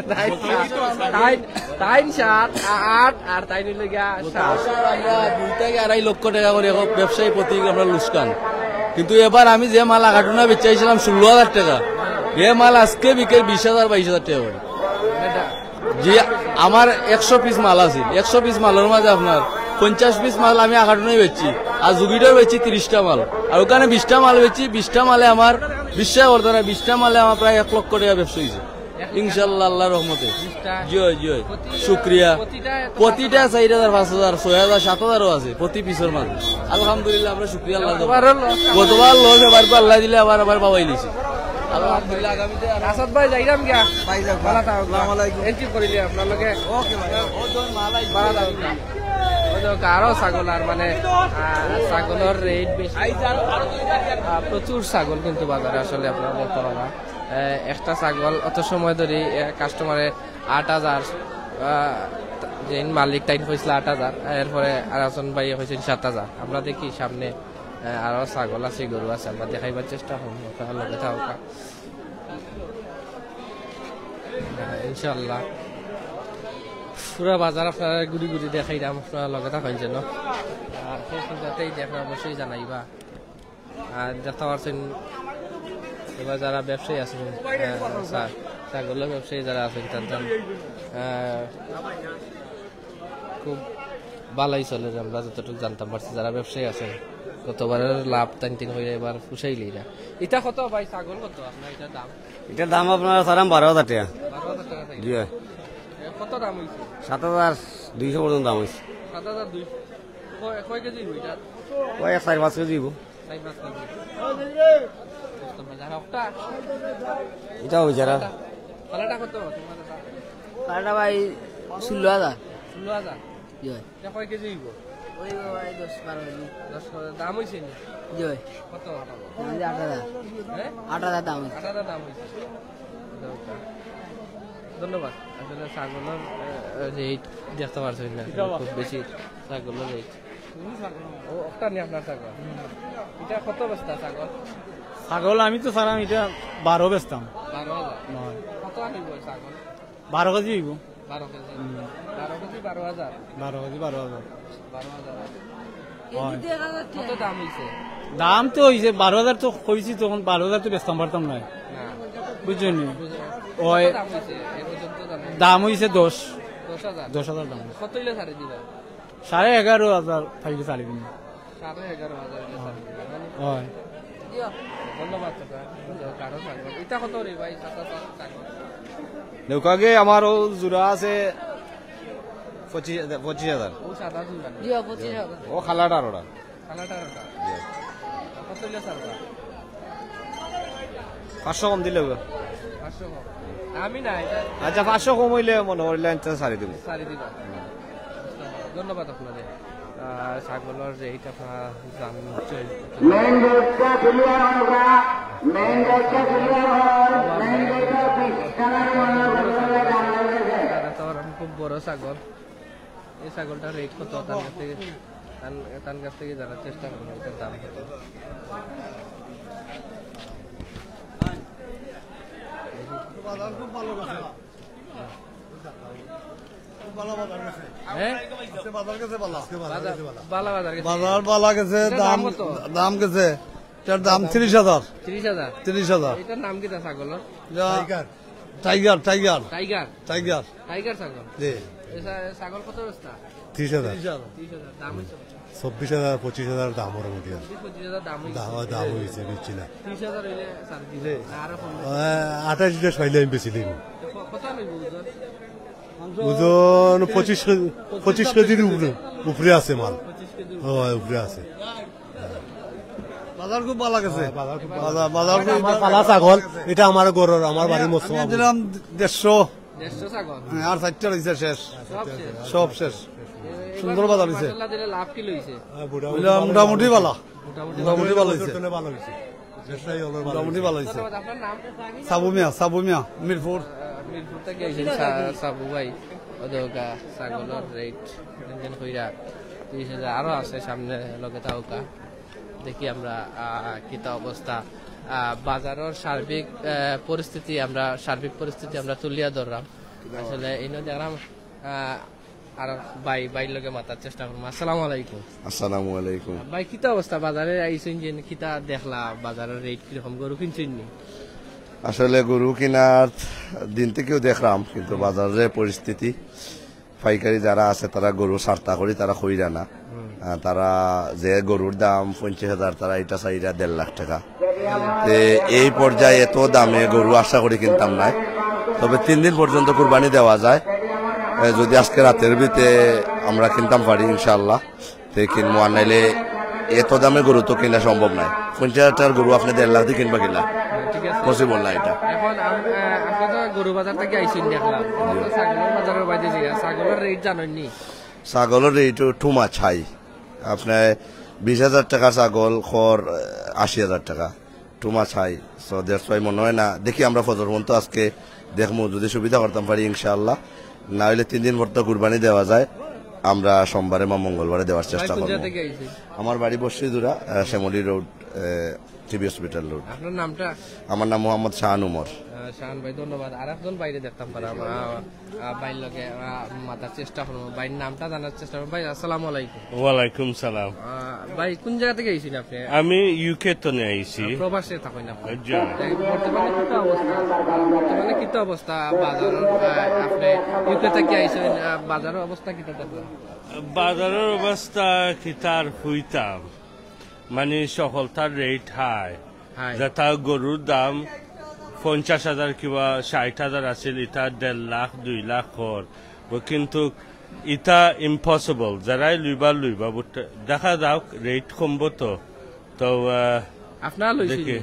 তাইন, তাইন, তাইন সাত, আ-, আট, আর তাইন অইলো গিয়া সাত। আমরা দুই থেকে আড়াই লক্ষ টাকা করি এখন ব্যবসায়ী প্রতি আমরা লুকসান। কিন্তু এবার আমি যে মাল আগাটুনা বেচাইছিলাম ষোলো হাজার টাকা, এ মাল আজকে বিকেল বিশ হাজার, বাইশ হাজার টাকা করি। জি, আমার একশো পিস মাল আছিল, একশো পিস মালর মাঝে আপনার পঞ্চাশ পিস মাল আমি আগাটুনাই বেচছি, আর জুগিটাও বেচছি তিরিশটা মাল, আর ওখানে বিশটা মাল বেচছি, বিশটা মালে আমার বিশ্বাস করতো না, বিশটা মালে আমার প্রায় এক লক্ষ টাকা ব্যবসা হইছে ইনশাল্লাহ আল্লাহর রহমতে। জি অয়, জি অয়। শুক্রিয়া। প্রতিটা চাইর হাজার, পাঁচ হাজার, ছয় হাজার, সাত হাজারও আছে প্রতি পিসর মাঝে। আলহামদুলিল্লাহ, আমরা শুক্রিয়া আল্লাহ। গতবার লস, এবার আল্লাহ দিলে আবার, আবার বাবাই নিছি। আলহামদুলিল্লাহ, আগামীতে আর আসাদ ভাই, যাইরাম গিয়া। ভাই যাও, ভালো থাকো। আসসালামু আলাইকুম। এন্ট্রি করিলে আপনার লগে। ওকে ভাই। ভালো থাকো। ওই দেখো, আরো ছাগল আর মানে, আহ, ছাগলর রেট বেশি। আহ, প্রচুর ছাগল কিন্তু বাজারে আসলে আপনারা দেখতে পারা। আহ, একটা ছাগল অত সময় ধরি, আহ, কাস্টমারে আট হাজার, আহ, যেইন মালিক তাইন কইছলা আট হাজার, এরপরে আর একজন ভাইয়ে কইছেন সাত হাজার। আমরা দেখি সামনে, আহ, আরো ছাগল আছে, গরু আছে, আমরা দেখাইবার চেষ্টা করবো। আপনারা লগে থাকো। আহ, ইনশাআল্লাহ পুরা বাজার আপনারা ঘুরি ঘুরি দেখাইলাম, আপনারা লগে থাকেন যেন। আর কে কোন জাতেই দেখরা অবশ্যই জানাইবা। আর দেখতে পাচ্ছেন এবার যারা ব্যবসায়ী আছেন, আহ, ছা-, ছাগলের ব্যবসায়ী যারা আছেন, তার দাম, আহ, খুব ভালোই চলে, আমরা যতটুকু জানতাম পারছি। যারা ব্যবসায়ী আছেন, গতবারের লাভ তাইন তিন হইলে এবার পুষাইলেই না। এটা কত ভাই, ছাগল কত আপনার এটার দাম? এটার দাম আপনার ছাড়াম বারো হাজার টাকা। বারো হাজার টাকা থাকি? জি ভাই। এ, কত দাম হইছে? সাত হাজার দুইশো পর্যন্ত দাম হইছে। সাত হাজার দুইশো। কয়, কয় কেজি হইব এটা? ওই এক চার পাঁচ কেজি হইব। চার পাঁচ কেজি। বুঝতে পারছি। আর একটা? এটাও বিচারা। কালাটা কত তোমার এটা? কালাটা ভাই ষোলো হাজার। ষোলো হাজার? জি ভাই। এটা কয় কেজি হইব? ওই ভাই দশ বারো কেজি। দশ বারো। দাম হইছে নি? জি ভাই। কত? দাম হইছে আট হাজার। হ্যাঁ? আট হাজার দাম হইছে। আট হাজার দাম হইছে। ধন্যবাদ। আসলে ছাগলের, আহ, রেট দেখতে পারছেন না, খুব বেশি ছাগলের রেট। ও, ওটা নিয়ে আপনার ছাগল। এটা কত বস্তা ছাগল? ছাগল আমি তো ছাড়াম, এটা বারো বেচতাম। বারো হাজার? নয়। কত আনিব ছাগল? বারো কেজি হইব। বারো কেজি। হুম। বারো কেজি বারো হাজার। বারো কেজি বারো হাজার। বারো হাজার। হয়। কত দাম হইছে? দাম তো হইছে বারো হাজার, তো কইছি তখন বারো হাজার তো বেচতাম পারতাম না। না। বুঝছো নি? বুঝলাম। ওই কত দাম হইছে? এ পর্যন্ত জানেন? দাম হইছে দশ। দশ হাজার? দশ হাজার দাম। কত হইলে ছাড়ি দিবা? সাড়ে এগারো হাজার থাকলে ছাড়ি দিন। সাড়ে এগারো হাজার হইলে ছাড়ি দিবা, মানে? হয়। ধন্যবাদ চাচা। কারো ছাগল। এটা কত রে ভাই? সাত হাজার ছাগল। দেখো আগে আমার ও জোড়া আছে পঁচিশ হাজার, পঁচিশ হাজার। ও সাদা জোড়া। জি, পঁচিশ হাজার। ও খালাটা আর ওটা। কালাটা আর ওটা। জি। কত হইলে ছাড়বা? পাঁচশো কম দিলে হবে। পাঁচশো কম। আমি না, এটা আচ্ছা, পাঁচশো কম অইলে মনে করিলে আনতে ছাড়ি দিব। ছাড়ি দিবা। ধন্যবাদ আপনারে। আহ, ছাগলর রেট আপনারা জানছেন। মেইন রোডটা ক্লিয়ার হোগা। মেইন রোডটা ক্লিয়ার হয়। মেইন রোডটা বিশ টাকার মনে করলে দাম লাগবে। দাদা তো ওরকম খুব বড় ছাগল। এই ছাগলটার রেট কত? তার কাছ থেকে, তার, তার কাছ থেকে জানার চেষ্টা করবো এটার দাম কত। বাজার খুব ভালো গেছে। খুব ভালো বাজার গেছে। হ্যাঁ? আজকে বাজার গেছে ভালো। বাজার, বালা বাজার গেছে। বাজার ভালো গেছে, এটার দাম দাম কত? দাম গেছে। এটার দাম তিরিশ হাজার। তিরিশ হাজার। তিরিশ হাজার। এটার নাম কিতা ছাগলর? এটা tiger, tiger, tiger. Tiger. Tiger ছাগল। জি। এই ছা-, ছাগল কত অবস্থা? তিরিশ হাজার। তিরিশ হাজার। দাম হয়েছে কত? চব্বিশ হাজার, পঁচিশ হাজার দাম ওর মধ্যে। পঁচিশ হাজার দাম হয়েছে। দাম, দাম হয়েছে, বেচছি না। তিরিশ হাজার হইলে ছাড়ি দিবে। না, আরো কম। আহ, আঠাশ উঠাশ পাইলে আমি বেচি দিব। ক-, কত লইব ওজন? ওজন পঁচিশ কেজি, পঁচিশ কেজির উপরে, উপরে আছে মাল। পঁচিশ কেজি। হয়, উপরে আছে। বাজার খুব ভালো গেছে। বাজার খুব বাজার, বাজার খুব আমার পালা ছাগল, এটা আমার গরুর, আমার বাড়ির মতো। আমি দিলাম দেড়শো, দেড়শো ছাগল। হ্যাঁ, আর চারটা রয়েছে শেষ, সব শেষ। সব শেষ। সুন্দর বাজার হইছে। মাশাআল্লাহ দিলে লাভ কি লইছে? বুঝলাম মোটামুটি ভালো। মোটামুটি। মোটামুটি ভালো হইছে। ভালো হইছে। ব্যবসায়ী হলো ভালো মোটামুটি ভালো হইছে। ধন্যবাদ। আপনার নাম? সাবু মিয়া, সাবু মিয়া, মিরপুর। আহ, মিরপুর থেকে আইছেন সা-, সাবু ভাই। ওদের ছাগলর রেট মেনটেন কইরা তিরিশ হাজার আরো আছে সামনে লগে থাকা। দেখি আমরা, আহ, কিতা অবস্থা, আহ, বাজারর সার্বিক, আহ, পরিস্থিতি আমরা, সার্বিক পরিস্থিতি আমরা তুলিয়া ধরলাম। আসলে এই নদী আরাম, আহ, আর ভাই, ভাইর লগে মাতার চেষ্টা করবো। আসসালামু আলাইকুম। আসসালামু আলাইকুম। ভাই, কিতা অবস্থা? বাজারে আইছেন যে কিতা দেখলা? বাজারর রেট কিরকম? গরু কিনছেন নি? আসলে গরু কিনার দিন থেকেও দেখলাম, কিন্তু বাজারের পরিস্থিতি, পাইকারি যারা আছে তারা গরু সারতা করি তারা কইরা না। আহ, তারা যে গরুর দাম পঞ্চাশ হাজার, তারা এটা চাইরা দেড় লাখ টাকা। তে এই পর্যায়ে এত দামে গরু আশা করি কিনতাম না। তবে তিন দিন পর্যন্ত কুরবানি দেওয়া যায়। এ, যদি আজকে রাতের ভিতরে আমরা কিনতাম পারি ইনশাআল্লাহ, তে কিনবো, আর নাইলে এত দামে গরু তো কিনা সম্ভব নয়। পঞ্চাশ হাজার টাকার গরু আপনি দেড় লাখ দিয়ে কিনবা কিনা? ঠিক আছে। পসিবল না এটা। এখন আম-, আহ, আপনি তো গরু বাজার থেকে আইছেন দেখলাম, এখন তো ছাগলের বাজারের বাইরে যাইয়া ছাগলের রেট জানেন নি? ছাগলের রেট টু মাচ হাই। আপনার বিশ হাজার টাকার ছাগল খর আহ, আশি হাজার টাকা, too much high. So that's why মনে হয় না, দেখি আমরা ফজর পর্যন্ত আজকে দেখমু, যদি সুবিধা করতাম পারি ইনশাআল্লাহ, না হইলে তিন দিন পর তো কুরবানি দেওয়া যায়। আমরা সোমবারে বা মঙ্গলবারে দেওয়ার ভাই, চেষ্টা কোন করবো। জায়গা থেকে আইছেন? আমার বাড়ি বসিদুরা, আহ, Shyamoli road, TB hospital road. আপনার নামটা? আমার নাম মোহাম্মদ শাহান উমর। আহ, শাহান ভাই, ধন্যবাদ। আর একজন বাইরে দেখতাম পারা, আহ, আহ, ভাইর লগে, আহ, মাতার চেষ্টা করবো। ভাইর নামটা জানার চেষ্টা করবো। ভাই, আসসালামু আলাইকুম। ওয়ালাইকুম সালাম। আহ, ভাই, কোন জায়গা থেকে আইছেন আপনি? আমি ইউকে তনে আইছি। প্রবাসে থাকেন আপনি? জি। এই বর্তমানে কিতা অবস্থা? বর্তমানে কিতা অবস্থা বাজারর? আহ, আপনি ইউকে থেকে আইছেন, আহ, বাজারর অবস্থা কিতা দেখলেন? বাজারর অবস্থা কিতার কইতাম, মানে সকলতার রেট হাই। হাই। যেটা গরুর দাম পঞ্চাশ হাজার কিবা ষাট হাজার আছিল, ইটা দেড় লাখ, দুই লাখ কর। ও কিন্তু ইটা ইম্পসিবল, যারাই লইবা লইবা, বুঝতে-, দেখা যাক রেট কমবো তো। তো, আহ, আপনারা লইছেন দেখি। নি?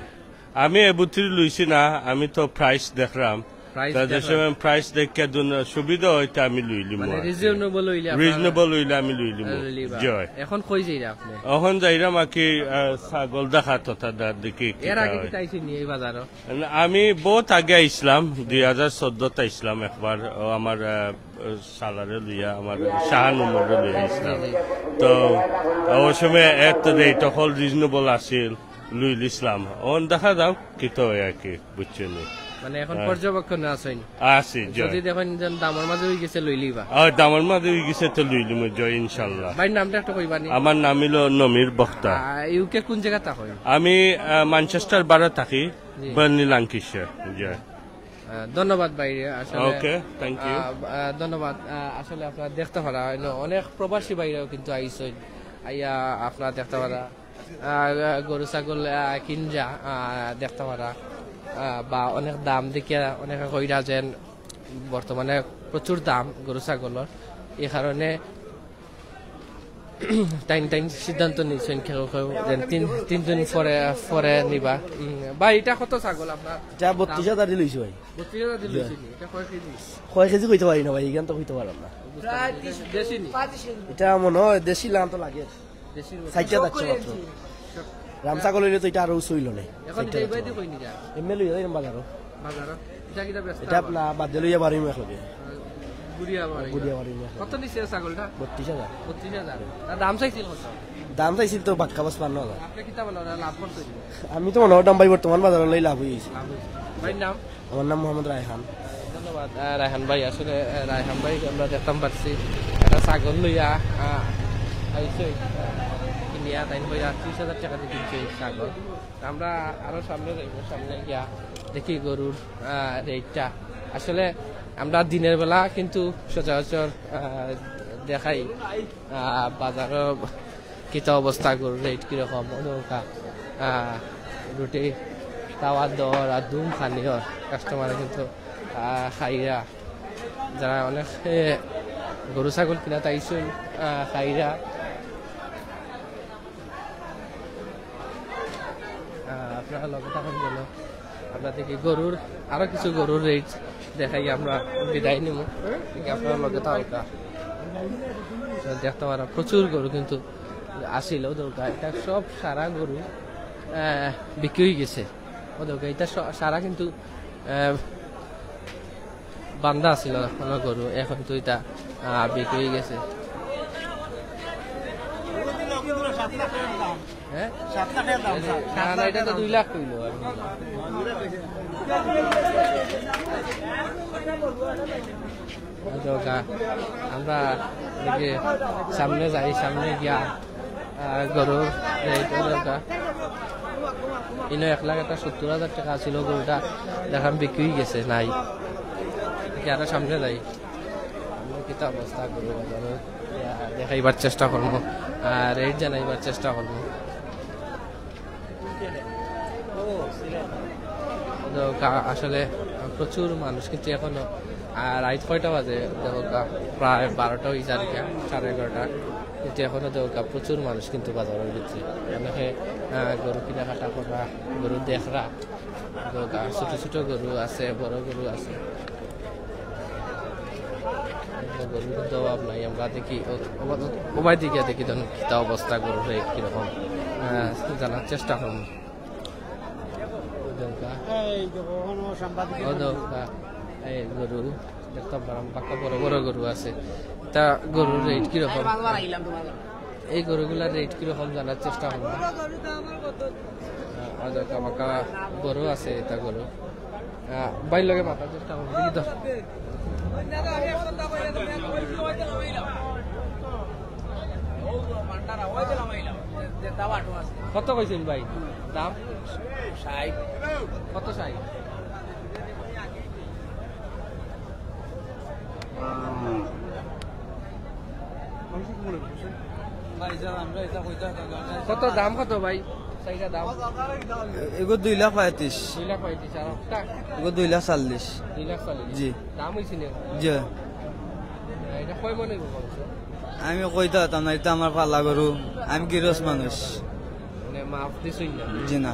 আমি এবুতির লইছি না, আমি তো প্রাইস দেখলাম। প্রাইস তা যে দেখলাম। সময় প্রাইস দেখিয়া দুন-, সুবিধা হইতে আমি লইলিমু মানে আর কি। রিজনেবল হইলে আপনারা রিজনেবল হইলে আমি লইলিমু। লইবা। জয়। এখন কই যাইরা আপনি? এখন যাইরাম আর কি, আহ, ছাগল দেখা তথা দার দেখি এর কিতা আগে হয়। কিতা আইছেন নি এই বাজারো? আমি বহুত আগে আইছিলাম, দুই হাজার চোদ্দত আইছিলাম একবার, ও আমার, আহ, সালারে লইয়া, আমার শাহান উমররে লইয়া আইছিলাম। তো ওই সময় এত রেট অকল রিজনেবল আছিল, লইলিছিলাম। অন দেখা যাও কিতা হয় আর কি, বুঝছো নি? মানে এখন পর্যবেক্ষণে আছেন? আছি, জয়। যদি দেখেন যে দামর মাঝে হয়ে গেছে, লইলিবা? আর দামর মাঝে হয়ে গেছে তো লইলিমু, জয় ইনশাল্লাহ। ভাইর নামটা একটু কইবা নি? আমার নাম হইল নমির বক্তা। আহ, ইউকে কোন জায়গা থাকেন? আমি, আহ, ম্যানচেস্টার বারো থাকি, জি। Bernie Lancashire. জয়। আহ, ধন্যবাদ ভাই, আসলে ওকে, thank you। আহ, আহ, ধন্যবাদ। আহ, আসলে আপনারা দেখতে পারা অনেক প্রবাসী ভাইরাও কিন্তু আইছেন, আইয়া আপনারা দেখতে পারা, আহ, গরু ছাগল, আহ, কিনরা, আহ, দেখতে পারা, আহ, বা অনেক দাম দেখিয়া অনেকে কইরা যেন বর্তমানে প্রচুর দাম গরু ছাগলর, এই কারণে টাইম টাইম সিদ্ধান্ত নিছেন কেউ কেউ, যেন তিন তিন দিন পরে পরে নিবা। উম, ভাই, এটা কত ছাগল আপনার? এটা বত্রিশ হাজার দিলে হইছে ভাই। বত্রিশ হাজার দিলে হইছে নি? এটা কয় কেজি? কয় কেজি কইতে পারি না ভাই, এখান তো কইতে পারলাম না। দেশি নি? এটা মনে হয় দেশি লাম তো লাগে। দেশির মতো। ষাট হাজার চারশো মাত্র। রাম ছাগল হইলে তো এটা আরো উঁচু হইলো না। এখন ষাট হাজার এটা চারশো। এমনি লইয়া যাই বাজারও। বাজারও? এটা কিটা বেচতে এটা হবে? না, বাদ দিলে ইয়া বাড়িমু একলগে। গুড়িয়া বাড়ি। গুড়িয়া বাড়িমু একলগে। কত নিছে ছাগলটা? বত্রিশ হাজার। বত্রিশ হাজার। তার দাম চাইছিল কত? দাম চাইছিল তো বাক্কা পঁচপান্ন হাজার। আপনি কিতা মনে হয় লাভ করছেন? আমি তো মনে হয় দাম ভাই বর্তমান বাজারও লই লাভ হইছে। লাভ হইছে। ভাইর নাম? আমার নাম মোহাম্মদ রায়হান। ধন্যবাদ, আহ, রায়হান ভাই। আসলে, আহ, রায়হান ভাই আমরা দেখতাম পারছি একটা ছাগল লইয়া, আহ, আইছে, আহ, কিনিয়া তাই কইয়া ত্রিশ হাজার টাকা দিয়ে কিনছে এই ছাগল। আমরা আরো সামনে যাইব, সামনে গিয়া দেখি গরুর, আহ, রেটটা। আসলে আমরা দিনের বেলা কিন্তু সচরাচর, আহ, দেখাই, আহ, বাজারও কিতা অবস্থা, গরুর রেট কিরকম, অউ দেখউক্কা, আহ, রুটি তাওয়া দর আর দুম খানি অর, কাস্টমারে কিন্তু, আহ, খাইরা, যারা অনেক, এ, গরু ছাগল কিনাত আইছইন, আহ, খাইরা। আহ, আপনারা লগে থাকুন যেন আমরা দেখি গরুর, আরো কিছু গরুর রেট দেখাই, আমরা বিদায় নিব। দেখি আপনারা লগে থাকুন। তো দেখতে পারা প্রচুর গরু কিন্তু আসিল, অউ দেখউক্কা, এটা সব সারা গরু, আহ, বিক্রি হয়ে গেছে। অউ দেখউক্কা, এটা স-, সারা কিন্তু, আহ, বান্ধা আছিল অনো গরু, এখন তো এটা, আহ, বিক্রি হয়ে গেছে। হ্যাঁ? না, না, এটা তো দুই লাখ কইলো আর কি। আচ্ছা, ওকা। আমরা দেখি সামনে যাই, সামনে গিয়া, আহ, গরুর রেট ওকা। ইনো এক লাখ একটা সত্তর হাজার টাকা আছিল গরুটা, দেখলাম বিক্রি হয়ে গেছে, নাই। দেখি আরো সামনে যাই। আমরা কিতা অবস্থা গরু বাজারো, আহ, দেখাইবার চেষ্টা করবো, আহ, রেট জানাইবার চেষ্টা করবো। তো কা-, আসলে প্রচুর মানুষ, কিন্তু এখনো, আহ, রাইত কয়টা বাজে? দেখো, কা-, প্রায় বারোটা হয়ে যার গিয়া, সাড়ে এগারোটা, কিন্তু এখনো দেখো, কা-, প্রচুর মানুষ কিন্তু বাজারের ভিতরে। অনেকে, আহ, গরু কেনাকাটা করা, গরু দেখরা, দেখো, কা-, ছোট ছোট গরু আছে, বড় গরু আছে। গরুর কিন্তু অভাব নাই। আমরা দেখি ও-, ও-, ওবায়দি গিয়া দেখি তখন কিতা অবস্থা, গরুর রেট কিরকম, আহ, জানার চেষ্টা করবো। ও দেখো, ও দেখো, এই গরু দেখতাম পারাম, বাক্কা বড় বড় গরু আছে। তা গরুর রেট কিরকম? এই গরুগুলার রেট কিরকম জানার চেষ্টা করবো। আহ, অউ দেখো, বাক্কা বড় আছে এটা গরু। আহ, ভাইর লগে মাতার চেষ্টা করবো, দেখি তো। কত কইছেন ভাই দাম? ষাট। কত ষাট? কত দাম কত ভাই? চাইরা দাম? এগো দুই লাখ পঁয়ত্রিশ। দুই লাখ পঁয়ত্রিশ, আর একটা? এগো দুই লাখ চল্লিশ। দুই লাখ চল্লিশ। জি। দাম হইছে না? জি। এটা কয় মনে হইব মাংস? আমি কইতে পারতাম না, এটা আমার পালা গরু, আমি গিরস মানুষ। মানে মাফ দিছইন না? জি না।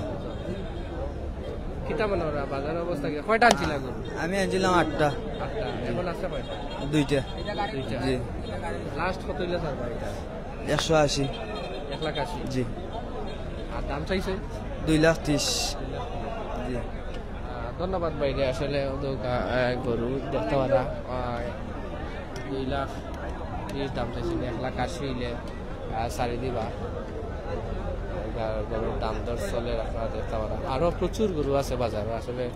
কিতা মনে হয় বাজারের অবস্থা কি? কয়টা আনছিলা গরু? আমি আনছিলাম আটটা। আটটা। এখন আছে কয়টা? দুইটা। দুইটা। জি। লাস্ট কত হইলে ছাড়বা এটা? একশো আশি। এক লাখ আশি? জি। আর দাম চাইছে? দুই লাখ ত্রিশ। দুই লাখ ত্রিশ। জি। আহ, ধন্যবাদ ভাইরে, আসলে ওদের গা-, আহ, গরু দেখতে পারা, আহ, দুই লাখ ত্রিশ দাম চাইছেন, এক লাখ আশি হইলে, আহ, ছাড়ি দিবা। গা-, গরুর দাম দর চলে, আপনারা দেখতে পারা। আরো প্রচুর গরু আছে বাজারে, আসলে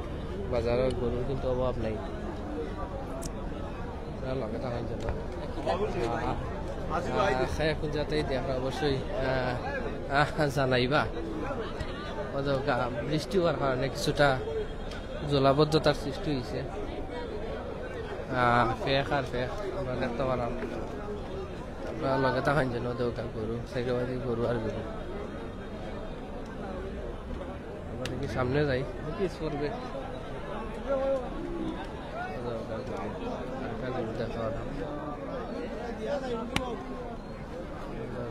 বাজারে গরুর কিন্তু অভাব নাই। আপনারা লগে থাকেন যেন। আহ, আহ, খাই এখন যাতে দেখরা অবশ্যই, আহ, আহ, জানাইবা। ওদের গা-, বৃষ্টি হওয়ার কারণে কিছুটা জলাবদ্ধতার সৃষ্টি হয়েছে। আহ, ফেক আর ফেক, আমরা দেখতে পারাম। আপনারা লগে থাকেন যেন, ওদের গা-, গরু, সাইডে বাদে গরু আর গরু। আমরা দেখি সামনে যাই, দেখি পড়বে।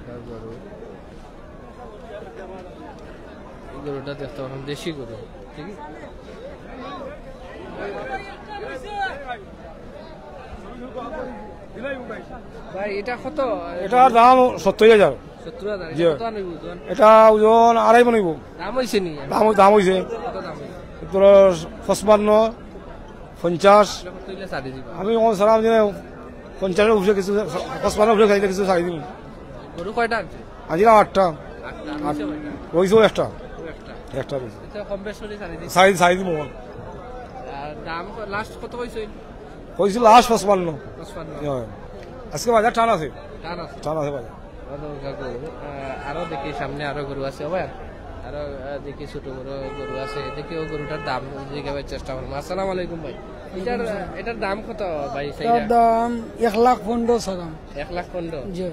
গরু, এই গরুটা দেখতে পাচ্ছেন, দেশি গরু, ঠিক আছে? ভাই, এটা কত? এটার দাম সত্তর হাজার। সত্তর হাজার। জি। এটা কত আনবো ওজন? এটা ওজন আড়াই মণ অইবো। দাম অইছে নি? দাম, দাম অইছে। কত দাম অইছে? ধরো পঁচপান্ন, পঞ্চাশ। আপনি কত অইলে ছাড়ি দিবা? আমি কম ছাড়াম যে পঞ্চাশের উপরে কিছু, পঁচপান্ন উপরে খাইলে কিছু ছাড়ি দিবো। গরু কয়টা আনছে? আজকে আটটা। আটটা। আট-, রইছে কয়টা? রইছে একটা। ও একটা। একটা রইছে। এটা কম বেশ করে ছাড়ি দিবা। ছাড়ি, ছাড়ি দিবো। আর দাম ক-, লাস্ট কত কইছে? কইছিল লাস্ট পঁচপান্ন। পঁচপান্ন। জি। আজকে বাজার টান আছে। টান আছে। টান আছে বাজার। আরো গরু, আহ, আরো দেখি সামনে আরো গরু আছে, ও ভাই। আরো, আহ, দেখি ছোট বড় গরু আছে, দেখি ও গরুটার দাম জিজ্ঞাসার চেষ্টা করবো। আসসালামু আলাইকুম ভাই, এটার, আহ, এটার দাম কত ভাই? এটার দাম এক লাখ পনেরো ছাড়াম। এক লাখ পনেরো? জি।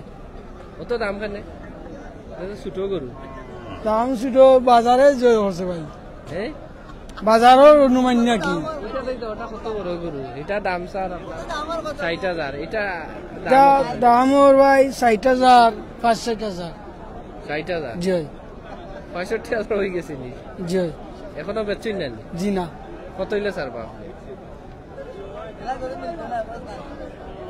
অত দাম কেনে? এটা তো ছোট গরু। দাম ছোট, বাজারে জয় হচ্ছে ভাই। হ্যাঁ? বাজারর অনুমান নাকি? এটা দেখো, ওটা কত বড় গরু? এটা দাম স্যার আপনার ষাট হাজার। এটা দাম এটা কত? দাম ওর ভাই ষাট হাজার, পাঁচ ষাট হাজার। ষাট হাজার? জি। পঁয়ষট্টি হাজার অই গেছে নি? জি। এখনো বেচছইন না নি? জি না। কত অইলে ছাড়বা আপনি?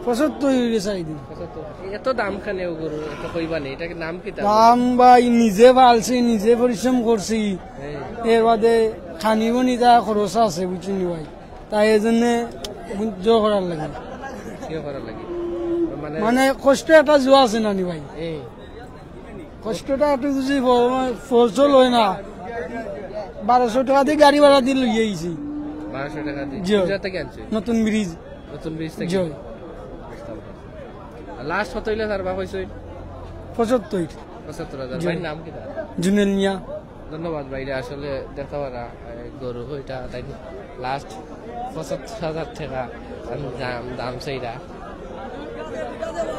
পঁচাত্তর অইলে ছাড়ি দিমু। পঁচাত্তর। এত দাম কেনে ও গরু? এত কইবা নি। এটা কি নাম কিতা? দাম ভাই নিজে পালছি, নিজে পরিশ্রম করছি। হ্যাঁ। এর বাদে খানি বনি তা খরচ আছে, বুঝছইন নি ভাই? তাই এই জন্যে জোর করার লাগে। কিয় করার লাগে? মানে মানে কষ্ট একটা জোয়া আছে না নি ভাই? এই। কষ্টটা একটু যদি ফ-, ফসল হয় না, বারোশো টাকা দি গাড়ি ভাড়া দি লইয়া আইছি। বারোশো টাকা দি? জি। কোন জায়গা থাকি আনছে? নতুন ব্রিজ। নতুন ব্রিজ থাকি? জি। আর লাস্ট কত অইলে ছাড়বা কইছইন? পঁচাত্তর। পঁচাত্তর হাজার। জি। ভাইর নাম কিতা? জুনেল মিয়া। ধন্যবাদ ভাইরে, আসলে দেখতা পারা, এ, গরু এটা তাই লাস্ট পঁচাত্তর হাজার টাকা আমি দাম, দাম চাইরা।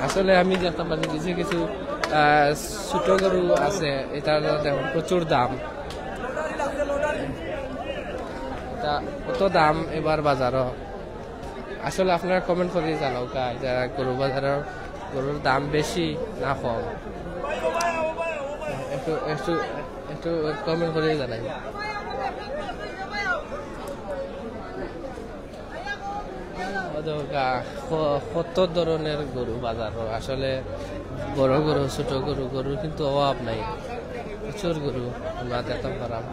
আসলে আমি দেখতাম পারি কিছু কিছু, আহ, ছোট গরু আছে, এটার দেখুন প্রচুর দাম। এটা কত দাম এবার বাজারও? আসলে আপনারা কমেন্ট করি জানাউক্কা, এটা গরু বাজারর গরুর দাম বেশি না কম? একটু, একটু, একটু কমেন্ট করি জানাই। ও দেখো গা, ক-, কত ধরনের গরু বাজারও। আসলে বড় গরু, ছোট গরু, গরুর কিন্তু অভাব নাই। প্রচুর গরু আমরা দেখতাম পারাম।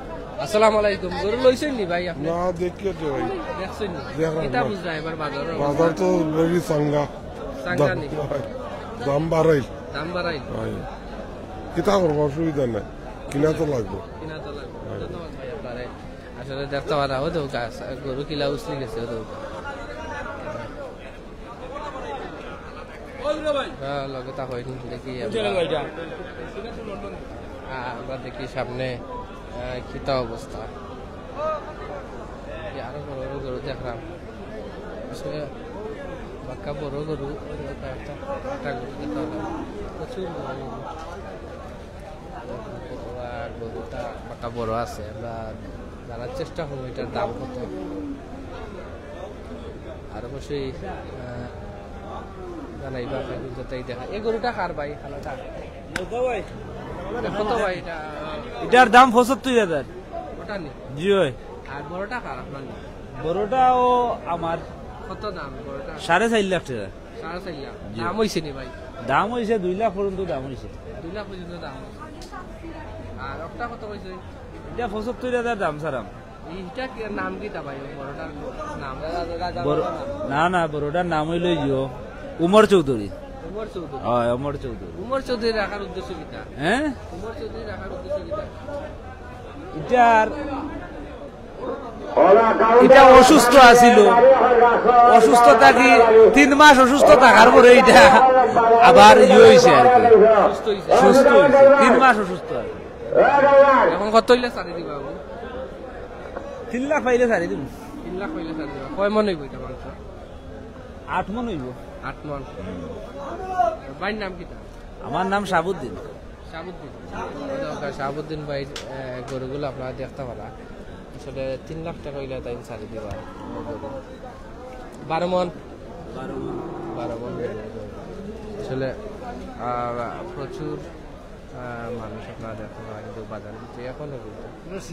আসসালামু আলাইকুম। গরু লইছইন নি ভাই আপনি? না, দেখি তো ভাই। দেখছইন নি? দেখলাম কিতা না। বুঝলা এবার বাজারর অবস্থা? বাজার তো very চাঙ্গা। চাঙ্গা নি? দাম বাড়াইল। দাম বাড়াইল? হয়। কিতা করবো, অসুবিধা নাই। কিনা তো লাগবো। কিনা তো লাগবো। হয়। ধন্যবাদ ভাই আপনারে। আসলে দেখতা পারা, ও দেখো গা, গরু কিলা উছলি গেছে, ও দেখো গা। হ্যাঁ, লগে তা হয়নি, দেখি আমরা। হ্যাঁ, আমরা দেখি সামনে, আহ, কিতা অবস্থা। এই আরো বড় বড় গরু দেখলাম। আসলে বাক্কা বড় গরু, ওই যে একটা, একটা, একটা গরু দেখতে পারলাম। প্রচুর বড় গরু। আর গরুটা বাক্কা বড় আছে, আমরা জানার চেষ্টা করবো এটার দাম কত। আর অবশ্যই, আহ, জানাইবা, আপনার কিন্তু তাই দেখা। এই গরুটা কার ভাই, কালাটা? এটা কত ভাই এটা? এটার দাম পঁচাত্তর হাজার। ওটা নি? জি ভাই। আর বড়টা কার, আপনার নি? বড়টাও আমার। কত দাম বড়টা? সাড়ে চার লাখ টাকা। সাড়ে চার লাখ। জি। দাম অইছে নি ভাই? দাম অইছে দুই লাখ পর্যন্ত দাম অইছে। দুই লাখ পর্যন্ত দাম অইছে। আর ওটা কত কইছে? এটা পঁচাত্তর হাজার দাম ছাড়াম। এইটা কি নাম কিতা ভাই, ওই বড়টার নাম? বড়, না, না, বড়টার নাম অইলো ইয়ো, উমর চৌধুরী। উমর চৌধুরী? হয়, উমর চৌধুরী। উমর চৌধুরী রাখার উদ্দেশ্য কিতা? হ্যাঁ? উমর চৌধুরী রাখার উদ্দেশ্য কিতা? এটার, এটা অসুস্থ আছিল, অসুস্থ থাকি তিন মাস অসুস্থ থাকার পরে এটা আবার ইয়ে হইছে আর কি, সুস্থ হইছে। সুস্থ হইছে, তিন মাস অসুস্থ আর কি। এখন কত অইলে ছাড়ি দিবা বাবু? তিন লাখ পাইলে ছাড়ি দিমু। তিন লাখ পাইলে ছাড়ি দিবা। কয় মণ অইবো এটা মাংস? আট মণ অইবো। আট মণ। ভাইর নাম কিতা? আমার নাম শাহাবুদ্দিন। শাহাবুদ্দিন। শাহাবুদ্দিন ভাইর, এ, গরুগুলা আপনারা দেখতা পারা। আসলে তিন লাখ টাকা অইলে তাইন ছাড়ি দিবা। বারো মণ। বারো মণ। বারো মণ। আসলে আহ, প্রচুর, আহ, মানুষ আপনারা দেখতে পারা কিন্তু বাজারে কিন্তু এখনো কিন্তু।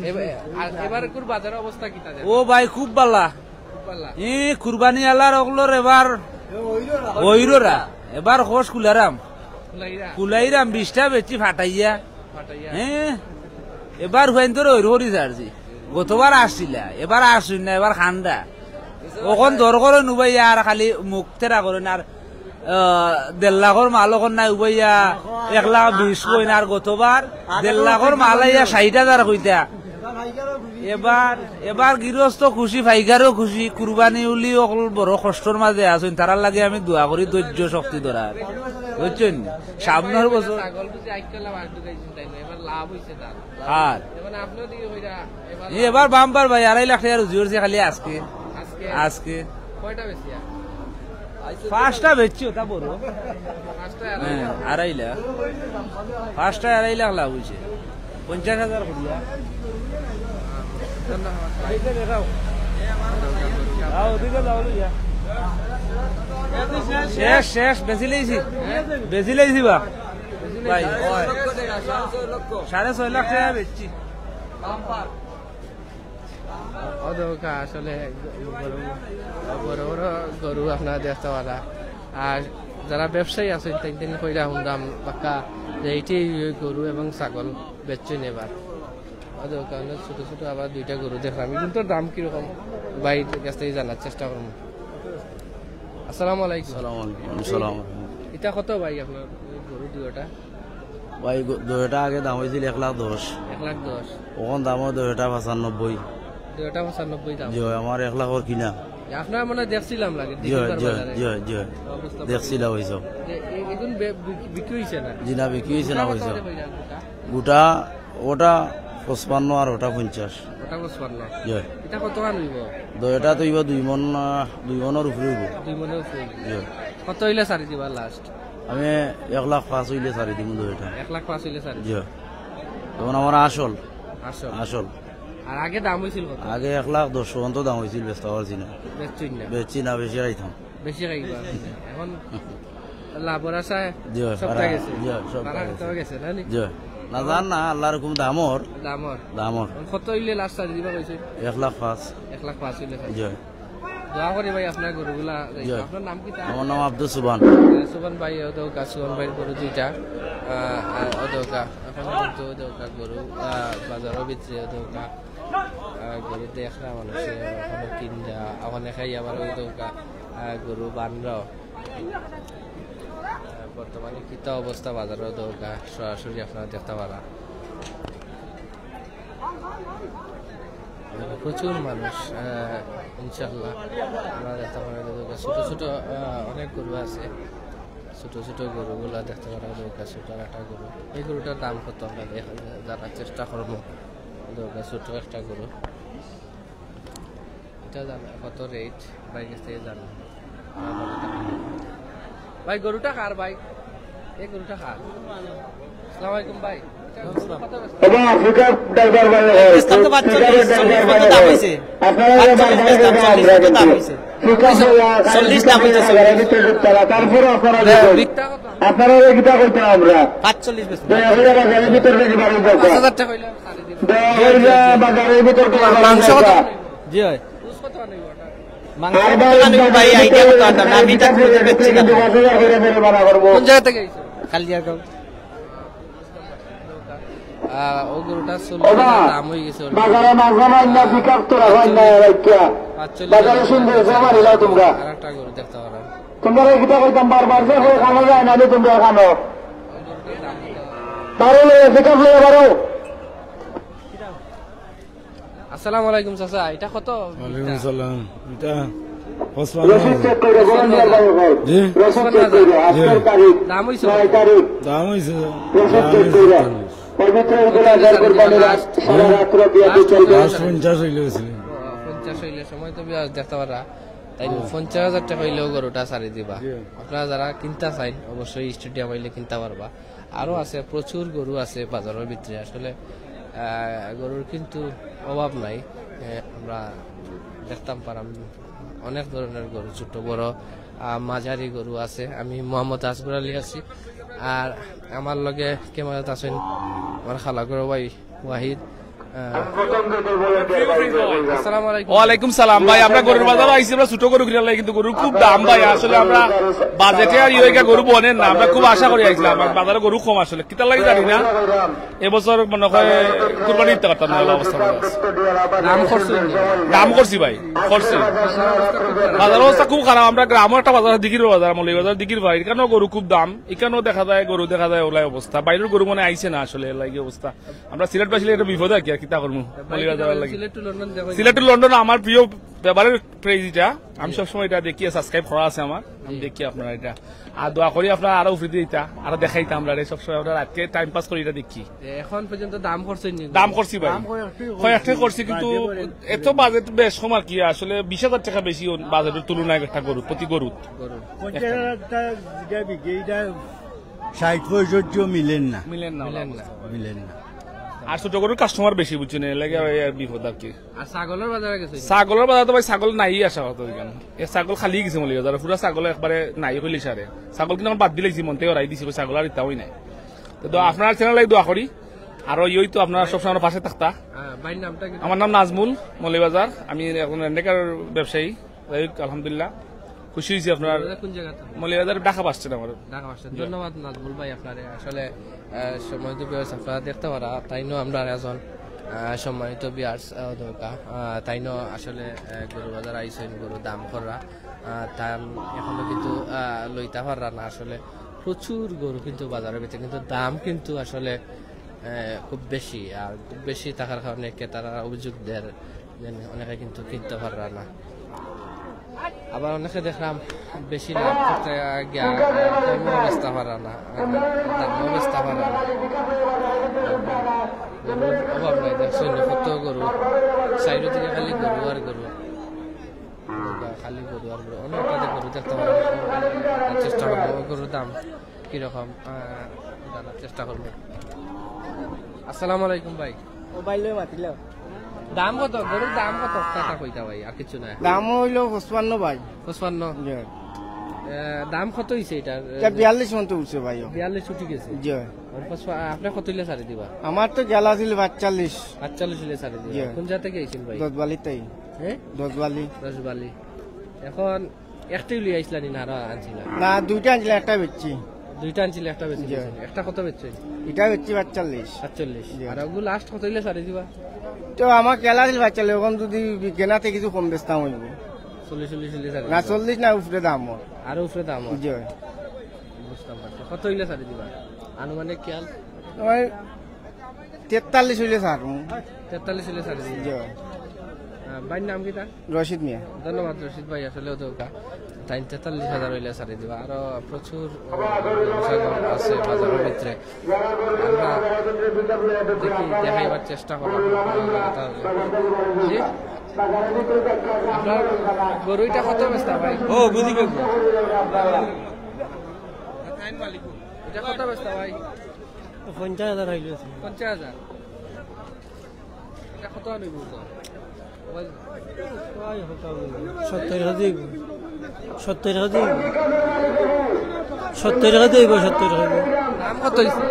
এবার, আর এবার গরুর বাজারের অবস্থা কিতা জানো? ও ভাই, খুব বালা। খুব বালা। ই কুরবানি আলার অকলর এবার অইররা। এবার খোশ কুলাইরাম। কুলাইরা? কুলাইরাম, বিশটা বেচছি ফাটাইয়া। ফাটাইয়া। হ্যাঁ, এবার হুয়াইন তোর ওই রোহরি সারছি। গতবার আসছিলা, এবার আসছইন না, এবার খান্ডা। অখন দর করইন উবাইয়া আর খালি মুখ তেরা করইন আর, আহ, দেড় লাখর মাল অখন নাই উবাইয়া এক লাখ বিশ কইন, আর গতবার দেড় লাখর মাল আইয়া ষাইট হাজার কইতা। এবার, এবার গিরস্ত খুশি, পাইকারও খুশি, কুরবানি উলি অকল বড় কষ্টর মাঝে আছইন, তারার লাগি আমি দোয়া করি ধৈর্য শক্তি ধরার, বুঝছইন? সামনর বছর ছাগল বুঝি আইকালা মাছ ঢুকাইছেন তাই না? এবার লাভ হইছে তার। আর এবার আপনিও দিকে কইরা এবার ই এবার বাম্পার ভাই, আড়াই লাখ টেকা রুজি করছি খালি আজকে। আজকে? আজকে। কয়টা বেশি? পাঁচটা বেচছি, ওটা বড়। পাঁচটা আড়াই হ্যাঁ, লাখ। আড়াই লাখ। পাঁচটা আড়াই লাখ লাভ হইছে। পঞ্চাশ হাজার করিয়া। ধন্যবাদ। এইটা দেখাও। যাও, ওদিকে যাও, লইয়া। শেষ, শেষ, বেশি লইছি। বেশি লইছি বা। ভাই, সাড়ে ছয় লাখ টেকা বেচছি। অ দৌকা আসলে গরু, বড় বড় গরু আপনারা দেখতে পারা। আর যারা ব্যবসায়ী আছেন, তাইন তাইন কইরা হুনলাম বাক্কা যে এইটাই গরু এবং ছাগল বেচছইন এবার। অ দৌকা অনেক ছোট ছোট আবার দুইটা গরু দেখলাম। এগুলোর দাম কিরকম ভাই কাছ থেকে জানার চেষ্টা করবো। আসসালামু আলাইকুম। সালাম আলাইকুম। সালাম। এটা কত ভাই আপনার গরু দুইটা? ভাই, গ-, দুইটা আগে দাম হইছিল এক লাখ দশ। এক লাখ দশ। অখন দাম হয় দুইটা পঁচানব্বই। দুইটা পঁচানব্বই দাম। জি, আমার এক লাখর কিনা। আপনার মনে হয় দেখছিলাম লাগে, জি, দেখি জি, বাজারে। জি, জি। অবস্থা দেখছিলাম হইছে। যে এ-, এখন বে-, বিক-, বিক্রি হইছে না? জি না, বিক্রি হইছে না, গোটা কত হইছে। করে কইরা গোটা? গোটা ওটা পঁচপান্ন আর ওটা পঞ্চাশ। ওটা পঁচপান্ন। জি। এটা কত মান হইব? দুইটা তো হইব দুই মন, আহ, দুই মনর উপরে হইব। দুই মনর উপরে হইব। জি। কত হইলে ছাড়ি দিবা লাস্ট? আমি এক লাখ পাঁচ হইলে ছাড়ি দিমু দুইটা। এক লাখ পাঁচ হইলে ছাড়ি দিবা। জি। যেমন আমার আসল। আসল। আসল। আর আগে দাম হইছিল কত? আগে এক লাখ দশ পর্যন্ত দাম হইছিল, বেচতে পারছি না। বেচছইন না? বেচছি না, বেশি খাইতাম। বেশি খাইবা। এখন লাভর আশায় জি, সবটা পারা, গেছে। জি, সবটা পারা গেছে। সবটা গেছে, না নি? জি। না, জান না, আল্লাহর হুকুম দামর। দামর। দামর। এখন কত হইলে লাস্ট ছাড়ি দিবা কইছে? এক লাখ পাঁচ। এক লাখ পাঁচ হইলে ছাড়ি। জি। দোয়া করি ভাই আপনার গরুগুলা যাইতো। জি। আপনার নাম কিতা? আমার নাম আব্দুস সুবহান। আহ, সুবহান ভাই, ও দৌকা, সুবহান ভাইর গরু দুইটা। আহ, আহ, ও দৌকা, এখন কিন্তু ও দৌকা গরু, আহ, বাজারও ভিতরে ও দৌকা। আহ, গরু দেখরা মানুষে, ওখানে কিনরা, ওখানে খাই আবার ও দৌকা, আহ, গরু বানরাও। আহ, বর্তমানে কিতা অবস্থা বাজারও দৌকা, সরাসরি আপনারা দেখতে পারা। প্রচুর মানুষ, আহ, ইনশাআল্লাহ। আমরা দেখতে পারা যে ছোট ছোট, আহ, অনেক গরু আছে। ছোট ছোট গরুগুলা দেখতে পারা যে ছোট একটা গরু। এই গরুটার দাম কত আমরা দেখ-, জানার চেষ্টা করবো। ছোট একটা গরু। এটা জানা কত রেট? ভাই কাছ থেকে জানা। ভাই, গরুটা কার ভাই? এই গরুটা কার? আসসালামু আলাইকুম ভাই। এটা গরু কত বেচতে? বাবা, পিকআপ ড্রাইভার ভাই হয়। বেচতাম তো পাঁচচল্লিশ, পিকআপের ড্রাইভার চল্লিশ ভাই কত দাম হয়। হইছে? আপনারা যে পাঁচচল্লিশ বারবার বেচতাম, এরকম চল্লিশ আমরা কত দাম কিন্তু। হইছে? পিকআপ ভাই, চল্লিশ দাম হইছে, পিকআপ চল্লিশ। তারপরে আপনারা হ্যাঁ, বিক্রি। আপনারা এই কিতা করতে আমরা? পাঁচচল্লিশ বেচতাম। দয়া করে বাজারের ভিতরে বেশি বাড়ি দরকার। পাঁচ হাজার টাকা হইলে ছাড়ি দিন। দয়া করে বাজারের ভিতরে বাড়ি মাংস কত? দরকার। জি হয়। মাংস আর কত ভাই, টাকা নিব ভাই, idea মতো আনতাম না, আমি এটা খুঁজে পাচ্ছি না। কিন্তু পাঁচ হাজার করে জরিমানা করবো। কোন জায়গা থেকে আইছো? কালিয়ারগাঁও। আহ, ও গরুটা চল্লিশ হাজার দাম হয়ে গেছে ওর। বাজারে মাছ বানাই না, আহ, পিকআপ তো রাখাই না, রাখিয়া। পাঁচচল্লিশ হাজার বাজারে সুন্দর জমা নিলাও তোমরা। আর একটা গরু দেখতে পারো। তোমরা এই কিতা কইতাম বারবার যে হয়ে খানো যায় না, তোমরা খানো। বারো লয়ে পিকআপ লয়ে বারো। আসসালামু আলাইকুম চাচা, এটা কত? ওয়ালাইকুম আসসালাম। এটা পঁচপান্ন হাজার। রসিদ চেক করে, ভলান্টিয়ার ভাই। জি? রসিদ চেক করে, আজকের তারিখ, দাম হইছে নয় তারিখ। দাম হইছে। রসিদ চেক করে। পবিত্র ঈদুল আজহার কুরবানির আজ সারা রাত্র বিয়াপী চলবে। আজ পঞ্চাশ হইলে হইছিল। পঞ্চাশ হইলে সময় তো বিয়াজ দেখতে পারা। তাই পঞ্চাশ হাজার টাকা হইলেও গরুটা ছাড়ি দিবা। জি। আপনারা যারা কিনতা চাইন, অবশ্যই স্টেডিয়াম আইলে কিনতা পারবা। আরো আছে, প্রচুর গরু আছে বাজারের ভিতরে। আসলে, আহ, গরুর কিন্তু অভাব নাই। এ, আমরা দেখতাম পারাম অনেক ধরনের গরু, ছোট বড়, আহ, মাঝারি গরু আছে। আমি মোহাম্মদ আসগর আলী আছি। আর আমার লগে ক্যামেরাত আছইন আমার খালাগুরু ভাই ওয়াহিদ। আহ, আসসালামু আলাইকুম। ওয়ালাইকুম সালাম ভাই, আমরা গরুর বাজারো আইছি, আমরা ছোট গরু কিনার লাগি, কিন্তু গরুর খুব দাম ভাই। আসলে আমরা বাজেটে আর ইয়ে গরু বনের না, আমরা খুব আশা করি আইছিলাম, আর বাজারো গরু কম আসলে, কিতার লাগি জানি না। এবছর মনে হয় কুরবানি দিতে পারতাম না, এলা অবস্থা ভাই আছে। দাম করছইন নি? দাম করছি ভাই, করছি। বাজার অবস্থা খুব খারাপ। আমরা গ্রামও একটা বাজার, দিঘির বাজার, মৌলভীবাজার দিঘির ভাই, এখানেও গরু খুব দাম। এখানেও দেখা যায় গরু, দেখা যায় ওলাই অবস্থা। বাইরের গরু মানে আইছে না আসলে, এর লাগি অবস্থা। আমরা সিলেটবাসী একটা বিপদে আর কি, আর কিতা করমু? মৌলভীবাজার লাগি। সিলেট to লন্ডন দেখো। সিলেট to লন্ডন আমার প্রিয়, ফেভারিট প্লেস এটা। আমি সবসময় এটা দেখি, সাবস্ক্রাইব করা আছে আমার, আমি দেখি আপনারা এটা। আর দোয়া করি আপনারা আরো উপরে দিতা, আরো দেখাইতা আমরা রে, সবসময় আমরা রাতকে টাইম পাস করি এটা দেখি। এখন পর্যন্ত দাম করছইন নি? দাম করছি ভাই, দাম কয়েকটি কয়েকটি করছি, কিন্তু বাজেট এত বাজেট বেশ কম আর কি, আসলে বিশ হাজার টাকা বেশি বাজেটের তুলনায় একটা গরু, প্রতি গরু। গরু। পঞ্চাশ হাজার টাকা যেটা বিকে, এটা ষাট পঁয়ষট্টিও মিলেন না। মিলেন না, মিলেন না। মিলেন না। আর ছোট গরুর কাস্টমার বেশি, বুঝছেন, এর লাগি ওই আর বিপদ আর কি। আর ছাগলের বাজারে গেছে? ছাগলের বাজার তো ভাই ছাগল নাই আশা কত এখানে। এ ছাগল খালি গেছে মৌলভীবাজার, পুরা ছাগল একবারে নাই কইলে সারে। ছাগল কিন্তু আমার বাদ দিলাইছি, মনতে ওরাই দিছি, ওই ছাগল আর ইতাও নাই। তো দোয়া, আপনার চ্যানেল দোয়া করি। আর ওই, ওই তো আপনারা সবসময় আমার পাশে থাকতা। হ্যাঁ, ভাইয়ের নামটা কি? আমার নাম নাজমুল মৌলভীবাজার, আমি এখন রেন্টেকার ব্যবসায়ী। যাই হোক, আলহামদুলিল্লাহ, খুশি হয়েছি আপনার। মৌলভীবাজার কোন জায়গা থেকে? মৌলভীবাজার ঢাকা বাস স্ট্যান্ড আমার। Dhaka bus stand. জি। ধন্যবাদ নাজমুল ভাই আপনারে। আসলে, আহ, সম্মানিত ভিউয়ার্স, আপনারা দেখতে পারা, তাইনও আমরা একজন, আহ, সম্মানিত ভিউয়ার্স, আহ, দরকার, আহ, তাইনও আসলে, আহ, গরু বাজার আইছইন, গরু দাম করা, আহ, দাম এখনো কিন্তু, আহ, লইতা পাররা না আসলে। প্রচুর গরু কিন্তু বাজারের ভিতরে, কিন্তু দাম কিন্তু আসলে, আহ, খুব বেশি, আর খুব বেশি থাকার কারণে ক্রেতারা অভিযোগ দেয়, যেন অনেকে কিন্তু কিনতে পাররা না। আবার অনেকে দেখলাম বেশি লাভ করতে গিয়া কমও বেচতে পাররা না, দামও বেচতে পাররা না। গরুর অভাব নাই, দেখছেন কত গরু, সাইডের দিকে খালি গরু আর গরু, খালি গরু আর গরু। অনেক টাইপের গরু দেখতে পাররা না। চেষ্টা করবো গরুর দাম কিরকম, আহ, জানার চেষ্টা করবো। আসসালামু আলাইকুম ভাই। ও ভাই লই মাতিল। দাম কত? গরুর দাম কত? কথা কইতা ভাই, আর কিছু না। দাম হইলো পঁচপান্ন ভাই। পঁচপান্ন? জি। এ, দাম কত হইছে এটার? এটা বিয়াল্লিশ মন তো উঠছে ভাই। বিয়াল্লিশ উঠি গেছে? জি। আর পঁচপান্ন, আপনি কত হইলে ছাড়ি দিবা? আমার তো গেলা ছিল পাঁচচল্লিশ। পাঁচচল্লিশ হইলে ছাড়ি দিবা। জি। কোন জায়গা থেকে আইছেন ভাই? দশবালি তাই। হ্যাঁ? দশবালি। দশবালি। এখন একটাই লই আইছিলা নি, না আরো আনছিলা? না, দুইটা আনছিলাম, একটা বেচছি। দুইটা আনছিলে, একটা বেচি জি। দিছেন। একটা কত বেচছেন? এটা বেচছি পাঁচচল্লিশ। পাঁচচল্লিশ। জি। আর ওগুলো লাস্ট কত হইলে ছাড়ি দিবা? তো আমার খেলা ছিল পাঁচচল্লিশ, এখন যদি বিজ্ঞানাতে কিছু কম বেচতাম হইব। চল্লিশ, চল্লিশ হইলে ছাড়ি না, দিবা? চল্লিশ না, উপরে দাম ওর। আরো উপরে দাম ওর? জি। বুঝতাম পারছি। কত হইলে ছাড়ি দিবা? আনুমানিক খেয়াল? ওই তেতাল্লিশ হইলে ছাড়মু। তেতাল্লিশ হইলে ছাড়ি দিবা? জি। আহ, ভাইয়ের নাম কিতা? রশিদ মিয়া। ধন্যবাদ রশিদ ভাই, আসলে তো কা-, তাই তেতাল্লিশ হাজার হইলে ছাড়ি দিবা। আরো প্রচুর, আহ, গরু ছাগল আছে বাজারের ভিতরে। আমরা দেখি, দেখাইবার চেষ্টা করব। জি? আপনার গরু এটা কত বেচতা ভাই? ও, বুঝি গেছি। এটা কত বেচতা ভাই? পঞ্চাশ হাজার হইল। পঞ্চাশ হাজার? এটা কত হইব? সত্তর হাজার হইব। সত্তর হাজার হইব। সত্তর হাজার হইব, সত্তর হাজার। দাম কত হইছে?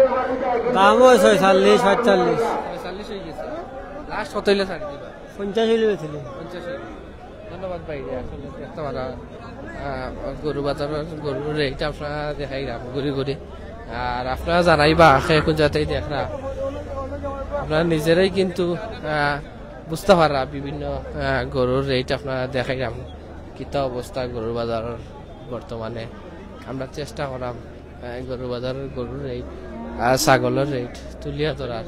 দাম ওই ছয়চল্লিশ, সাতচল্লিশ। ছয়চল্লিশ হয়ে গেছে। লাস্ট কত হইলে ছাড়ি দিবা? পঞ্চাশ হইলে বেচলে। পঞ্চাশ হইলে। ধন্যবাদ ভাই, আসলে দেখতে পারা, আহ, গরু বাজারের গরুর রেট আপনারা দেখাইলাম ঘুরি ঘুরি। আর আপনারা জানাইবা, কে কোন জাতেই দেখরা, আপনারা নিজেরাই কিন্তু, আহ, বুঝতে পাররা বিভিন্ন, আহ, গরুর রেট আপনারা দেখাইলাম, কিতা অবস্থা গরুর বাজারের বর্তমানে। আমরা চেষ্টা করাম, আহ, গরুর বাজারের গরুর রেট আর ছাগলের রেট তুলিয়া ধরার।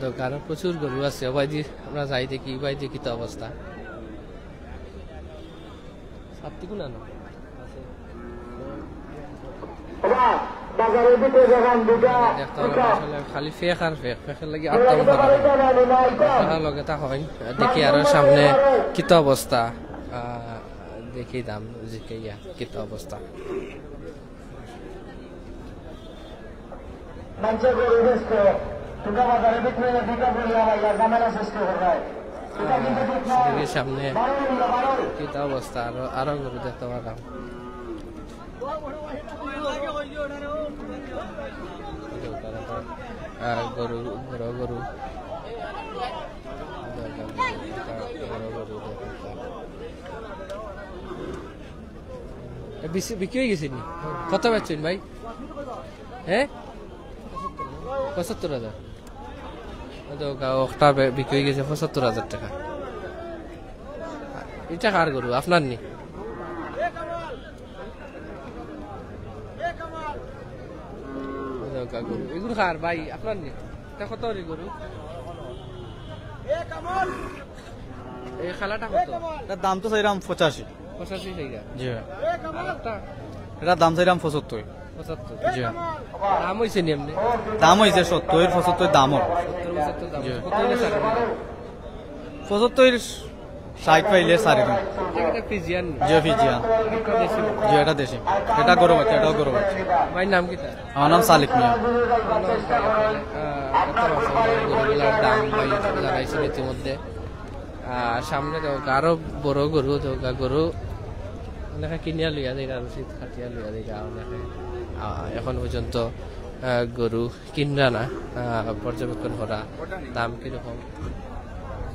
তো কারণ প্রচুর গরু আছে, ওবায়দি আমরা যাই দেখি, ওবায়দি কিতা অবস্থা। সাতটি কোন আনো? বাজারের ভিতরে যখন দুটা দেখতে পারো আসলে খালি ফেক আর ফেক, ফেকের লাগি আত্মা উঠে না। আপনারা লগে তা হয়, দেখি আরো সামনে কিতা অবস্থা, আহ, দেখি দাম জিকাইয়া কিতা অবস্থা। মানুষের গরু বেচতে, তোমরা বাজারের ভিতরে দুটা গরু আমার ঝামেলা সৃষ্টি করবে। এটা কিন্তু ঠিক না। দেখি সামনে বারো হইলো, বারো। কিতা অবস্থা, আরো, আরো গরু দেখতে পারলাম। আহ, গরু, বড় গরু। এ, বিশ-, বিক্রি অই গেছে নি? কত বেচছইন ভাই? হ্যাঁ, পঁচাত্তর হাজার। অউ তো গা-, ওটা বে-, বিক্রি অই গেছে পঁচাত্তর হাজার টেকা। ইটা কার গরু? আপনার নি? অউ তো গা-, গরু। ইগুন কার ভাই? আপনার নি? ইটা কত অইলো গরু? এই কালাটা কত? ইটার দাম তো চাইরাম পঁচাশি। পঁচাশি চাইরা? জি। আর একটা? ইটার দাম চাইরাম পঁচাত্তর। পঁচাত্তর? জি। দাম অইছে নি এমনে? দাম অইছে সত্তর, পঁচাত্তর দাম অর। সত্তর, পঁচাত্তর দাম। জি। কত অইলে ছাড়বেন? পঁচাত্তর, ষাইট পাইলে ছাড়ি দিমু। ইটা কিতা ফিজিয়ান নি? জি, ফিজিয়ান। একটা দেশি? জি, ইটা দেশি। ইটা গরু বাচ্চা, ইটাও গরু বাচ্চা। ভাইর নাম কিতা? আমার নাম সালিক মিয়া। আহ, কত আছে? গরুগুলার দাম ভাই জানাইছেন ইতিমধ্যে। আহ, সামনে তো আরো বড় গরু, তো গা-, গরু অনেকে কিনিয়া লইয়া যাইরা, রশিদ কাটিয়া লইয়া যাইরা অনেকে। আহ, এখন পর্যন্ত, আহ, গরু কিনরা না, আহ, পর্যবেক্ষণ করা, দাম কিরকম,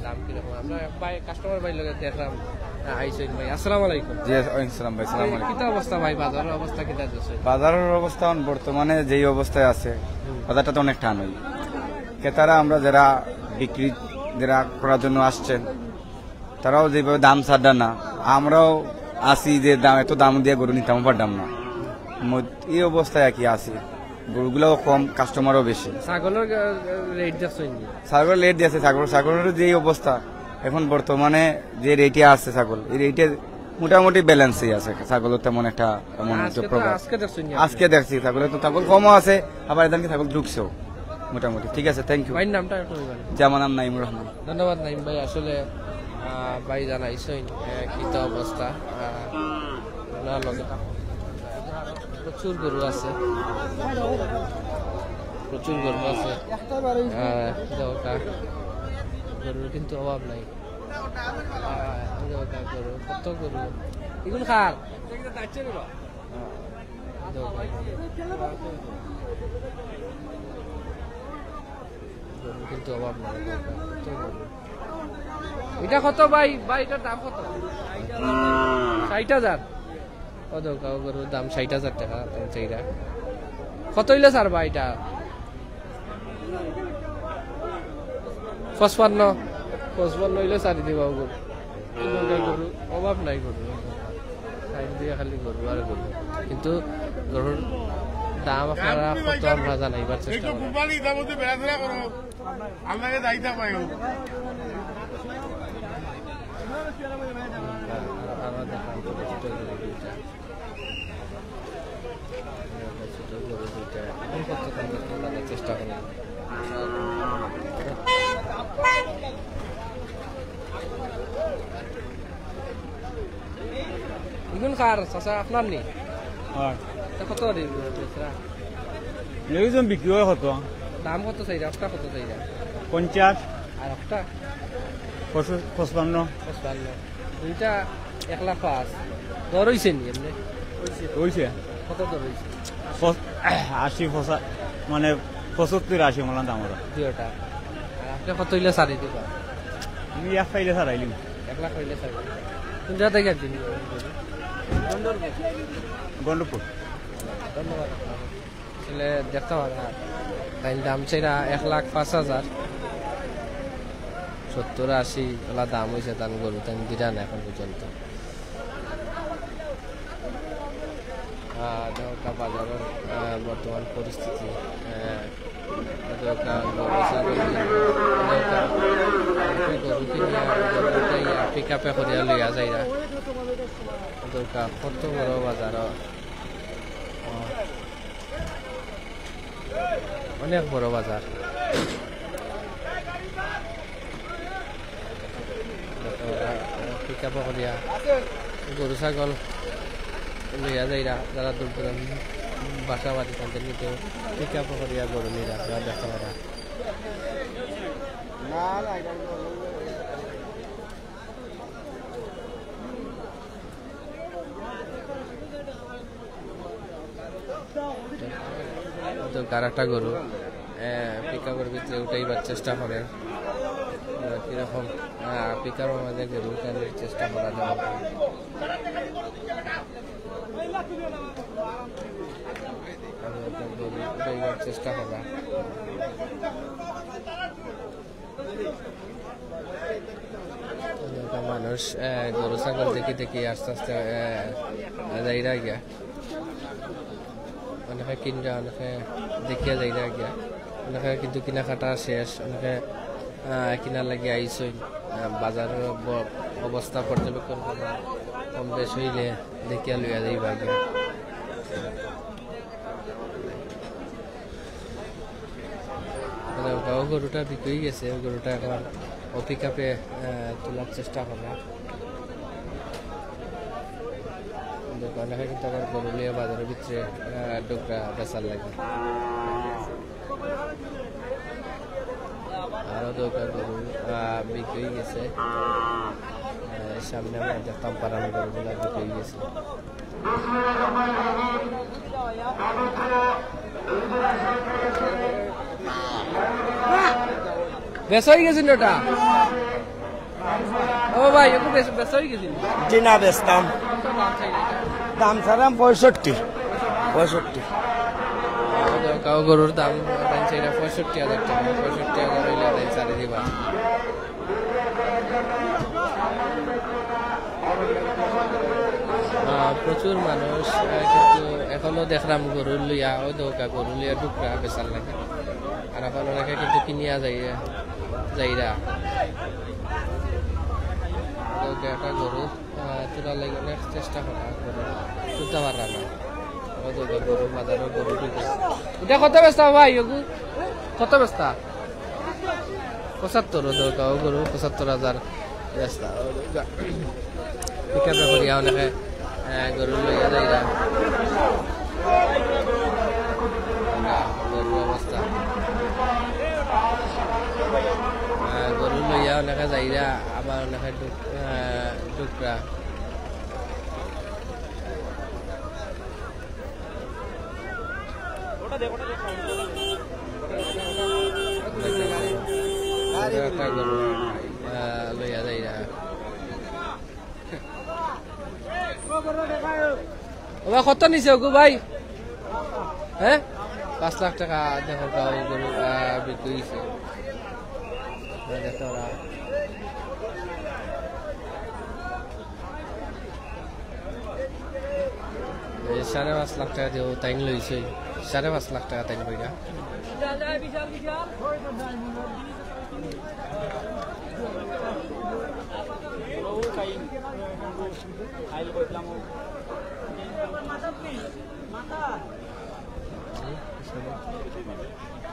দাম কিরকম। আমরা এক ভাই, কাস্টমার ভাইর লগে দেখলাম, আহ, আইছইন ভাই। আসসালামু আলাইকুম। জি, ওয়ালাইকুম সালাম ভাই, সালাম আলাইকুম। কিতা অবস্থা ভাই, বাজারর অবস্থা কিতা চলছে? বাজারর অবস্থা এখন বর্তমানে যেই অবস্থায় আছে, হুম। বাজারটা তো অনেক টান অই। ক্রেতারা আমরা যারা বিক্রি, যারা করার জন্য আসছেন, তারাও যেভাবে দাম ছাড়রা না, আমরাও আছি যে দাম, এত দাম দিয়া গরু নিতামও পারতাম না। ম-, এই অবস্থায় আর কি আছি, গরুগুলাও কম, কাস্টমারও বেশি। ছাগলর, আহ, রেট দেখছইন নি? ছাগলর রেট দিছে, ছাগল, ছাগলর যে অবস্থা, এখন বর্তমানে যে রেটে আছে ছাগল, এই রেটে মোটামুটি ব্যালেন্সেই আছে, ছাগলর তেমন একটা, এমন আজকে তো, প্রভাব। আজকে দেখছইন নি আপনি? আজকে দেখছি ছাগল, তো ছাগল কমও আছে, আবার এদিনকে ছাগল ঢুকছেও মোটামুটি। ঠিক আছে, থ্যাংক ইউ। ভাইর নামটা একটু বলবেন। জি, আমার নাম নাইমুর রহমান। ধন্যবাদ নাইম ভাই। আসলে, আহ, ভাই জানাইছইন, আহ, কিতা অবস্থা, আহ, ওনার লগে তো প্রচুর গরু আছে, প্রচুর গরু আছে। আহ, দরকার, গরুর কিন্তু অভাব নাই। আহ, দরকার গরু, কত গরু। ইগুন কার? দরকার। গরুর কিন্তু অভাব নাই, দরকার। কত গরু। ইটা কত ভাই? ভাই, ইটার দাম কত? ষাইট হাজার। অউ দেখো, গরুর দাম ষাইট হাজার টেকা, চাইরা। কত অইলে ছাড়বা ইটা? পঁচপান্ন? পঁচপান্ন অইলে ছাড়ি দিবা গরু। এই গরু, অভাব নাই গরু। সাইড দিয়া খালি গরু আর গরু। কিন্তু গরুর দাম আপনারা কত আমরা জানাইবার চেষ্টা করব। কুরবানি দাম হচ্ছে বেড়াচেরা করো। আল্লাহকে যাইতা পাইও। আরো, আরো দেখান, ছোট ছোট গরু দুইটা। ছোট গরু দুইটা। এখন কত দাম দেখতে পারার চেষ্টা করব। ইগুন কার, চাচা, আপনার নি? হয়। তা কত রে, বেচরা? লেগুজন বিক্রি হয় কত? দাম কত চাইরা? একটা কত চাইরা? পঞ্চাশ। আর একটা? পঁচ-, পঁচপান্ন। পঁচপান্ন। দুইটা এক লাখ পাঁচ। দর অইছে নি এমনে? অইছে। কত দর অইছে? পঁচ-, আশি, পঁচা-, মানে, পঁচাত্তর, আশি মলা দাম ওরা। দুইটা। আর আপনি কত অইলে ছাড়ি দিবা? আমি এক পাইলে ছাড়াইলিম। এক লাখ অইলে ছাড়ি দিবা। কোন জায়গা থেকে আনছেন? গন্ডপুর। ধন্যবাদ আপনাকে। আসলে দেখতে পারা, তাই দাম চাইরা এক লাখ পাঁচ হাজার, সত্তর আশি ওলা দাম অইছে তান গরু, তাই দিরা না এখন পর্যন্ত। আহ, দরকার বাজারর, আহ, বর্তমান পরিস্থিতি, আহ, দরকার গরু ছাগল, দরকার গরু কিনিয়া, গরু উঠাইয়া, পিক আপে করিয়া লইয়া যাইরা। দরকার কত বড় বাজার। অনেক বড় বাজার। পিক আপ করিয়া গরু ছাগল লইয়া যাইরা, যারা দূর দূরান্ত বাসা বাড়ি থাকতে কিন্তু পিক আপ করিয়া গরু নিরা, আপনারা দেখতে পারা। তো কার একটা গরু পিক আপের ভিতরে উঠাইবার চেষ্টা করে। কিরকম পিক আপের মাঝে গরু উঠানোর চেষ্টা করা যায়। গরু উঠাইবার চেষ্টা করা। মানুষ গরু ছাগল দেখি দেখি আস্তে আস্তে যাইরা গিয়া। অনেকে কিনরা, অনেকে দেখিয়া যাইরা গিয়া। অনেকে কিন্তু কিনাকাটা শেষ, অনেকে কিনার লাগি আইছইন। বাজারর অবস্থা পর্যবেক্ষণ করা, কম বেশ অইলে দেখিয়া লইয়া যাইবা গিয়া। মানে, ও গরুটা বিক্রি গেছে, ও গরুটা এখন ও পিক আপে তোলার চেষ্টা কররা। দোকানে কিন্তু আবার গরু নিয়ে বাজারের ভিতরে ঢুকরা বেচার লাগে। আরো দোকান গরু বিক্রি গেছে। সামনে আমরা দেখতাম পারানো গরুগুলা বিক্রি গেছে। বেচা অই গেছে নি ওটা? ও ভাই, একটু বেচা অই গেছে নি? জি না, বেচতাম। দাম চাইলাম পঁয়ষট্টি। পঁয়ষট্টি। কাউ গরুর দাম দাম চাইরা পঁয়ষট্টি হাজার টাকা, পঁয়ষট্টি হাজার অইলে দাম ছাড়ি দিবা। প্রচুর মানুষ, কিন্তু এখনো দেখরাম গরুর লইয়া, ও দোকা গরু লইয়া ঢুকরা বেচার লাগে। আর এখন অনেকে কিন্তু কিনিয়া যাইরা, যাইরা। দোকা একটা গরু তোরা লাগে অনেক চেষ্টা করা, গরু তুলতে পাররা না। ও দোকা গরু বাজারো গরু ঢুকে। এটা কত বেচতা ভাই? ওগু কত বেচতা? পঁচাত্তর, ও দোকা ও গরু পঁচাত্তর হাজার বেচতা। পিক আপে করিয়া অনেকে গরু লইয়া যাইরা। গরুর অবস্থা, গরু লইয়া অনেকে যাইরা, আবার অনেকে ঢুকরা। ওবা কত নিছে ওগু ভাই? হ্যাঁ, পাঁচ লাখ টাকা দেখো, গরু বিক্রি হয়েছে। সাড়ে পাঁচ লাখ টাকা দিও, তাইন লইছে। সাড়ে পাঁচ লাখ টাকা তাইন কইরা।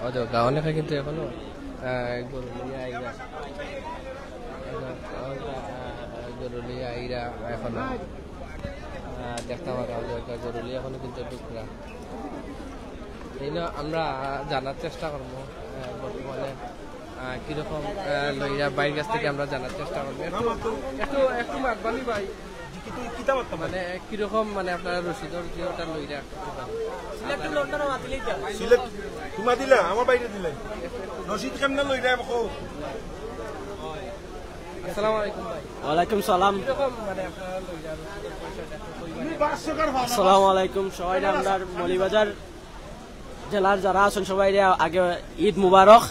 ও তো গাঁও লেখা কিন্তু এখনো গরু লইয়া আইরা। গরু লইয়া আইরা এখনো। দেখতে পারা যায়, গরু লইয়া এখনো কিন্তু ঢুকরা। এই না, আমরা জানার চেষ্টা করবো বর্তমানে কিরকম লইরা বাইর কাছ থেকে আমরা জানার চেষ্টা করবো। একটু একটু একটু মাতবানি ভাই। মানে কিরকম, মানে আপনারা রশিদর যে ওটা লইরা সিলেট, তুমি দিলা আমার বাইরে দিলে রশিদ কেমনে লইরা? আসসালামু আলাইকুম ভাই। ওয়ালাইকুম সালাম। কিরকম মানে আপনারা লইরা রশিদর পয়সাটা? আসসালামু আলাইকুম সবাই, আমরা মৌলভীবাজার জেলার যারা আছেন সবাই আগে ঈদ মুবারক।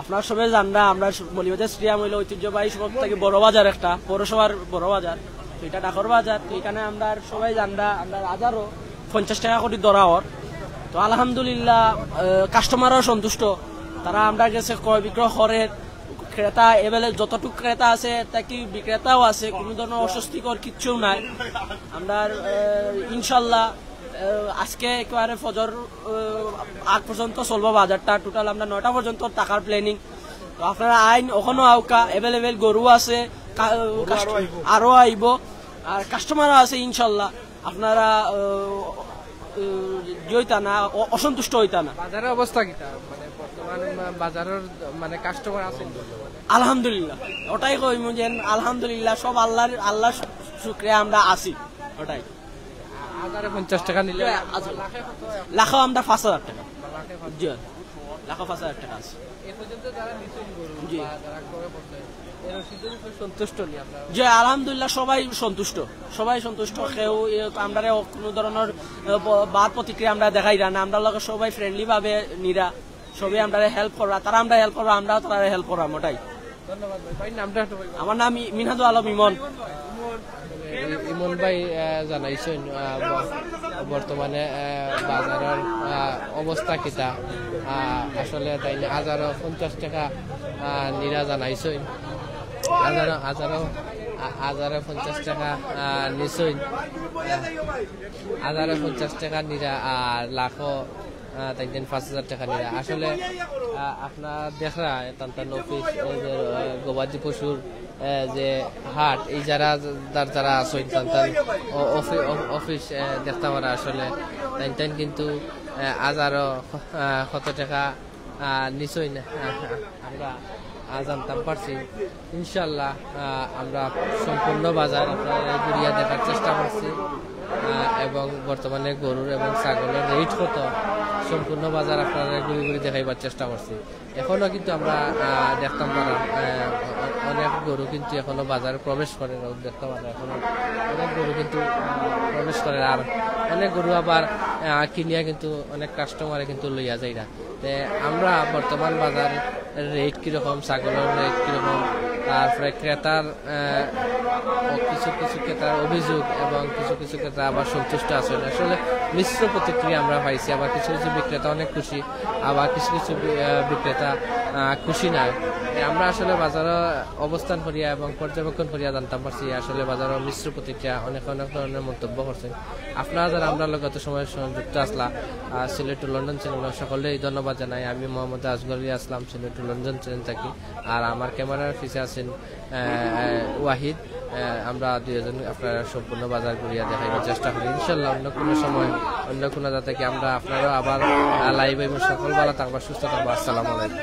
আপনারা সবাই জানরা, আমরা মৌলভীবাজার স্টেডিয়াম হইলো ঐতিহ্যবাহী সব থেকে বড় বাজার, একটা পৌরসভার বড় বাজার, তো এটা ডাকর বাজার। তো এখানে আমরা সবাই জানরা, আমরা হাজারো পঞ্চাশ টাকা করে ধরা ওর। তো আলহামদুলিল্লাহ, কাস্টমারও সন্তুষ্ট, তারা আমরা গেছে ক্রয় বিক্রয় করে। ক্রেতা এভেলে যতটুকু ক্রেতা আছে, তা কি বিক্রেতাও আছে, কোনো ধরনের অস্বস্তিকর কিচ্ছু নাই। আমরা ইনশাল্লাহ আজকে একেবারে ফজর আগ পর্যন্ত চলবো বাজারটা। টোটাল আমরা নয়টা পর্যন্ত থাকার প্ল্যানিং। তো আপনারা আইন ওখানো আউকা, অ্যাভেলেবেল গরু আছে, আরো আইবো, আর কাস্টমারও আছে ইনশাল্লাহ। আপনারা ইয়ে হইতা না, অসন্তুষ্ট হইতা না। বাজারের অবস্থা কিতা? মানে বর্তমান বাজারের মানে কাস্টমার আছে? আলহামদুলিল্লাহ, ওটাই কইমু যে আলহামদুলিল্লাহ, সব আল্লাহর, আল্লাহর শুকরিয়া আমরা আছি, ওটাই। পঞ্চাশ টাকা নিলে লাখো আমরা পাঁচ হাজার টাকা। জি, লাখো পাঁচ হাজার টাকা আছে। জি। সন্তুষ্ট নি আপনারা? জি, আলহামদুলিল্লাহ, সবাই সন্তুষ্ট। সবাই সন্তুষ্ট। কেউ, এ, আমরারে কোনো ধরনের, এ, ব-, বাদ প্রতিক্রিয়া আমরা দেখাইরা না। আমরার লগে সবাই ফ্রেন্ডলি ভাবে নিরা, সবাই আমরারে হেল্প কররা, তারা আমরারে হেল্প কররা, আমরাও তারারে হেল্প কররাম, ওটাই। ধন্যবাদ ভাই। ভাইর নামটা একটু বলবেন? আমার নাম ই-, মিনহাদুল আলম ইমন। ইমন ভাই, আহ, জানাইছইন, আহ, ব-, বর্তমানে, আহ, বাজারর, আহ, অবস্থা কিতা। আহ, আসলে তাইন আজারো পঞ্চাশ টাকা, আহ, নিরা জানাইছইন। আজারো, আজারো, আ-, আজারো পঞ্চাশ টাকা, আহ, নিছইন। আহ, আজারো পঞ্চাশ টাকা নিরা আর লাখো, আহ, তাইন তাইন পাঁচ হাজার টাকা নিরা। আসলে, আহ, আপনারা দেখরা, তান তান অফিস, এই যে, আহ, গবাদি পশুর, আহ, যে হাট, এই যারা, যার যারা আছইন, তান তান অ-, অফি-, অ-, অফিস, আহ, দেখতা পারা আসলে। তাইন তাইন কিন্তু, আহ, আজারো, আহ, কত টাকা, আহ, নিছইন, আহ, আমরা, আহ, জানতাম পারছি। ইনশাআল্লাহ, আহ, আমরা সম্পূর্ণ বাজার আপনারারে ঘুরিয়া দেখার চেষ্টা করছি, আহ, এবং বর্তমানে গরুর এবং ছাগলের রেট কত, সম্পূর্ণ বাজার আপনারারে ঘুরি ঘুরি দেখাইবার চেষ্টা করছি। এখনো কিন্তু আমরা, আহ, দেখতাম পারা, আহ, অ-, অ-, অনেক গরু কিন্তু এখনো বাজারে প্রবেশ করে, দেখতাম পারা এখনো অনেক গরু কিন্তু, আহ, প্রবেশ করে, আর অনেক গরু আবার, আহ, কিনিয়া কিন্তু অনেক কাস্টমারে কিন্তু লইয়া যাইরা। তে আমরা বর্তমান বাজার রেট কিরকম, ছাগলের রেট কিরকম, তারপরে ক্রেতার, আহ, ও কিছু কিছু ক্রেতার অভিযোগ এবং কিছু কিছু ক্রেতা আবার সন্তুষ্ট আছইন। আসলে মিশ্র প্রতিক্রিয়া আমরা পাইছি। আবার কিছু কিছু বিক্রেতা অনেক খুশি, আবার কিছু কিছু বি-, আহ, বিক্রেতা, আহ, খুশি নায়। তে আমরা আসলে বাজারো অবস্থান করিয়া এবং পর্যবেক্ষণ করিয়া জানতাম পারছি, আসলে বাজারো মিশ্র প্রতিক্রিয়া, অনেক অনেক ধরনের মন্তব্য করছে। আপনারা যারা আমরার লগে অত সময় সংযুক্ত আছলা, আহ, সিলেট টু লন্ডন চ্যানেল, সকলেই ধন্যবাদ জানাই। আমি মোহাম্মদ আসগর আলী আসলাম, সিলেট টু লন্ডন চ্যানেল থাকি। আর আমার ক্যামেরার পিছে আছেন, আহ, আহ, ওয়াহিদ। আহ, আমরা দুইজন আপনারা সম্পূর্ণ বাজার ঘুরিয়া দেখাইবার চেষ্টা করি। ইনশাল্লাহ অন্য কোনো সময়, অন্য কোনো জায়গা থেকে আমরা আপনারাও আবার, আহ, লাইভ আইব। সকল ভালো থাকবা, সুস্থ থাকবা। আসসালামু আলাইকুম।